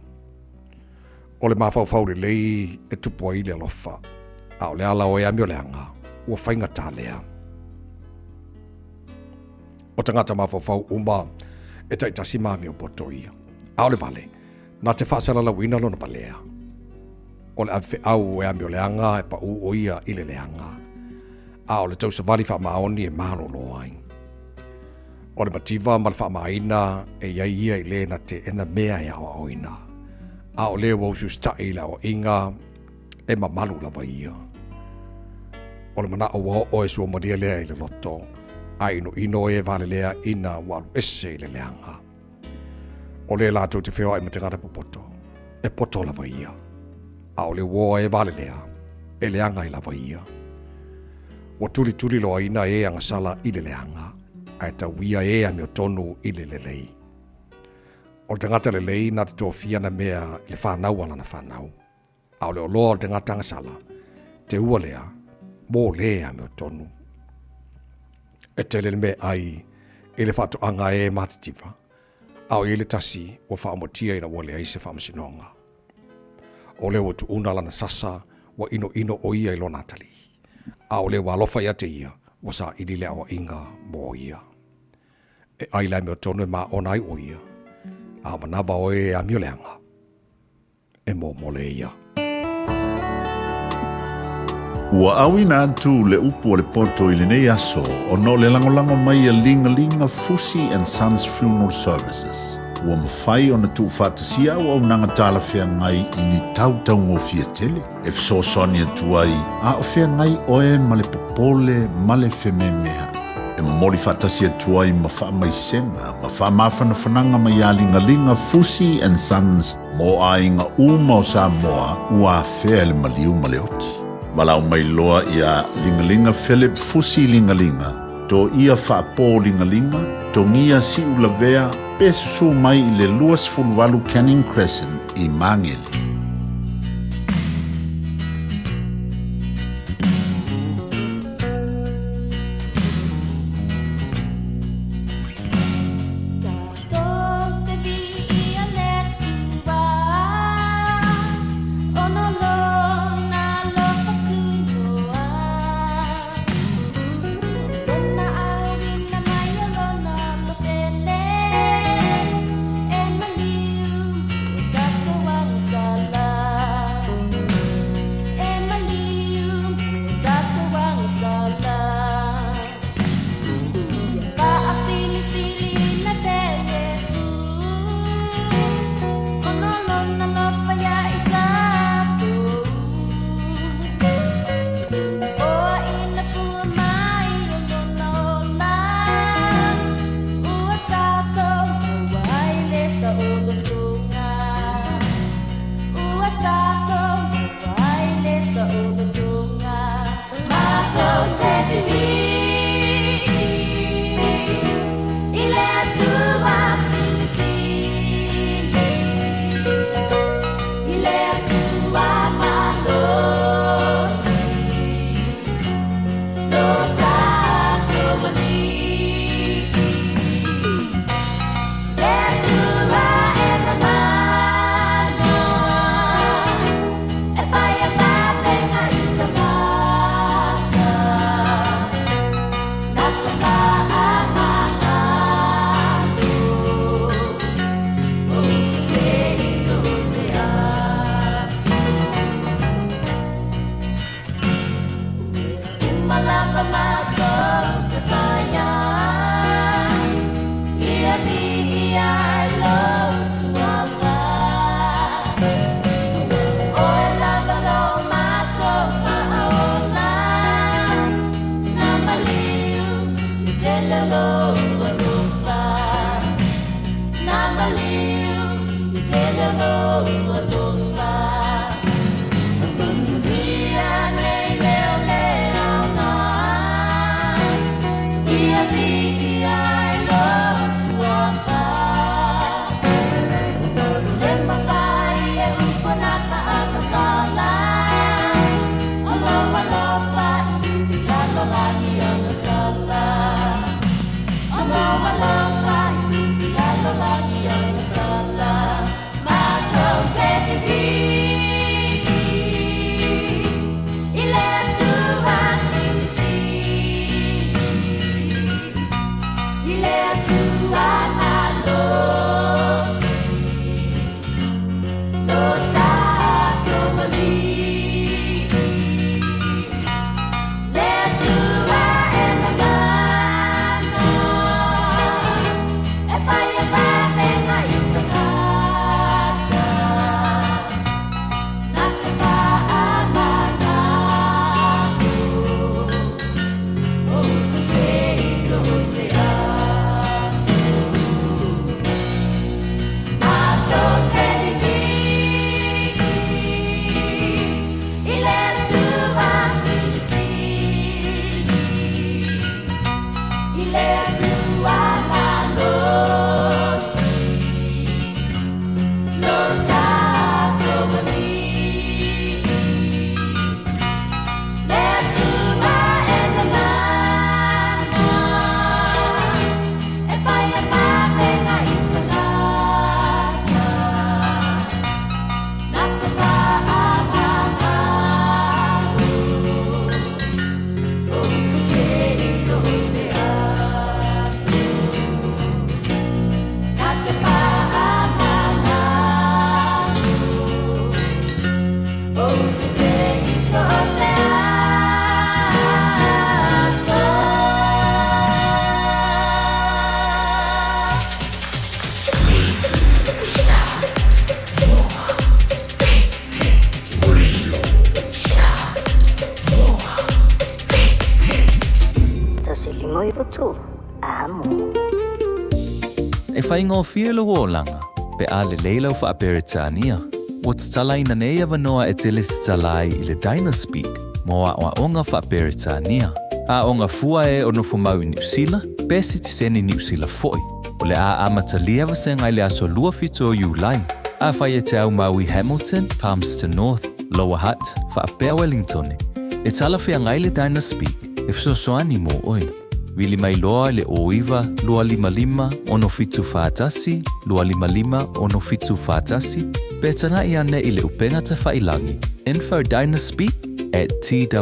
Speaker 2: O le mafaufau lelei e tupu ai le alofa, a o le ala o e amioleaga, ua faigata lea. O tagata mafaufau uma e taitasi ma amio poto ia. A o le vale, na te faasalalauina lona valea. O le avefeau e amioleaga e paū o ia i le leaga, a o le tausavali faamaoni e malolo ai. O le mativa ma le faamaina e i ai ia i le na teena mea e aoaoina, a o le ua usiusitaʻi i le aoaiga e mamalu lava ia. O le manaʻo ua oo e suamalie lea i le loto, a inoino e valelea ina ua alu ese i le leaga. O le latou te feoai ma tagata popoto, e poto lava ia. A o le uoa e valelea, e leaga ai lava ia. Ua tulituli loaina e agasala i le leaga, ae tauia e amiotonu i le lelei. O le tagata lelei na te tofia na mea i le fanau a lana fanau, a o le oloa o le tagata agasala, te ua lea, mo le amiotonu. E tele le meaai i le faatoaga e matitiva, a o i ai le tasi ua faaomatia ina ua leai se faamasinoga. O lea ua tuuna lana sasa ua inoino o ia i lona atalii, a o lea ua alofa ia te ia ua saili le aoaiga mo ia. E ai le amiotonu e maona ai o ia, a o manawa o e amioleaga, e momole ia.
Speaker 14: Ua auina atu le upu o le poto i lenei aso ona o le lagolago mai a Ligalinga Fusi and Sons Funeral Services. Ua mafai ona tuufaatasia auaunaga talafeagai i ni tau taugofie tele e fesoasoani atu ai a o feagai oe ma le popole ma le fememeaʻi. E momoli faatasi atu ai ma faamaisega ma faamafanafanaga mai ia Ligaliga Fusi and Sons mo aiga uma o Samoa ua afea e le maliu ma le oti. Valaau mai loa iā Ligaliga Philip Fusi Ligaliga, Toia Faapo Ligaliga, Togia Siulavea pe susū mai i le 28 Canning Crescent i Magele.
Speaker 13: 93, Amo.
Speaker 17: E faigofie lou olaga pe a lelei lau faa-Peretania. Ua tatalaina nei avanoa e te lesitala ai i le Dynaspeak mo aʻoaʻoga faa-Peretania. Aʻoga fua e o nofomau i Niusila, pe sitiseni Niusila foʻi. O le a amatalia vasega i le aso 27 o Iulai. Afai e te aumau i Hamilton, Palmerston North, Lower Hutt, faapea Wellingtone, e talafeagai le Dynaspeak e fesoasoani mo oe. Vili mai loa i le 09 255 6741 255 6741 pe tanaʻi ane i le upega tafailagi info dynaspeak at twoa.ac.nz.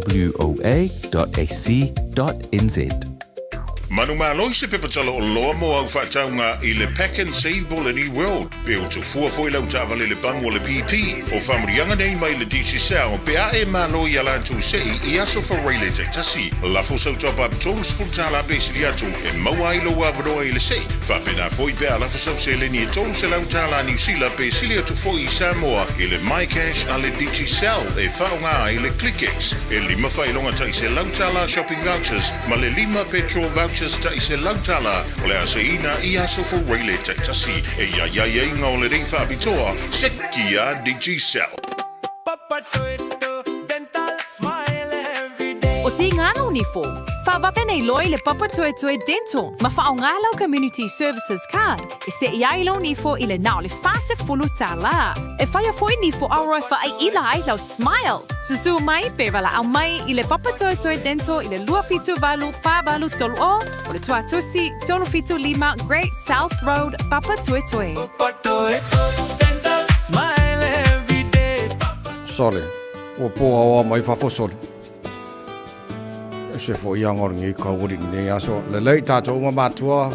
Speaker 1: Manumalo i se pepa tala oloa mo au faatauga i le Pack and Save po le New World, pe ua tufua foi lau taavale i le pagu a le BP. O faamanuiaga nei mai le Digicel pe a e malo i a latou sei i aso Faraile taitasi. Lafo sau top up $30 pe sili atu e maua ai lou avanoa i le sei. Faapena foi pe a lafo sau seleni e $300 Niu Sila pe sili atu foi i Samoa i le MyCash a le Digicel e faaaoga ai le ClickX. E lima faailoga tai $100 shopping vouchers ma le lima petrol vouchers tai $100 o le a seiina i aso Faraile taitasi. E i ai aiaiga o lenei faapitoa, seki a Digicel.
Speaker 25: O Tīngana o Nifo, whawawe nei loa i le Papatoetoe Dental ma whaonga lau Community Services Card e seʻi ai lou nifo i le na o le $40. E whaia foi nifo aroa e whaaiila ai lau smile. Susū mai pe walaʻau mai i le Papatoetoe Dental i le 278 483 o o le Tuatusi 375 Great South Road, Papatoetoe.
Speaker 2: Sole, ua pō mai fafo sole. E se fo ia ngor ngi ka uri nei aso. Lelei tātou uma matua.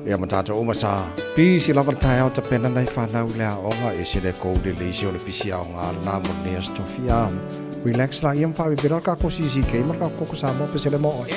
Speaker 2: Ia ma tātou uma sa. Pisi lava le taeao tapena nai whanau le aoga e se le kou le leisi o le pisi aoga lena mo lenei aso tofia. Relax la ia ma faapepela le kako CCK ma le kako koko Samoa pe se le mo oe.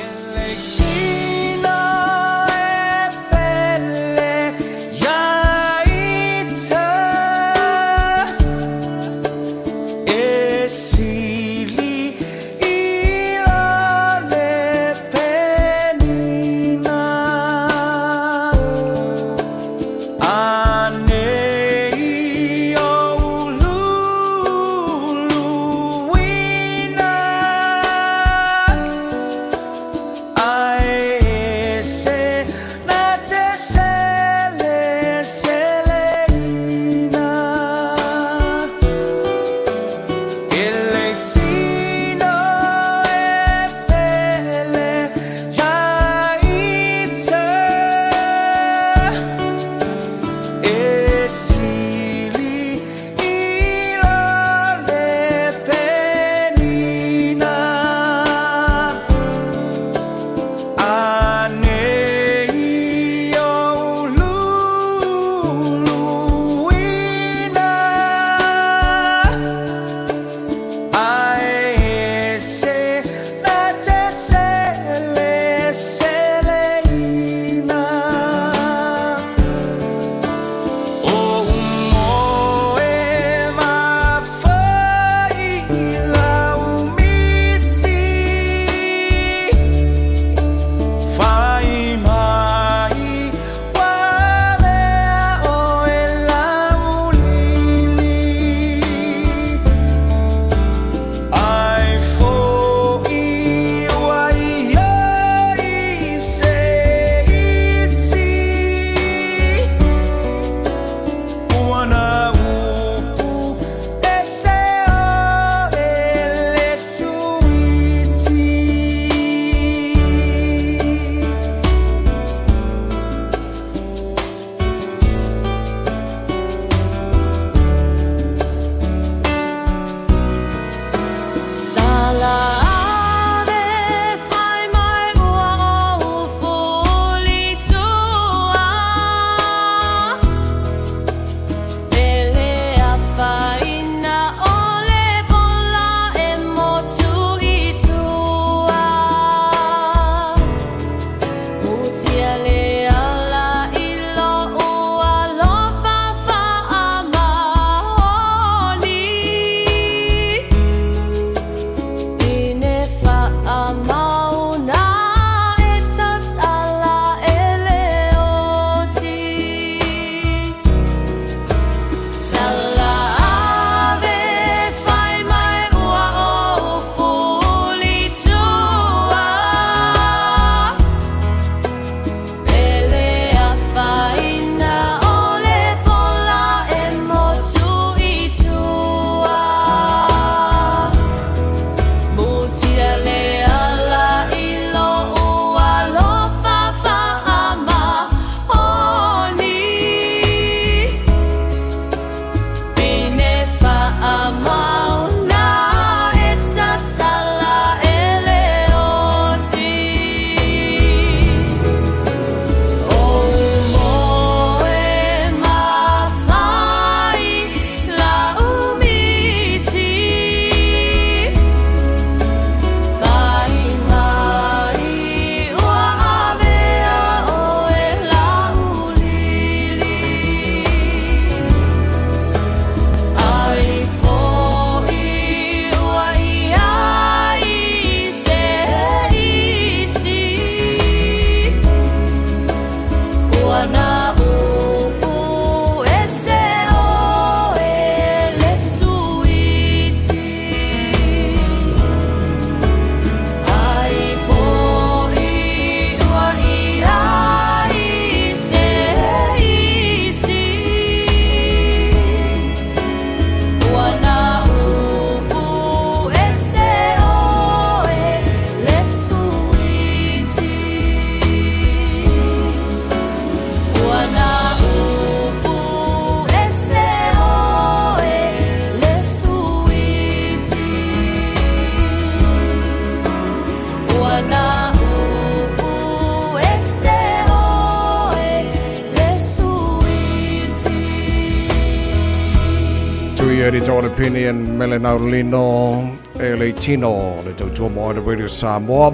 Speaker 2: Editor Opinion Melenaulino e le tino le tautua mo le Radio Samoa.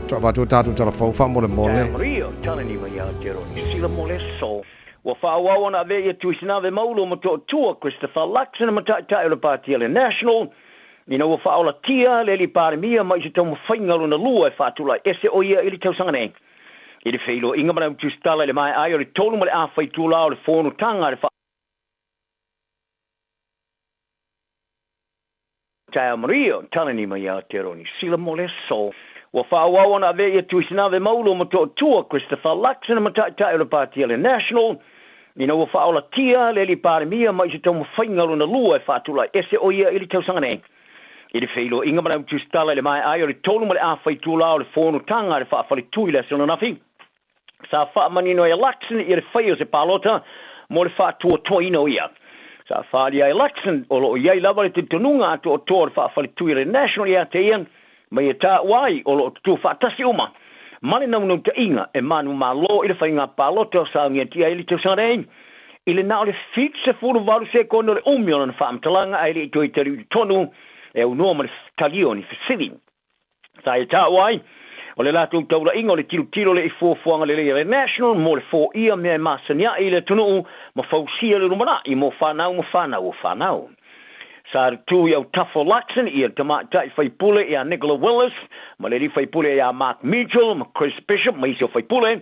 Speaker 2: Toa vatu tātou tala fau wha mo le mole.
Speaker 12: Maria, tala ni mai Aotearoa Niu Sila mo le aso. Ua faaauau ona avea ia Tuisinave Maulo Motootua Christopher Luxon ma Taitai o le Pati a le National ina ua faaolatia le Alii Palemia mai se taumafaiga lona lua e faatulai ese o ia i le tausaga nei. I le feiloaiga ma le autusitala i le maea ai o le tolu ma le afa itula o le fonotaga a le Taeao Maria, Talani mai Aotearoa Niu Sila mo le aso. Ua faaauau ona avea ia Tuisinave Maulo Motootua Christopher Luxon ma Taitai o le Pati a le National ina ua faaolatia le Alii Palemia mai se taumafaiga lona lua e faatulai ese o ia i le tausaga nei. I le feiloaiga ma le autusitala i le maea ai o le tolu ma le afa itula o le fonotaga a le faafaletui i le aso ananafi, Sa faamanino ai e Luxon ia le faia o se palota mo le faatuatuaina o ia. Sa faaalia ai e Luxon o lo o i ai lava le talitonuga atoatoa o le faafaletui a le National ia te ia ma ia taua ai o lo o tutū faatasi uma ma le naunautaiga e manumalo i le faiga palota o saugiatia ai le tausaga nei i le na o le 78 sekone o le umi o lana faamatalaga ae le i toe taliu i totonu e aunoa ma le talia o ni fesili. Sa e taua ai, o le latou taulaiga o le tilotilo lea i fuafuaga lelei a le National mo le foia mea e masani ai i le atunuu ma fausia le lumanai mo fanau ma fanau o fanau. Sa tu i autafa o Luxon ia le tamaitai faipule ia Nicola Willis ma le alii faipule ia Mark Mitchell ma Chris Bishop ma isi o faipule,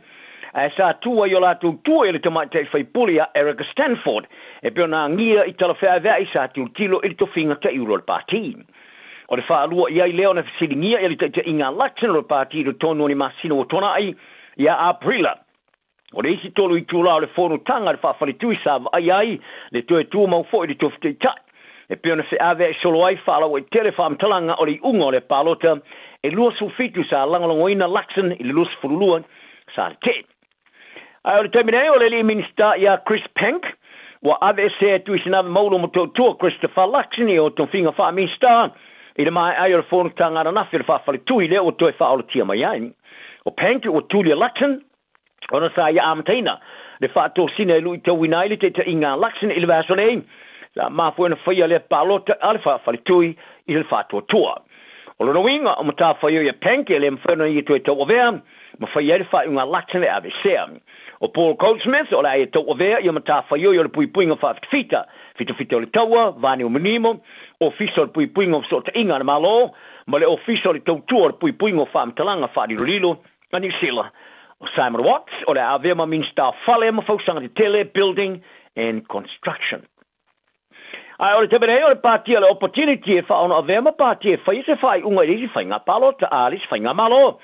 Speaker 12: ae sa tu ai o latou tua i le tamaitai faipule ia Erica Stanford e pei ona agia i tala feaveai sa tilotilo i le tofiga taiulu o le Pati. O le faalua i ai lea ona fesiligia ia le taitaiga a Luxon o le Pati i totonu o ni masina ua tuanai ia Aperila. O le isi tolu itula o le fonotaga a le faafaletui sa vaai ai le toe tumau foi i le tofi taitai e pei ona feaveai solo ai faalauaitele faamatalaga o le iuga o le palota e 27 sa lagolagoina Luxon i le 22 sa le tee. Ae o le taimi nei, o le alii Minisita ia Chris Penk, ua aveesea e Tuisinave Maulo Motootua Christopher Luxon i tofiga faa-Minisita i le maea ai o le fonotaga ananafi o le faafaletui lea ua toe faaolatia mai ai. O Penk ua tulia Luxon ona sa ia amataina le faatosina e luitauina ai le taitaiga a Luxon i le vaiaso nei, sa mafua ona faia lea palota a le faafaletui i le faatuatua. O lona uiga, o matafaioi a Penk e le mafai ona ia toe tauavea ma fai ai le faaiuga a Luxon e aveesea. O Paul Goldsmith o le a ia tauavea ia matafaioi o le puipuiga faafitafita, fitafita o le taua, vanimonimo, Ofisa o le Puipuiga o Fesootaiga a le Malo, ma le Ofisa o le Tautua o le Puipuiga o Faamatalaga Faalilolilo a Niu Sila. O Simon Watts o le a avea ma Minisita o Fale ma Fausaga Tetele, Building and Construction. Ae o le taimi nei, o le pātia le Opportunity e faaono avea ma pātia e faia se faaiuga i le isi faiga palota a le isi faigamalo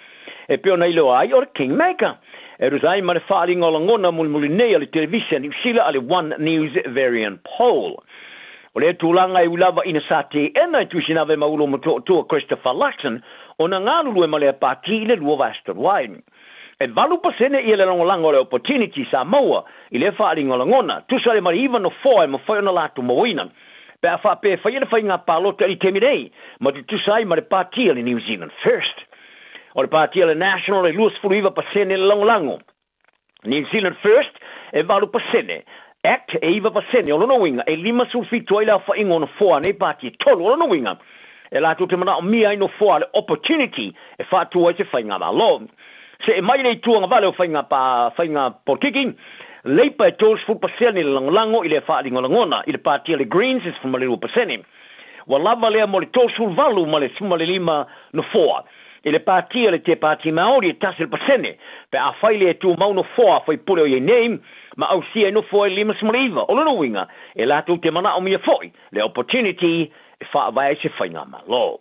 Speaker 12: e pei ona iloa ai o le Kingmaker. E tusa ai ma le faaaliga o lagona mulimuli nei a le televise a Niu Sila a le One News Varian Poll. O lea tulaga e ui lava ina sa teena e Tuisinave Maulo Motootua Christopher Luxon ona galulue ma lea pāti i le lua vaiaso talu ai. E 8% ia le lagolago o le Opportunity sa maua i lea faaaliga o lagona, tusa ai ma le 9 nofoa e mafai ona latou mauaina pe a faapea e faia le faiga palota i le taimi nei ma tutusa ai ma le pāti a le New Zealand First. O le pāti a le National e 29% le lagolago. New Zealand First e 8%, Act e 9%, o lona uiga e 57 ai le aofaiga o nofoa a nei pāti e tolu. O lona uiga e latou te manaomia ai nofoa a le Opportunity e faatu ai se faigamalo. Se'e mai le itu agavale o faiga pa faiga polokiki, Leipa e 30% le lagolago i lea faaaliga o lagona, i le pāti a le Greens e 12%. Ua lava lea mo le 38 ma le 15 nofoa. I le pāti a le Te Pāti Māori e 1% pe afai le tumau nofoa a faipule o i ai nei ma ausia ai nofoa e 59. O lona uiga, e latou te manaomia foi le Opportunity e faavae ai se faigamalo.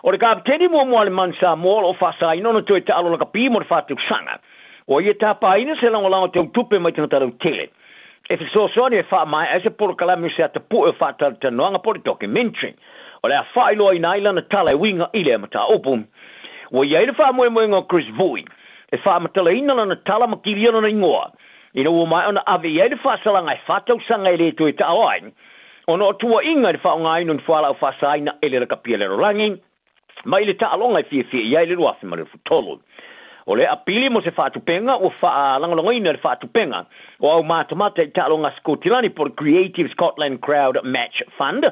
Speaker 12: O le kapeteni muamua a le Manu Samoa o lo o faasaina ona toe taalo lakapi mo le faatausaga. Ua ia tapaina se lagolago tautupe mai tagata lautele e fesoasoani e faamaea ai se polokalame o se atapue o faatalatalanoaga po o le documentary. O le a faailoaina ai lana tala e uiga i lea mataupu. Ua i ai le faamoemoega o Chris Vui e faamatalaina lana tala ma kilia lona igoa ina ua maea ona ave i ai le faasalaga e faatausaga e le toe taalo ai ona o tuuaiga i le faaaogaina o ni fualaau faasaina e le lakapi a le lalolagi mai le taaloga e fiafia i ai i le 2023. O lea apili mo se faatupenga ua faalagolagoina e le Faatupenga o Aumatamata i Taaloga a Sikotilani po o le Creative Scotland Crowd Match Fund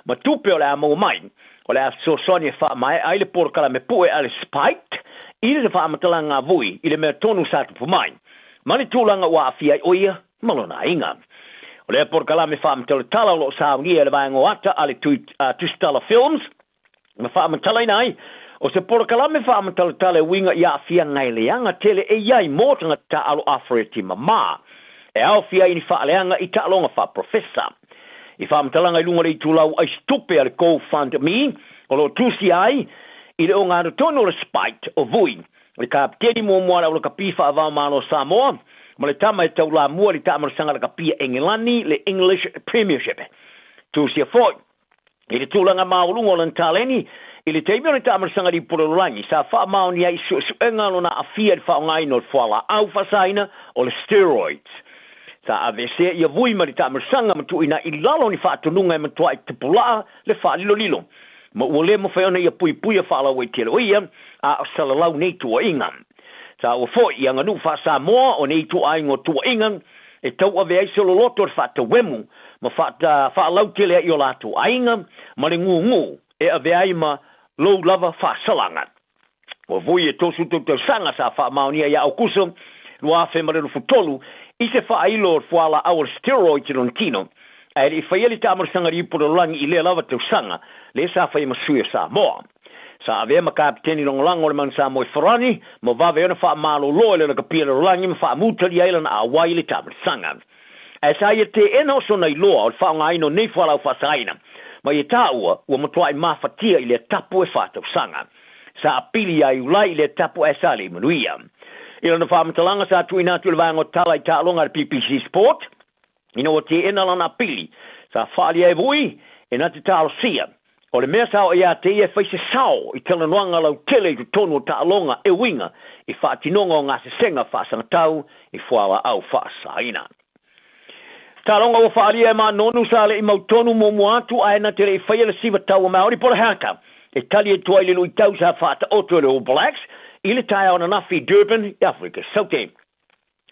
Speaker 12: ma tupe o le a maua mai. O le a fesoasoani e faamaea ai le polokalame pue a le Spiked i le faamatalaga a Vui i le mea tonu sa tupu mai ma le tulaga ua aafia ai o ia ma lona aiga. O lea polokalame faamatalatala o lo o saunia e le vaega o ata a le Tusitala Films ma faamatalaina ai, o se polokalame faamatalatala e uiga i aafiaga e leaga tele e i ai mo tagata taaalo Afereti mamā, e aofia ai ni faaleaga i taaloga faaprofesa. I faamatalaga i luga o le itulau aisitupe a le GoFundMe o lo o tusia ai i le ogatotonu o le Spiked o Vui, le kapiteni muamua a le Aulakapi Faavaomalo o Samoa, ma le tama e taulamua i le taamalosaga lakapi a Engelani, le English Premiership. Tusia foi I le tulaga maualuga o lana taleni, i le taimi o le taamalosaga lipolololagi, sa faamaonia ai i suesuega lona aafia i le faaaogaina o le fualaau faasaina o le steroids. Sa aveesea ia vui mai le taamalosaga ma tuuina ai i lalo o ni faatonuga e matuai tapulaa le faalilolilo, ma ua le mafai ona ia puipuia faalauaitele o ia a o salalau nei tuuaiga. Sa ua foi i aganuu faa-Samoa o nei ituaiga o tuuaiga e tauave ai se loloto o le faatauemu ma faalautele ai i o latou aiga ma le gūgū e avea ai ma lou lava faasalaga. Ua vui e 30 tausaga sa faamaonia ia Aukuso 2023 i se faailo o le fualaau o le steroids i lona tino, ae le i faia le taamalosaga liupolalolagi i lea lava tausaga, lea sa faia ma sui o Samoa. Sa avea ma kapiteni lagolago o le Manu Samoa i Farani, ma vave ona faamalolo e le lakapia lalolagi ma faamutalia ai lana auai i le taamalosaga. Ae sa ia teena o sona iloa o le faaaogaina o nei fualaau faasaina, ma ia taua ua matuai mafatia i lea tapu e faatausaga. Sa apili ia Iulai i lea tapu ae sa le i manuia. I lana faamatalaga sa tuuina atu i le vaega o tala i taaloga a le BBC Sport, Ina ua teena lana apili, sa faaalia e Vui e na te talosia. O le mea sa oo ia te ia e fai se sao i talanoaga lautele i totonu o taaloga e uiga i faatinoga o gasesega faasagatau i fualaau faasaina. Taaloga ua faaalia e Manonu sa le i mautonu muamua atu ae na te le i faia le siva taua Maori po o le haka e tali atu ai le luitau sa faataoto e le All Blacks i le taeao ananafi i Durban i Afrika Saute.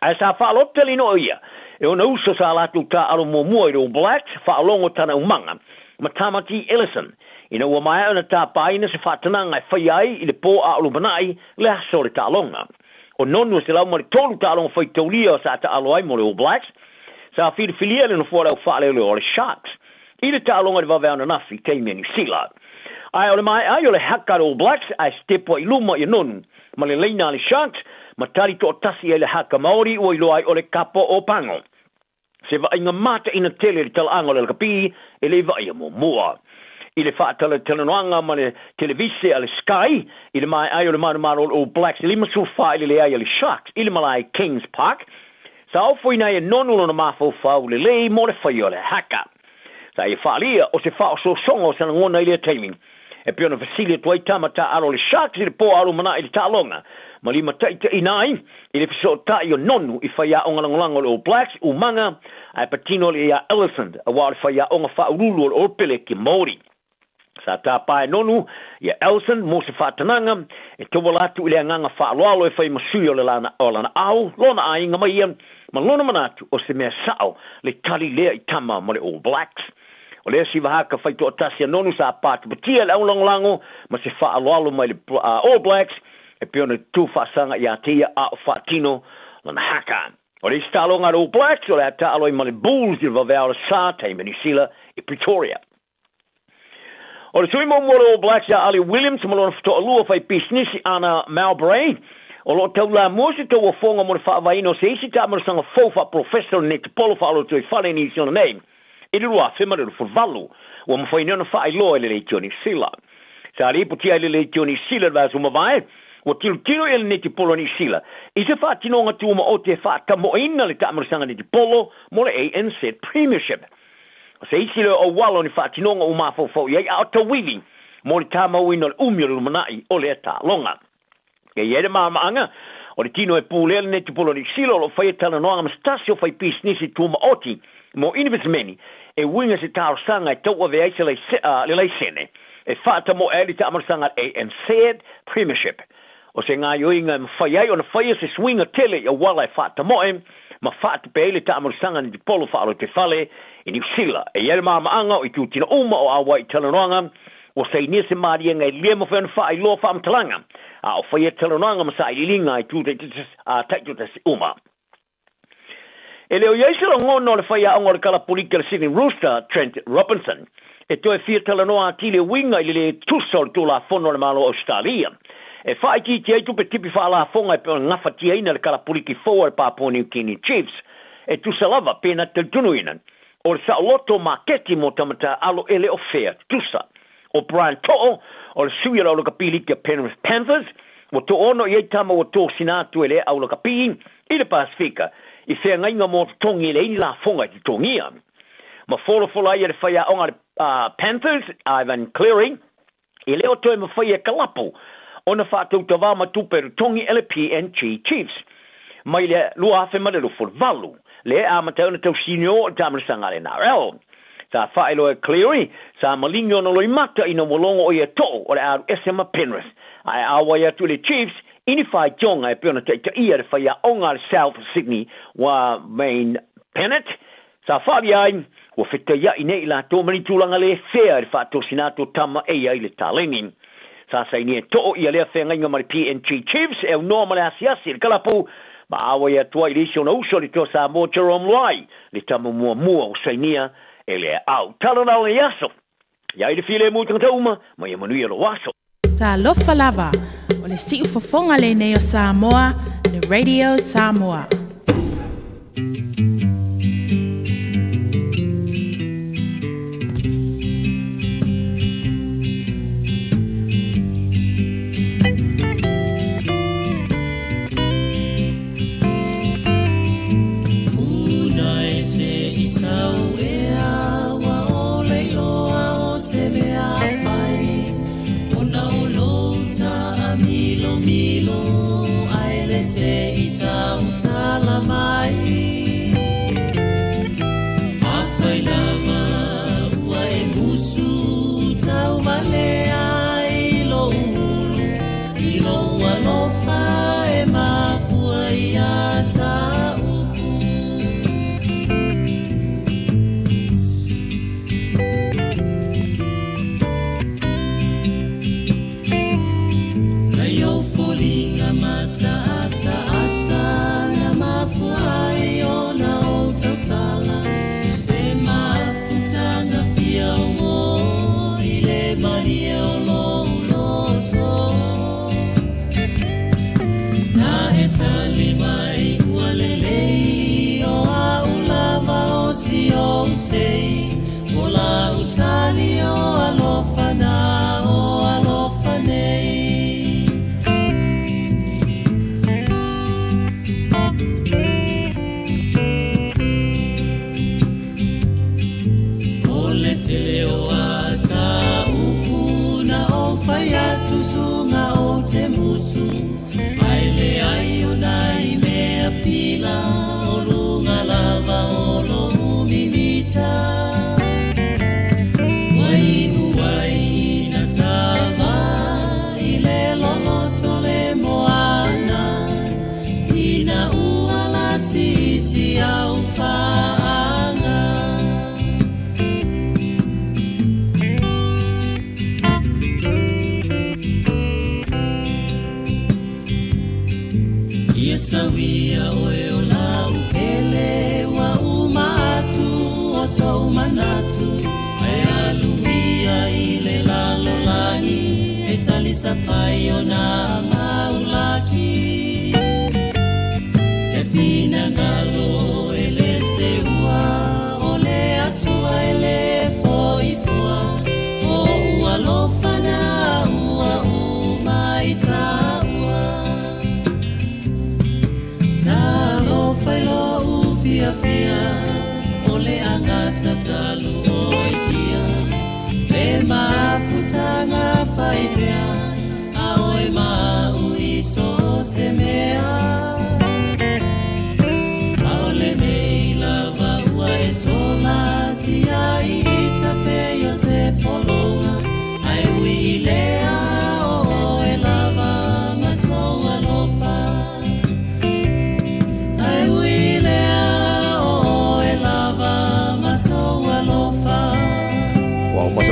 Speaker 12: Ae sa faalototeleina o ia e ona uso sa latou taaalo muamua i le All Blacks, faalogo tana umaga ma Tamati Ellison, ina ua maea ona tapaina se faatanaga e faia ai i le po a o lumanai le aso o le taaloga. O Nonu e 103 taaloga faitaulia sa taalo ai mo le All Blacks, sa filifilia le nofoa o le au faaleoleo o le Sharks i le taaloga i le vaveao ananafi taimi a Niu Sila. Ae o le maea ai o le haka a le All Blacks ae sitepu ai i luma ia Nonu ma le laina a le Sharks ma tali toatasi ai le haka Maori ua iloa ai o le Kapo o Pango. Se vaaiga mataina tele le talaaga o le lakapi e le i vaaia muamua. I le faatalatalanoaga ma le televise a le Sky i le maea ai o le manumalo o le All Blacks 54 i le leai a le Sharks i le malae Kings Park, sa ofoina ai e Nonu lona mafaufau lelei mo le faia o le haka. Sa ia faaalia o se faaosoosoga o se lagona i lea taimi. E pei ona fesili atu ai tama taaalo o le Sharks i le po a lumanai i le taaloga, ma limataitaiina ai i le fesootai o Nonu i faiaoga lagolago o le All Blacks, Umaga, ae patino le iā Ellison, aua o le faiaoga faauluulu o le All Peleki Maori. Sa tapa e Nonu ia Ellison mo se faatanaga e tauala atu i le agaga faaaloalo e fai ma sui o le lana o lana ao, lona aiga mai ia, ma lona manatu o se mea sao le tali lea i tama ma le All Blacks. O lea siva haka fai toatasi a Nonu sa patupatia e le aulagolago ma se faaaloalo mai le All Blacks e pei ona tu faasaga ia te ia a o faatino lana haka. O le isi taaloga a le All Blacks o le a taalo ai ma le Bulls i le vaveao o le sa taimi Niu Sila i Pretoria. O le sui muamua o le All Blacks ia Ali Williams ma lona fetoalua fai pisinisi Ana Mowbray, o lo o taulamua se tauofoga mo le faavaeina o se isi taamalosaga fou faapolofesa o le netipolo faaalotoifale i Niu Sila nei i le 2028, ua mafai nei ona faailoa e le Leitio Niu Sila. Sa lipotia ai le Leitio Niu Sila i le vaiaso mavae, ua tilotilo i ai le netipolo a Niu Sila i se faatinoga tumaoti e faatamoeina le taamalosaga netipolo mo le ANZ Premiership. O se isi lea o auala o ni faatinoga ua mafaufau i ai a o tauivi mo le tamauina o le umi o le lumanai o lea taaloga. E i ai le maamaaga o le tino e pulea le netipolo a Niu Sila o lo o faia talanoaga ma se tasi o faipisinisi tumaoti mo inivesimeni e uiga se talosaga e tauave ai se le laisene e faatamoe ai le taamalosaga a le ANZ Premiership. O se gaoioiga e mafai ai ona faia se suiga tele i auala e faatamoe ma faatupe ai le taamalosaga netipolo faalotoifale i Niu Sila. E i ai le malamaaga o itutino uma o auai i talanoaga ua sainia se maliega e lē mafai ona faailoa faamatalaga a o faia talanoaga ma sailiiliga a itu taitoatasi uma. E le o i ai se lagona o le faiaoga o le kalapuliki a le Sydney Rooster, Trent Robinson, e toe fia talanoa atili e uiga i le lē tusa o le Tulafono a le Malo o Ausetalia e faaitiitia ai tupe tipi faalafoga e pei ona gafatiaina e le kalapuliki fou a le Papua New Guinea Chiefs e tusa lava pe na te talitonuina o le saoloto maketi mo tama taaalo e le o fea tutusa. ʻO Brian To'o, o le sui o le aulakapī liki a Penrith Panthers, ua toʻono i ai tama ua tosina atu e lea aulakapī i le Pasefika i feagaiga mo totogi e leai ni lafoga e totogia. Ma folafola ai e le faiaoga a le Panthers, Ivan Cleary, e le o toe mafai e kalapu ona faatautavā ma tupe totogi e le PNG Chiefs mai le 2028, lea e amata ai ona tau senior i le taamilosaga a le NRL. Sa faailoa e Cleary, sa maligi ona loimata ina ua logo ʻo ia To'o o le a alu ese ma Penrith ae auai atu i le Chiefs i ni faitioga e pei ona taitaia le faiaoga a le South Sydney ua Wayne Bennett. Sa faaalia ai, ua fetaiaʻi nei i latou ma ni tulaga lē fea i le faatosina atu o tama e i ai le taleni. Sa sainia e To'o ia lea feagaiga ma le PNG Chiefs e aunoa ma le asiasi i le kalapu ma auai atu ai i le isi ona uso le toa Samoa Jerome Luai, le tama muamua ua sainia e lea au. Tala la o lenei aso. Ia i le filemu i tagata uma, ma ia manuia lou aso.
Speaker 13: Talofa lava, o le siufofoga lenei o Samoa, le Radio Samoa.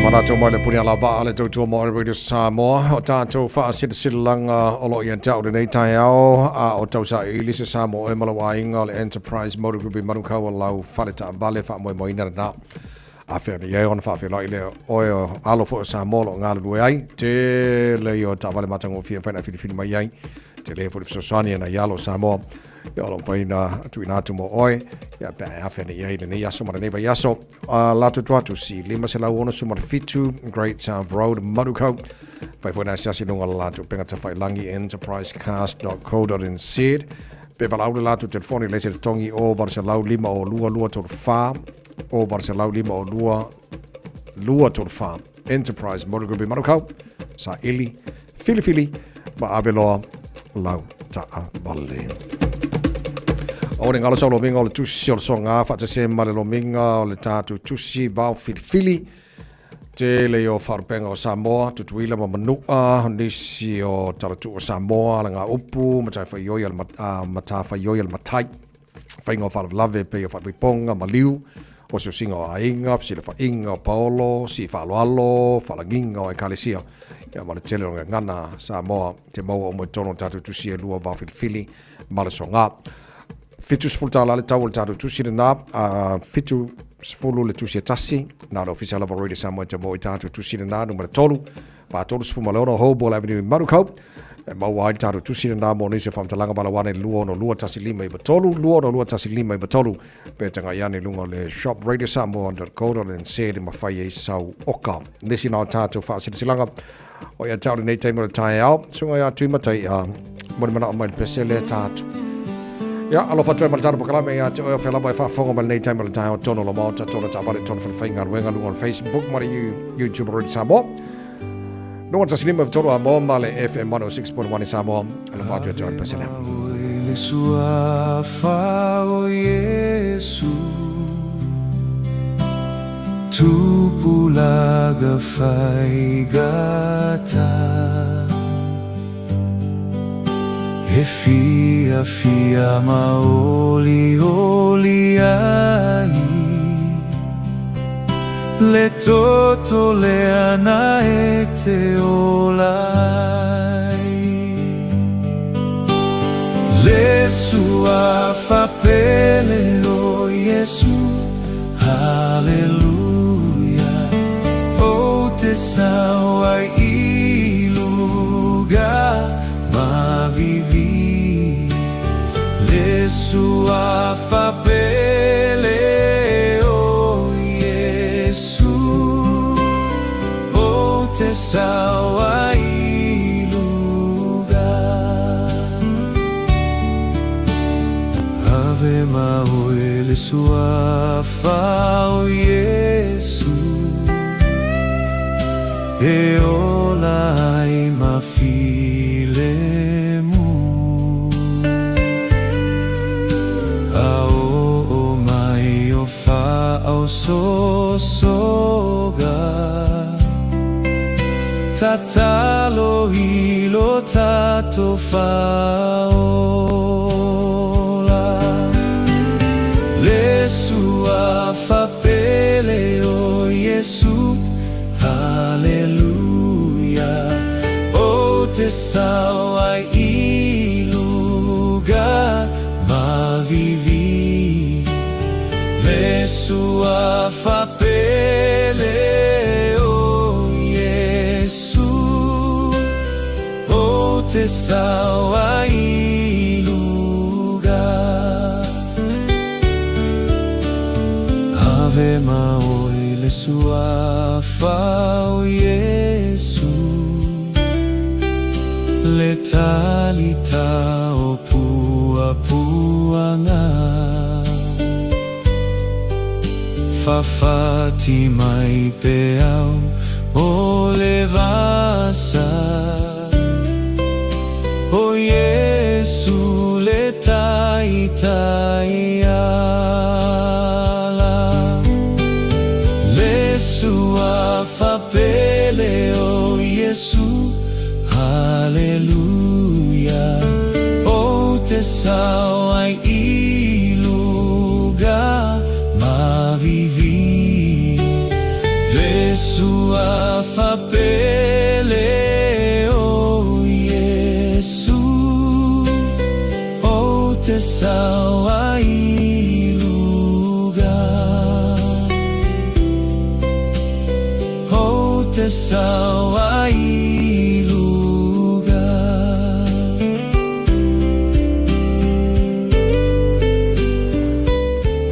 Speaker 2: manatu mai le puni ala vaa le tautua mo Radio Samoa. O tātou whaasilisilanga o lo ia tau lenei taeao a o tau sa ili se Samoa e malo aiga o le Enterprise Motor Group i Manukau o lau fale taavale faamoemoeina lena. Afea nei ai ona faafeiloai lea oe o alo foi o Samoa o lo o galulue ai. Tele ia o taavale matagofie e mafai ona filifili mai ai. Tele foi le fesoasoani a nai alo o Samoa ia o lo o mafai ona tuuina atu mo oe ia pe a e afe ane i ai i lenei aso ma lenei vaiaso. A latou tuatusi 567 Great South Road, Manukau. Fai foi na asiasi i luga o le latou upega tafailangi enterprisecars.co.nz. Pe valaau le latou telefoni le se totogi o 800 502 234 o 800 502 234. Enterprise Motor Group i Manukau, saili, filifili ma ave loa lau taavale. O le galo sau lomiga o le tusi o le soga faatasi ma le lomiga o le tatou tusi vao filifili. Tele o faalupega o Samoa, Tutuila ma Manua, nisi o talatuu o Samoa, alaga upu, matafaioi a le matafaioi a le matai, faiga o faalavelave pei o faaipoipoga, maliu, osiosiga o aiga, fesilafaiga o paolo, sii faaaloalo, faalagiga o ekalesia, ia ma le tele o gagana Samoa te maua uma i totonu o tatou tusi e lua vao filifili ma le soga. $70 le tau o le tatou tusi lena, a 70 le tusi e tasi, na o le ofisa lava o Radio Samoa e te maua i tatou tusi lena, numera 3, 46 Hoball Avenue i Manukau. E maua ai le tatou tusi lena mo nisi o faamatalaga valaau ane i le 262 1593, 262 1593, pe tagai ane i luga o le shop radiosamoa.co.nz e mafai ai sau oka. Nisi na o tatou faasilasilaga o ia te au lenei taimi o le taeao, susuga ia Tuimatai'a, mo le manao mai le pesele tatou. Ia, alofa atu ai ma le tatou polokalame ia te oe o fea lava e faafofoga mai lenei taimi o le taeao tonu o le Maota, tona taavale, tona falefaigaluega, luga o le Facebook ma le YouTube o Radio Samoa. Luga 153 Amoa ma le FM 106.1 i Samoa. Alofa atu ia te oe le pesele.
Speaker 7: Le suafa o Iesu Tupulaga faigata E fiafia ma olioli ai Le toto lea na e te ola ai Le suafa pele o Iesu Haleluia Ou te sao ai i luga mavivi Le suafa pele o Iesu Ou te sao ai i luga Ave ma oe le suafa o Iesu E ola ai ma filemu A oo mai o faaososoga Tatalo i lo tatou Faaola Le suafa pele o Iesu Haleluia Ou te sao ai i luga mavivi Le suafa pele o Iesu Ou te sao ai i luga Ave ma oe le suafa o Iesu Le talita o puapuaga Fafati mai peau o le vasa O Iesu le taitai ala Le suafa pele o Iesu Haleluia Ou te sao ai i luga mavivi Le. Suafa pele o Iesu, Ou te sau ai luga. Ou te sau ai luga.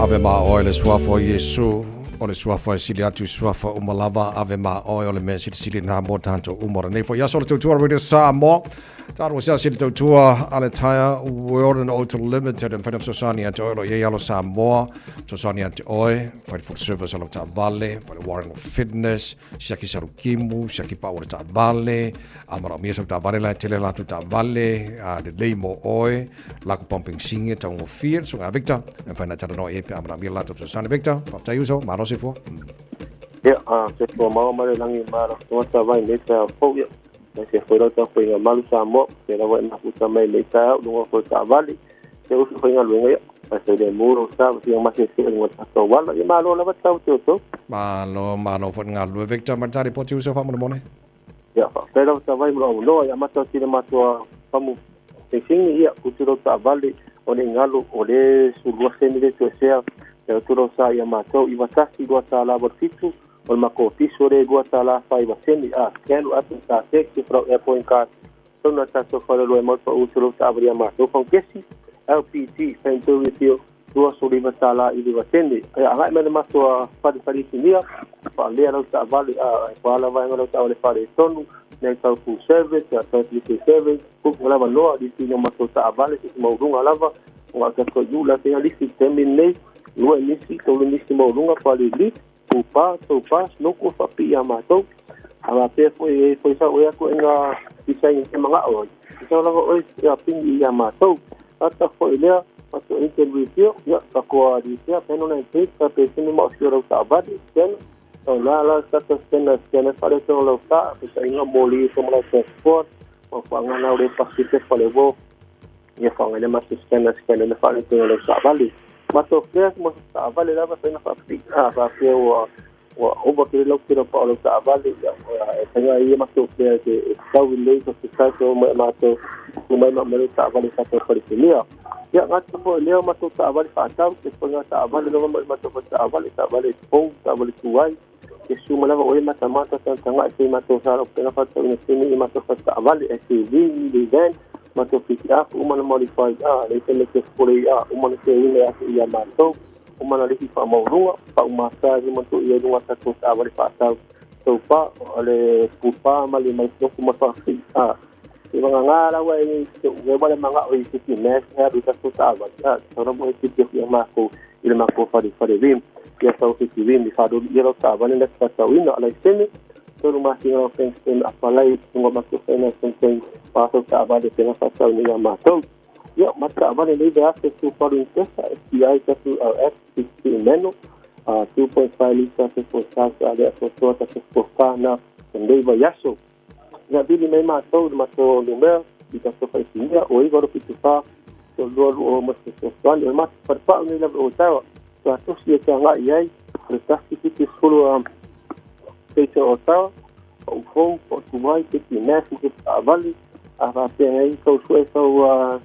Speaker 2: Ave ma oe le suafa o Iesu, o le suafa e sili atu i suafa uma lava, ave ma oe o le mea silisili na mo tātou uma lenei foi aso o le tautua Radio Samoa. Tātou ua siasi le tautua a le Tyre World and Auto Limited e mafai ona fesoasoani ia te oe o lo o i ai alo Samoa, fesoasoani ia te oe, fai le full service a lau taavale, fai le warrant of fitness, siaki salu kimu, siaki pau o le taavale, a manaomia sau taavale la e tele latou taavale, a lelei mo oe, lako pumping singe taugofie le susuga a Victor, e mafai ona e talanoa i ai pe a manaomia le latou fesoasoani. Victor, faafetai uso, malo soifua.
Speaker 19: Ia, a soifua maua ma le lagi ma lau tagata vai nei taeao fou, ia, aemaise foi lau tapuaiga malu Samoa, pea lava e mafuta mai nei taeao i luga foi o taavale, ia usu faigaluega, ia, ae filemu lou sa ma sina masese i luga o le tatou ala. Ia malo lava tau te outou.
Speaker 2: Malo, malo foi le galulue Victor ma le talipoti uso faamolemole.
Speaker 19: Ia, faafetai lava Savai mo lou avanoa, ia amata atu i le matou pamu feisini, ia, utu lau taavale o le galu o le 12 sene le toesea, ia utu lau sa ia matou 91 $2.87, o le matou piso le $2.49 sene, a scan lau app sa text i lau airpoint card, tonu na tatou faleoloa e mau pau utu lau taavale ia matou fagesi LPG Fentu Refill $29 i 9 sene. Ia agai mai le matou fale falisinia, faalea lau taavale a e pa la vaega lau taavale faaletonu, mea tau full service, ia tau delivery service, book lava noa lisi no matou taavale se maualuga lava, o a tatou iu la tena lisi taimi lenei, lua nisi, tolu nisi maualuga faalili, pupa, taupa, snoku faapipii ia matou. A faapea foi e foi sau ea ituaiga design e te manao ai, e sau lava oe e apini ia matou. Ata foi lea, matou engine refill, ia, tatou repair panel and plate, ka pesene ma o sio lau taavale, scanner, tau la la tatou scanner, scanner faaletonu lau taa, pesaiga moli ifo ma lau transport, ma faaaoga lau le pasi pepa le uo, ia faaaoga ai le matou scanner, scanner le faaletonu lau taavale. Matou flares mo se taavale lava faiga faapipii, a faapea ua ua ova tele lau tele o pao lau taavale, ia e faiga ia matou flares e tau lelei to se tai mai matou tu mai ma mai taavale sa tau falesemia. Ia gata foi lea matou taavale faatau se faiga taavale lava mai matou fa taavale taavale fou taavale tuai e suma lava o e matamata tagatagai foi matou sa lau pena faatauina sini i matou fa taavale SUV le van matou pick-up uma na modify a le tele ke fole a uma na te ina atu ia matou uma na lifi faamaualuga faaumata i matou ia luga tatou taavale faatau taupa o le pupa ma le maitoko ma faafii a i vagagā laua e e wale mangao i tiki mea se alu tatou taavale a tau mo e tiki ia makou i le makou fale fale rim ia tau fiti rim i whadolu ia lau taavale na faatauina ala i sene tolu masina lau bank statement apalai luga matou financial thing matou taavale pena faatauina ia matou. Ia ma taavale nei ve afe Subaru Impreza STI WRX 16 manual 2.5 lita se forecast a le atoatoa ta se na nei vaiaso. Ia vili mai matou le matou numera i tatou faisinia o 9 2 74 3 2 ma se fesoasoani o le matou falepau nei lava o Otawa. Tuatosi e te agai i ai o le 170 Greater Otawa, pau fou, pau tuai, keti mas ma keti taavale, a faapea nei tau sue sau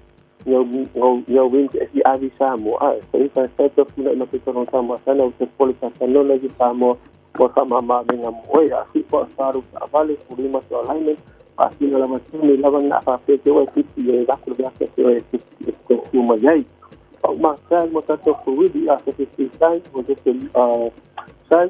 Speaker 19: ngau win te esi avi Samoa. A e sa sa te puna i mate tono Samoa sana o te pole sa tanona i Samoa mo ka mama venga mo oi a si po saru taavale purima to alignment a sina lava tini lava na faapea te oe titi e vaku le ake te oe titi e te kuma iai. Pau matai mo tatou kuwili a se te sai o te sai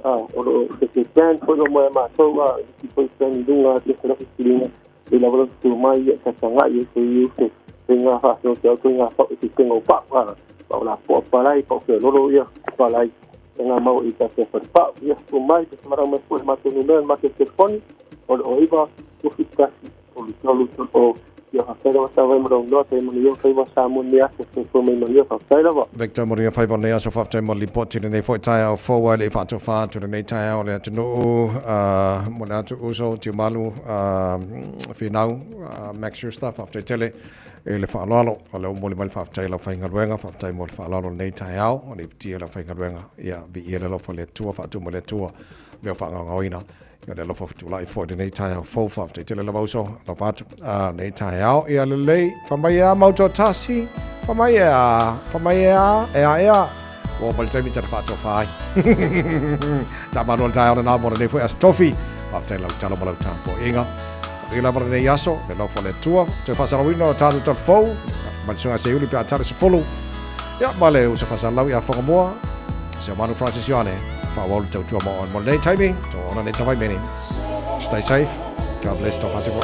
Speaker 19: o lo te te tan foi o moe matou a i foi tan i lunga te te rafi silinga i lava lo tu mai e ka tanga i te i te te ngā whāwhio te au te ngā whau i te tenga o pau a pau la poa palai pau te loro ia palai te ngā mau i ta te whare pau ia tu mai te marau mai foi matou numera matou telefoni o le o iva tufi tasi o le tolu o Ia faafetai lava Savai mo lou avanoa, tatou manuia faiva o Samoa i lenei aso. Soifua ma ia manuia, faafetai lava.
Speaker 2: Victor manuia faiva o lenei aso, faafetai mo le lipoti i lenei foi taeao fou ae le i faatofa atu lenei taeao i le atunuu mo le atu uso Tiumalu Finau Max Schuster, faafetai tele i le faaaloalo o lea ua momoli mai le faafetai i le aufaigaluega, faafetai mo le faaaloalo i lenei taeao, o le ipatia i le aufaigaluega, ia viia le alofa o le Atua, faatumu e le Atua mea o faagaogaoina. Ia le alofa fetuula'i foi i lenei taeao fou, faafetai tele lava uso, alofa atu a lenei taeao. Ia lelei, fai mai ea mautoatasi, fai mai ea, fai mai ea, ea ea. Ua oo mai le taimi ta te faatofa ai. Taamalo le taeao lena mo lenei foi Aso Tofi. Faafetai i lau talo ma lau tapuaiga. Manuia lava lenei aso, le alofa o le Atua. Toe faasalauina o tatou talafou, ma le Susuga Seiuli pe a tala 10. Ia, ma le uso faasalalau ia Whangamua, Seumanu Francis Ioane, faaauau le tautua mo oe mo lenei taimi, to ona nei tavaimene. Stay safe, God bless, tau whasifua.